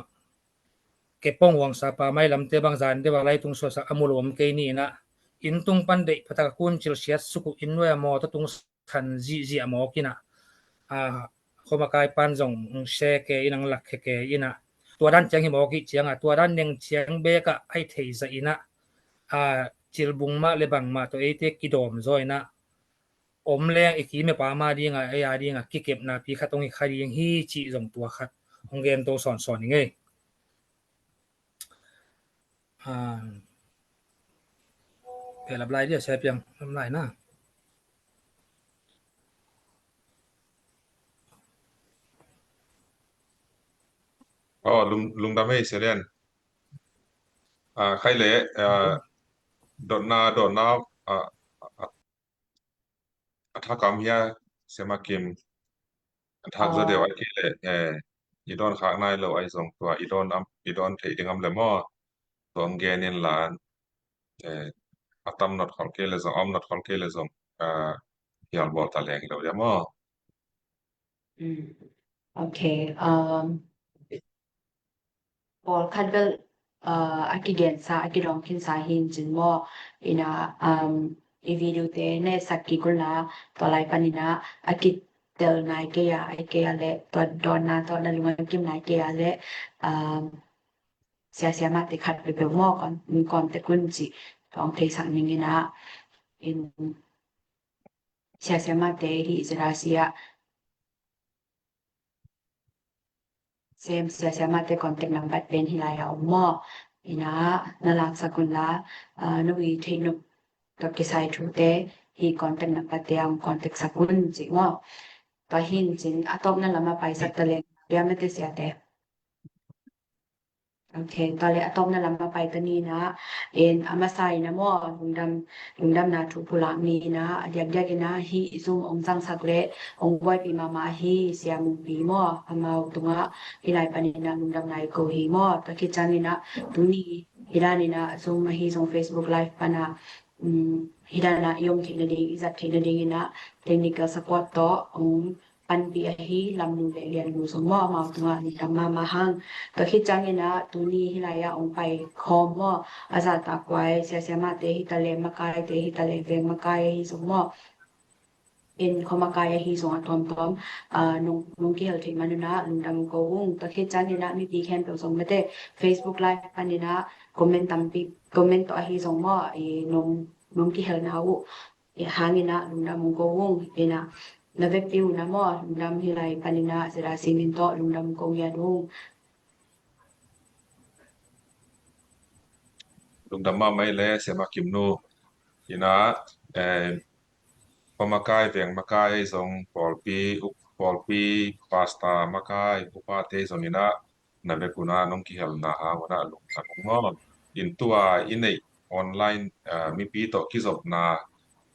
kepong huangsa pa mai lamte bang zan deuh a lai tung suasak a mu lo om kei ni inah, inn tung pan deih phatak a kuncil siat suk uh, inn nuai a mawtaw tung khan zihziah mawk inah, a, khomakai pan zong se ke inah lak khe ke inah, tua dan ciang hi mawk ih cianga tua dan neng ciang bekah ai thei zah inah, a, cilbung mah le bangmah tawh eite kidawm zaw inah om leng i kime pa ma dinga ei a dinga kikepna pi khat ong hi kha ding hi cih zong tua khat ong gen to sawnsawn hi ngei. A, pe lap lai dia sia piang lam lai na. Oh, lung, lungdam ei Selian. A, khai le, a, dotna, dotna, a, a, a thak am hia, Siama Kim? A thak zaw deuh ai kei le, eh, i dawn khak nai lo ai zong tua i dawn am, i dawn theih ding am le maw? Tua ong gen in lan, eh, a tam not khol kei le zong, a om not khol kei le zong, ah, hial bawl ta leng hi lo dia maw? Mm. Ok. Um, pawlkhat bel, uh, a kigensa, a kidawng khinsa hi in cin maw? Ina, um, i video te ne sak kik un la, tua lai pan ina a kitel nai kei a, ai kei a le, tua dawnna tawh na lung a kim nai kei a le, um, sia sia mah te khat peuhpeuh maw, kawm, kawm te kun ci, tua ong theisak ning ina, in, sia sia mah te hi zira sia. sem sia siamate contact number pen hi lai a om maw. Ina na laksak un la, ah, no i theih nop tawh kisai thute hi contact number te a hong contact sak un ci maw. Tua hi in cin a tawpna lam a paisak ta leng bia mate siate. Ok, tua le a tawpna lam a pai ta ni na, en a masa ina maw, lungdam, lungdamna thu pulak ni na, a diakdiak ina hi Zoom ong zangsak le ong buaipi mahmah hi Sia Mungpi maw, amau tunga hi lai pan ina lungdamna i ko hi maw. Tua khit ciang ina tuni hi dan ina Zoom ahi zong Facebook Live pana, um, hi dan a i om theihna ding, i zat theihna ding ina technical support tawh ong panpih ahi Lamnu le Liannu zong maw, amau tungah lungdam mahmah hang. Tua khit ciang ina tuni hi lai a ong pai khawm maw, a zahtak kuai sia siamate hi ta le, makaite hi ta le, veng makai ahi zong maw, en khuamakai ahi zong a tuamtuam, ah, nong, nong kihel theih man ina lungdam ko ung. Tua khit ciang ina mipi khempeuh zong mate Facebook Live pan ina comment tampi, comment tawh ahi zong maw, i nong, nong kihelna uh hang ina lungdam ung ko ung. Ina na vekpi uh na maw, lungdam hi lai pan ina zera simin tawh lungdam ko ngiat ung. Lungdam mahmah i le Sia Mah Kim Nu. Ina, eh, khuamakai, veng makai zong, pawlpi, uk, pawlpi, pasta makai, upate zong ina na vek una nong kihelna hang una lungdam ung maw. In tua i neih online, ah, mipi tawh kizopna,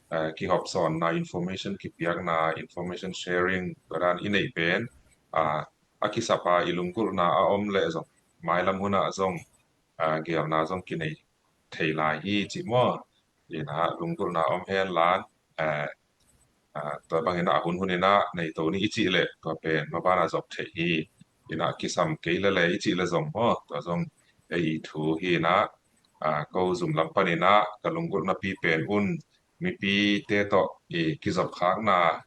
ah, kihopsawnna, information kipiakna, information sharing, tua dan i neih pen, ah, a kisapa i lunggulhna a om leh zong mailam huna zong, ah, geelna zong kinei thei lai hi ci maw. Ina lunggulhna om hen lan, eh, ah, tua bang ina a hun hun ina nei to ni i cih leh tua pen mabana zop thei hi. Ina kisam kei lele i cih le zong maw, tua zong ei i thu hi ina, ah, ko zum lam pan ina ka lunggulhna pi pen un mipite tawh i kizop khakna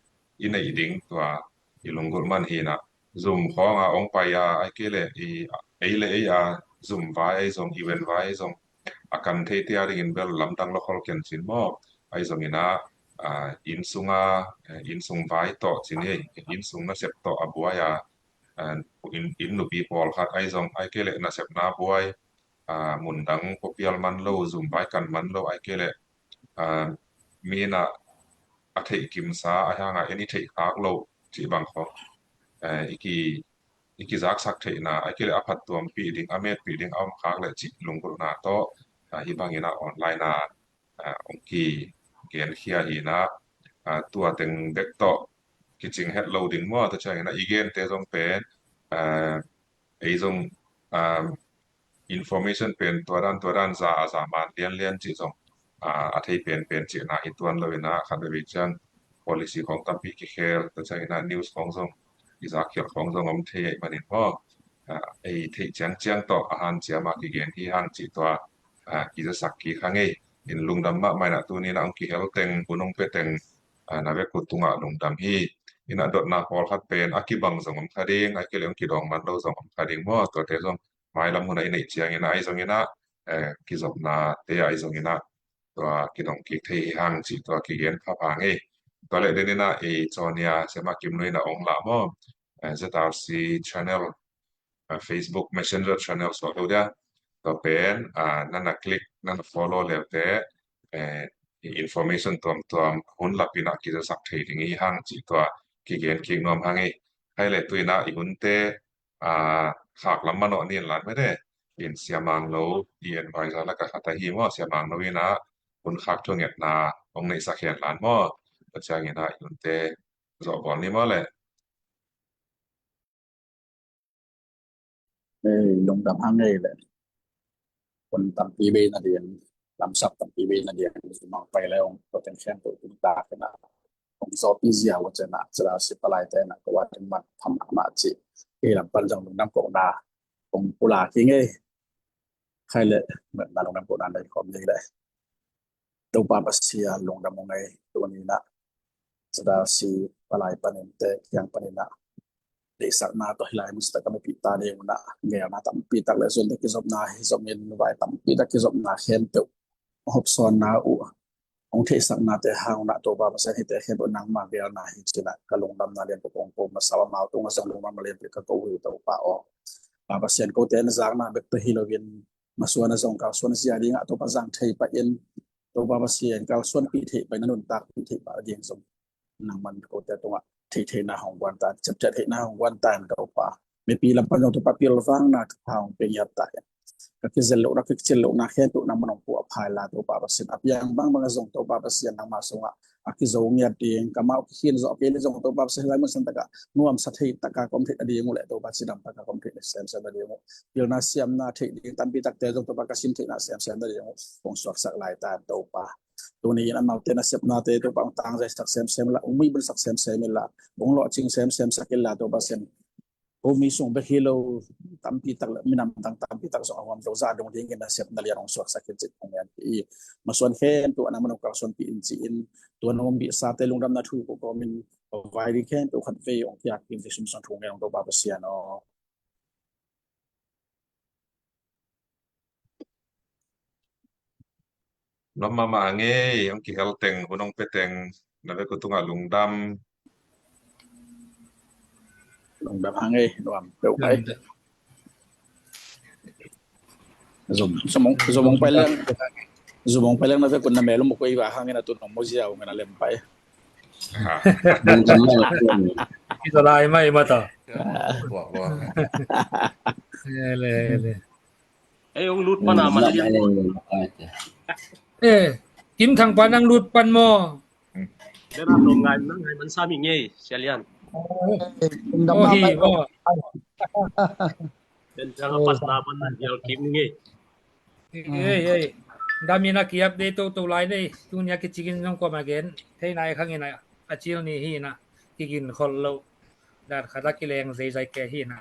i neih ding tua i lunggulh man hi ina. Zum khawng a ong pai a, ai kei le i, ei le ei a zum vai ei zong, event vai ei zong a kan theite a dingin bel lamdang lo khol ken cin maw. Ai zong ina, ah, inn sunga, eh, inn sung vai tawh cin hi, inn sung nasep tawh a buai a, ah, inn, inn nupi pawlkhat ai zong, ai kei le nasepna buai, ah, mundang puapial man lo, zum vai kan man lo, ai kei le, ah, mi ina a theih kimsa, a hanga en i theih khak lo cih bang khawng, eh, i ki, i kizaksak theihna, ai kei le a phattuampih ding, a metpih ding a om khak le cih lunggulhna tawh, ah, hi bang ina online a, ah, ong kigenkhia hi ina, ah, tua teng bek tawh kicing het lo ding maw, tua ciang ina i gente zong pen, ah, ei zong, ah, information pen tua dan, tua dan za a za man lianlian cih zong, ah, a thei penpen cihna hi tuan lo ina khat veve ciang policy khawng tampi kikhel, tua ciang ina news khawng zong i zak khial khawng zong om thei ahih manin maw. Ah, ei theih ciangciang tawh a hanciam a kigen hi hang cih tua, ah, kizasak kik hang ei. In lungdam mahmah ina tuni ina ong kihel teng, hun ong pia teng, ah, na vek uh tungah lungdam hi. Ina dotna pawlkhat pen a kibang zong om kha ding, ai kei le ong kidawng man lo zong om kha ding maw, tuate zong mailam huna i neih ciang ina ai zong ina, eh, kizopna te ai zong ina tua kidong kik thei hi hang cih tua kigen phapha ngei. Tua le den ina i cawnia Sia Mah Kim Nu ina ong lah maw, eh, Z R C channel, eh, Facebook Messenger channel suak lo dia. Tua pen, ah, nana click, nana follow leute, eh, i information tuamtuam hun lap ina kizasak thei ding hi hang cih tua kigen kik nuam hang ei. Hai le tu ina i hunte, ah, khak lam manawh nin lan mete. In Sia Mang Lo i advisor laka khat ahi maw, Sia Mang Lo ina hun khak thungetna ong neihsak hen lan maw. Tua ciang ina i hunte zawh bawl ni maw le. Ei, lungdam hang ei le. Hun tampi bei nading, lamsap tampi bei nading, sumang pai le ong, tua teng khempeuh tung tak ina. Ong zawpi zia uh cina, cina si palai te na, ko wa teng man tham mahmah ci. Ei lam pan zong lungdam kohna ong pulak hi ngei. Khai le, na lungdam kohna nei khawm ni le. Topa Pasian lungdam ung ei, tuni na Sadasi palai panin te kiang panin na deihsakna tawh hilai mun sita ka mipih ta ding un na, ngeina tampi tak le suante kizopna hi zom in, vai tampi tak kizopna khempeuh hopsawnna uh hong theihsaknate hang un ah Topa Pasian, hihte khempeuh nangma geelna hi ci-in ah ka lungdamna lianpi kong ko masa uh, amau tungah zong lungdamna lianpi ka ko uh hi Topa aw. Pa Pasian, kote na zakna bek tawh hi loin masuan ah zong kalsuan zia dingah Topa zang thei pah in, Topa Pasian kalsuanpih theih pah in, na nuntakpih theih pah ding zong nangman kote tungah theihtheihna hong guan ta in, ciapteh theihna hong guan ta in Topa. Mipi lam pan zong Topa pilvangna hong pia ngiat ta in, ka kizel lohna, ka kicil lohna khempeuh nangman hong puah phai la Topa Pasian. A piang bangbang zong Topa Pasian nangma sungah a kizo ngiat ding, kamau kikhin zawh kei le zong Topa Pasian, lai mun san takah nuamsa thei taka ka om theih nading uh le Topa cidam taka ka om theih semsem nading uh, pilna siamna theih ding tampi takte zong Topa ka sim theihna semsem nading uh hong suaksak lai ta in Topa. Tuni in amaute nasepnate Topa hong tangzaisak semsem inla, hong muibunsak semsem inla, hong lawhcing semsem sak inla Topa Pasian, ko mi sung bek hi lo, tampi tak le minam dang tampi tak zong a huam to zah dong dingin nasepna lian hong suaksak in cih hong ngen hi. Masuan khempeuh ah nangman hong kalsuanpih in ci-in, tua nong ombihsate lungdamna thu ko kawmin, vai ding khempeuh khatvei hong piak in Jesu min suang thu ngen hong Topa Pasian aw. Nuam mahmah hang ei, hong kihel teng, hun hong pia teng, na vek uh tungah lungdam. Lungdam hang ei, nuam peuh mai. Zum, zum hong, zum hong pai leng, zum hong pai leng na vek uh na mel uh muk uh ei va hangin a tun hong mu ziau ngen a lem pai. Kizo lai mai mata. Ele, ele. Ei, hong lut pan a man lian. Eh, Kim Thang Pan hong lut pan maw? Bera nong ngai, nong ngai man sa mi ngei, Sia Lian. Oh, hi, oh. Ben jang a pasna pan na hial kim ngei. Ei, ei. Damin a ki-update toto lai nei. Tunia kicikin zong kua ma gen. Thei nai khangin a, a cil ni hi na. Kigin khol lo. Dan khat a kileng zeizai ke hi na.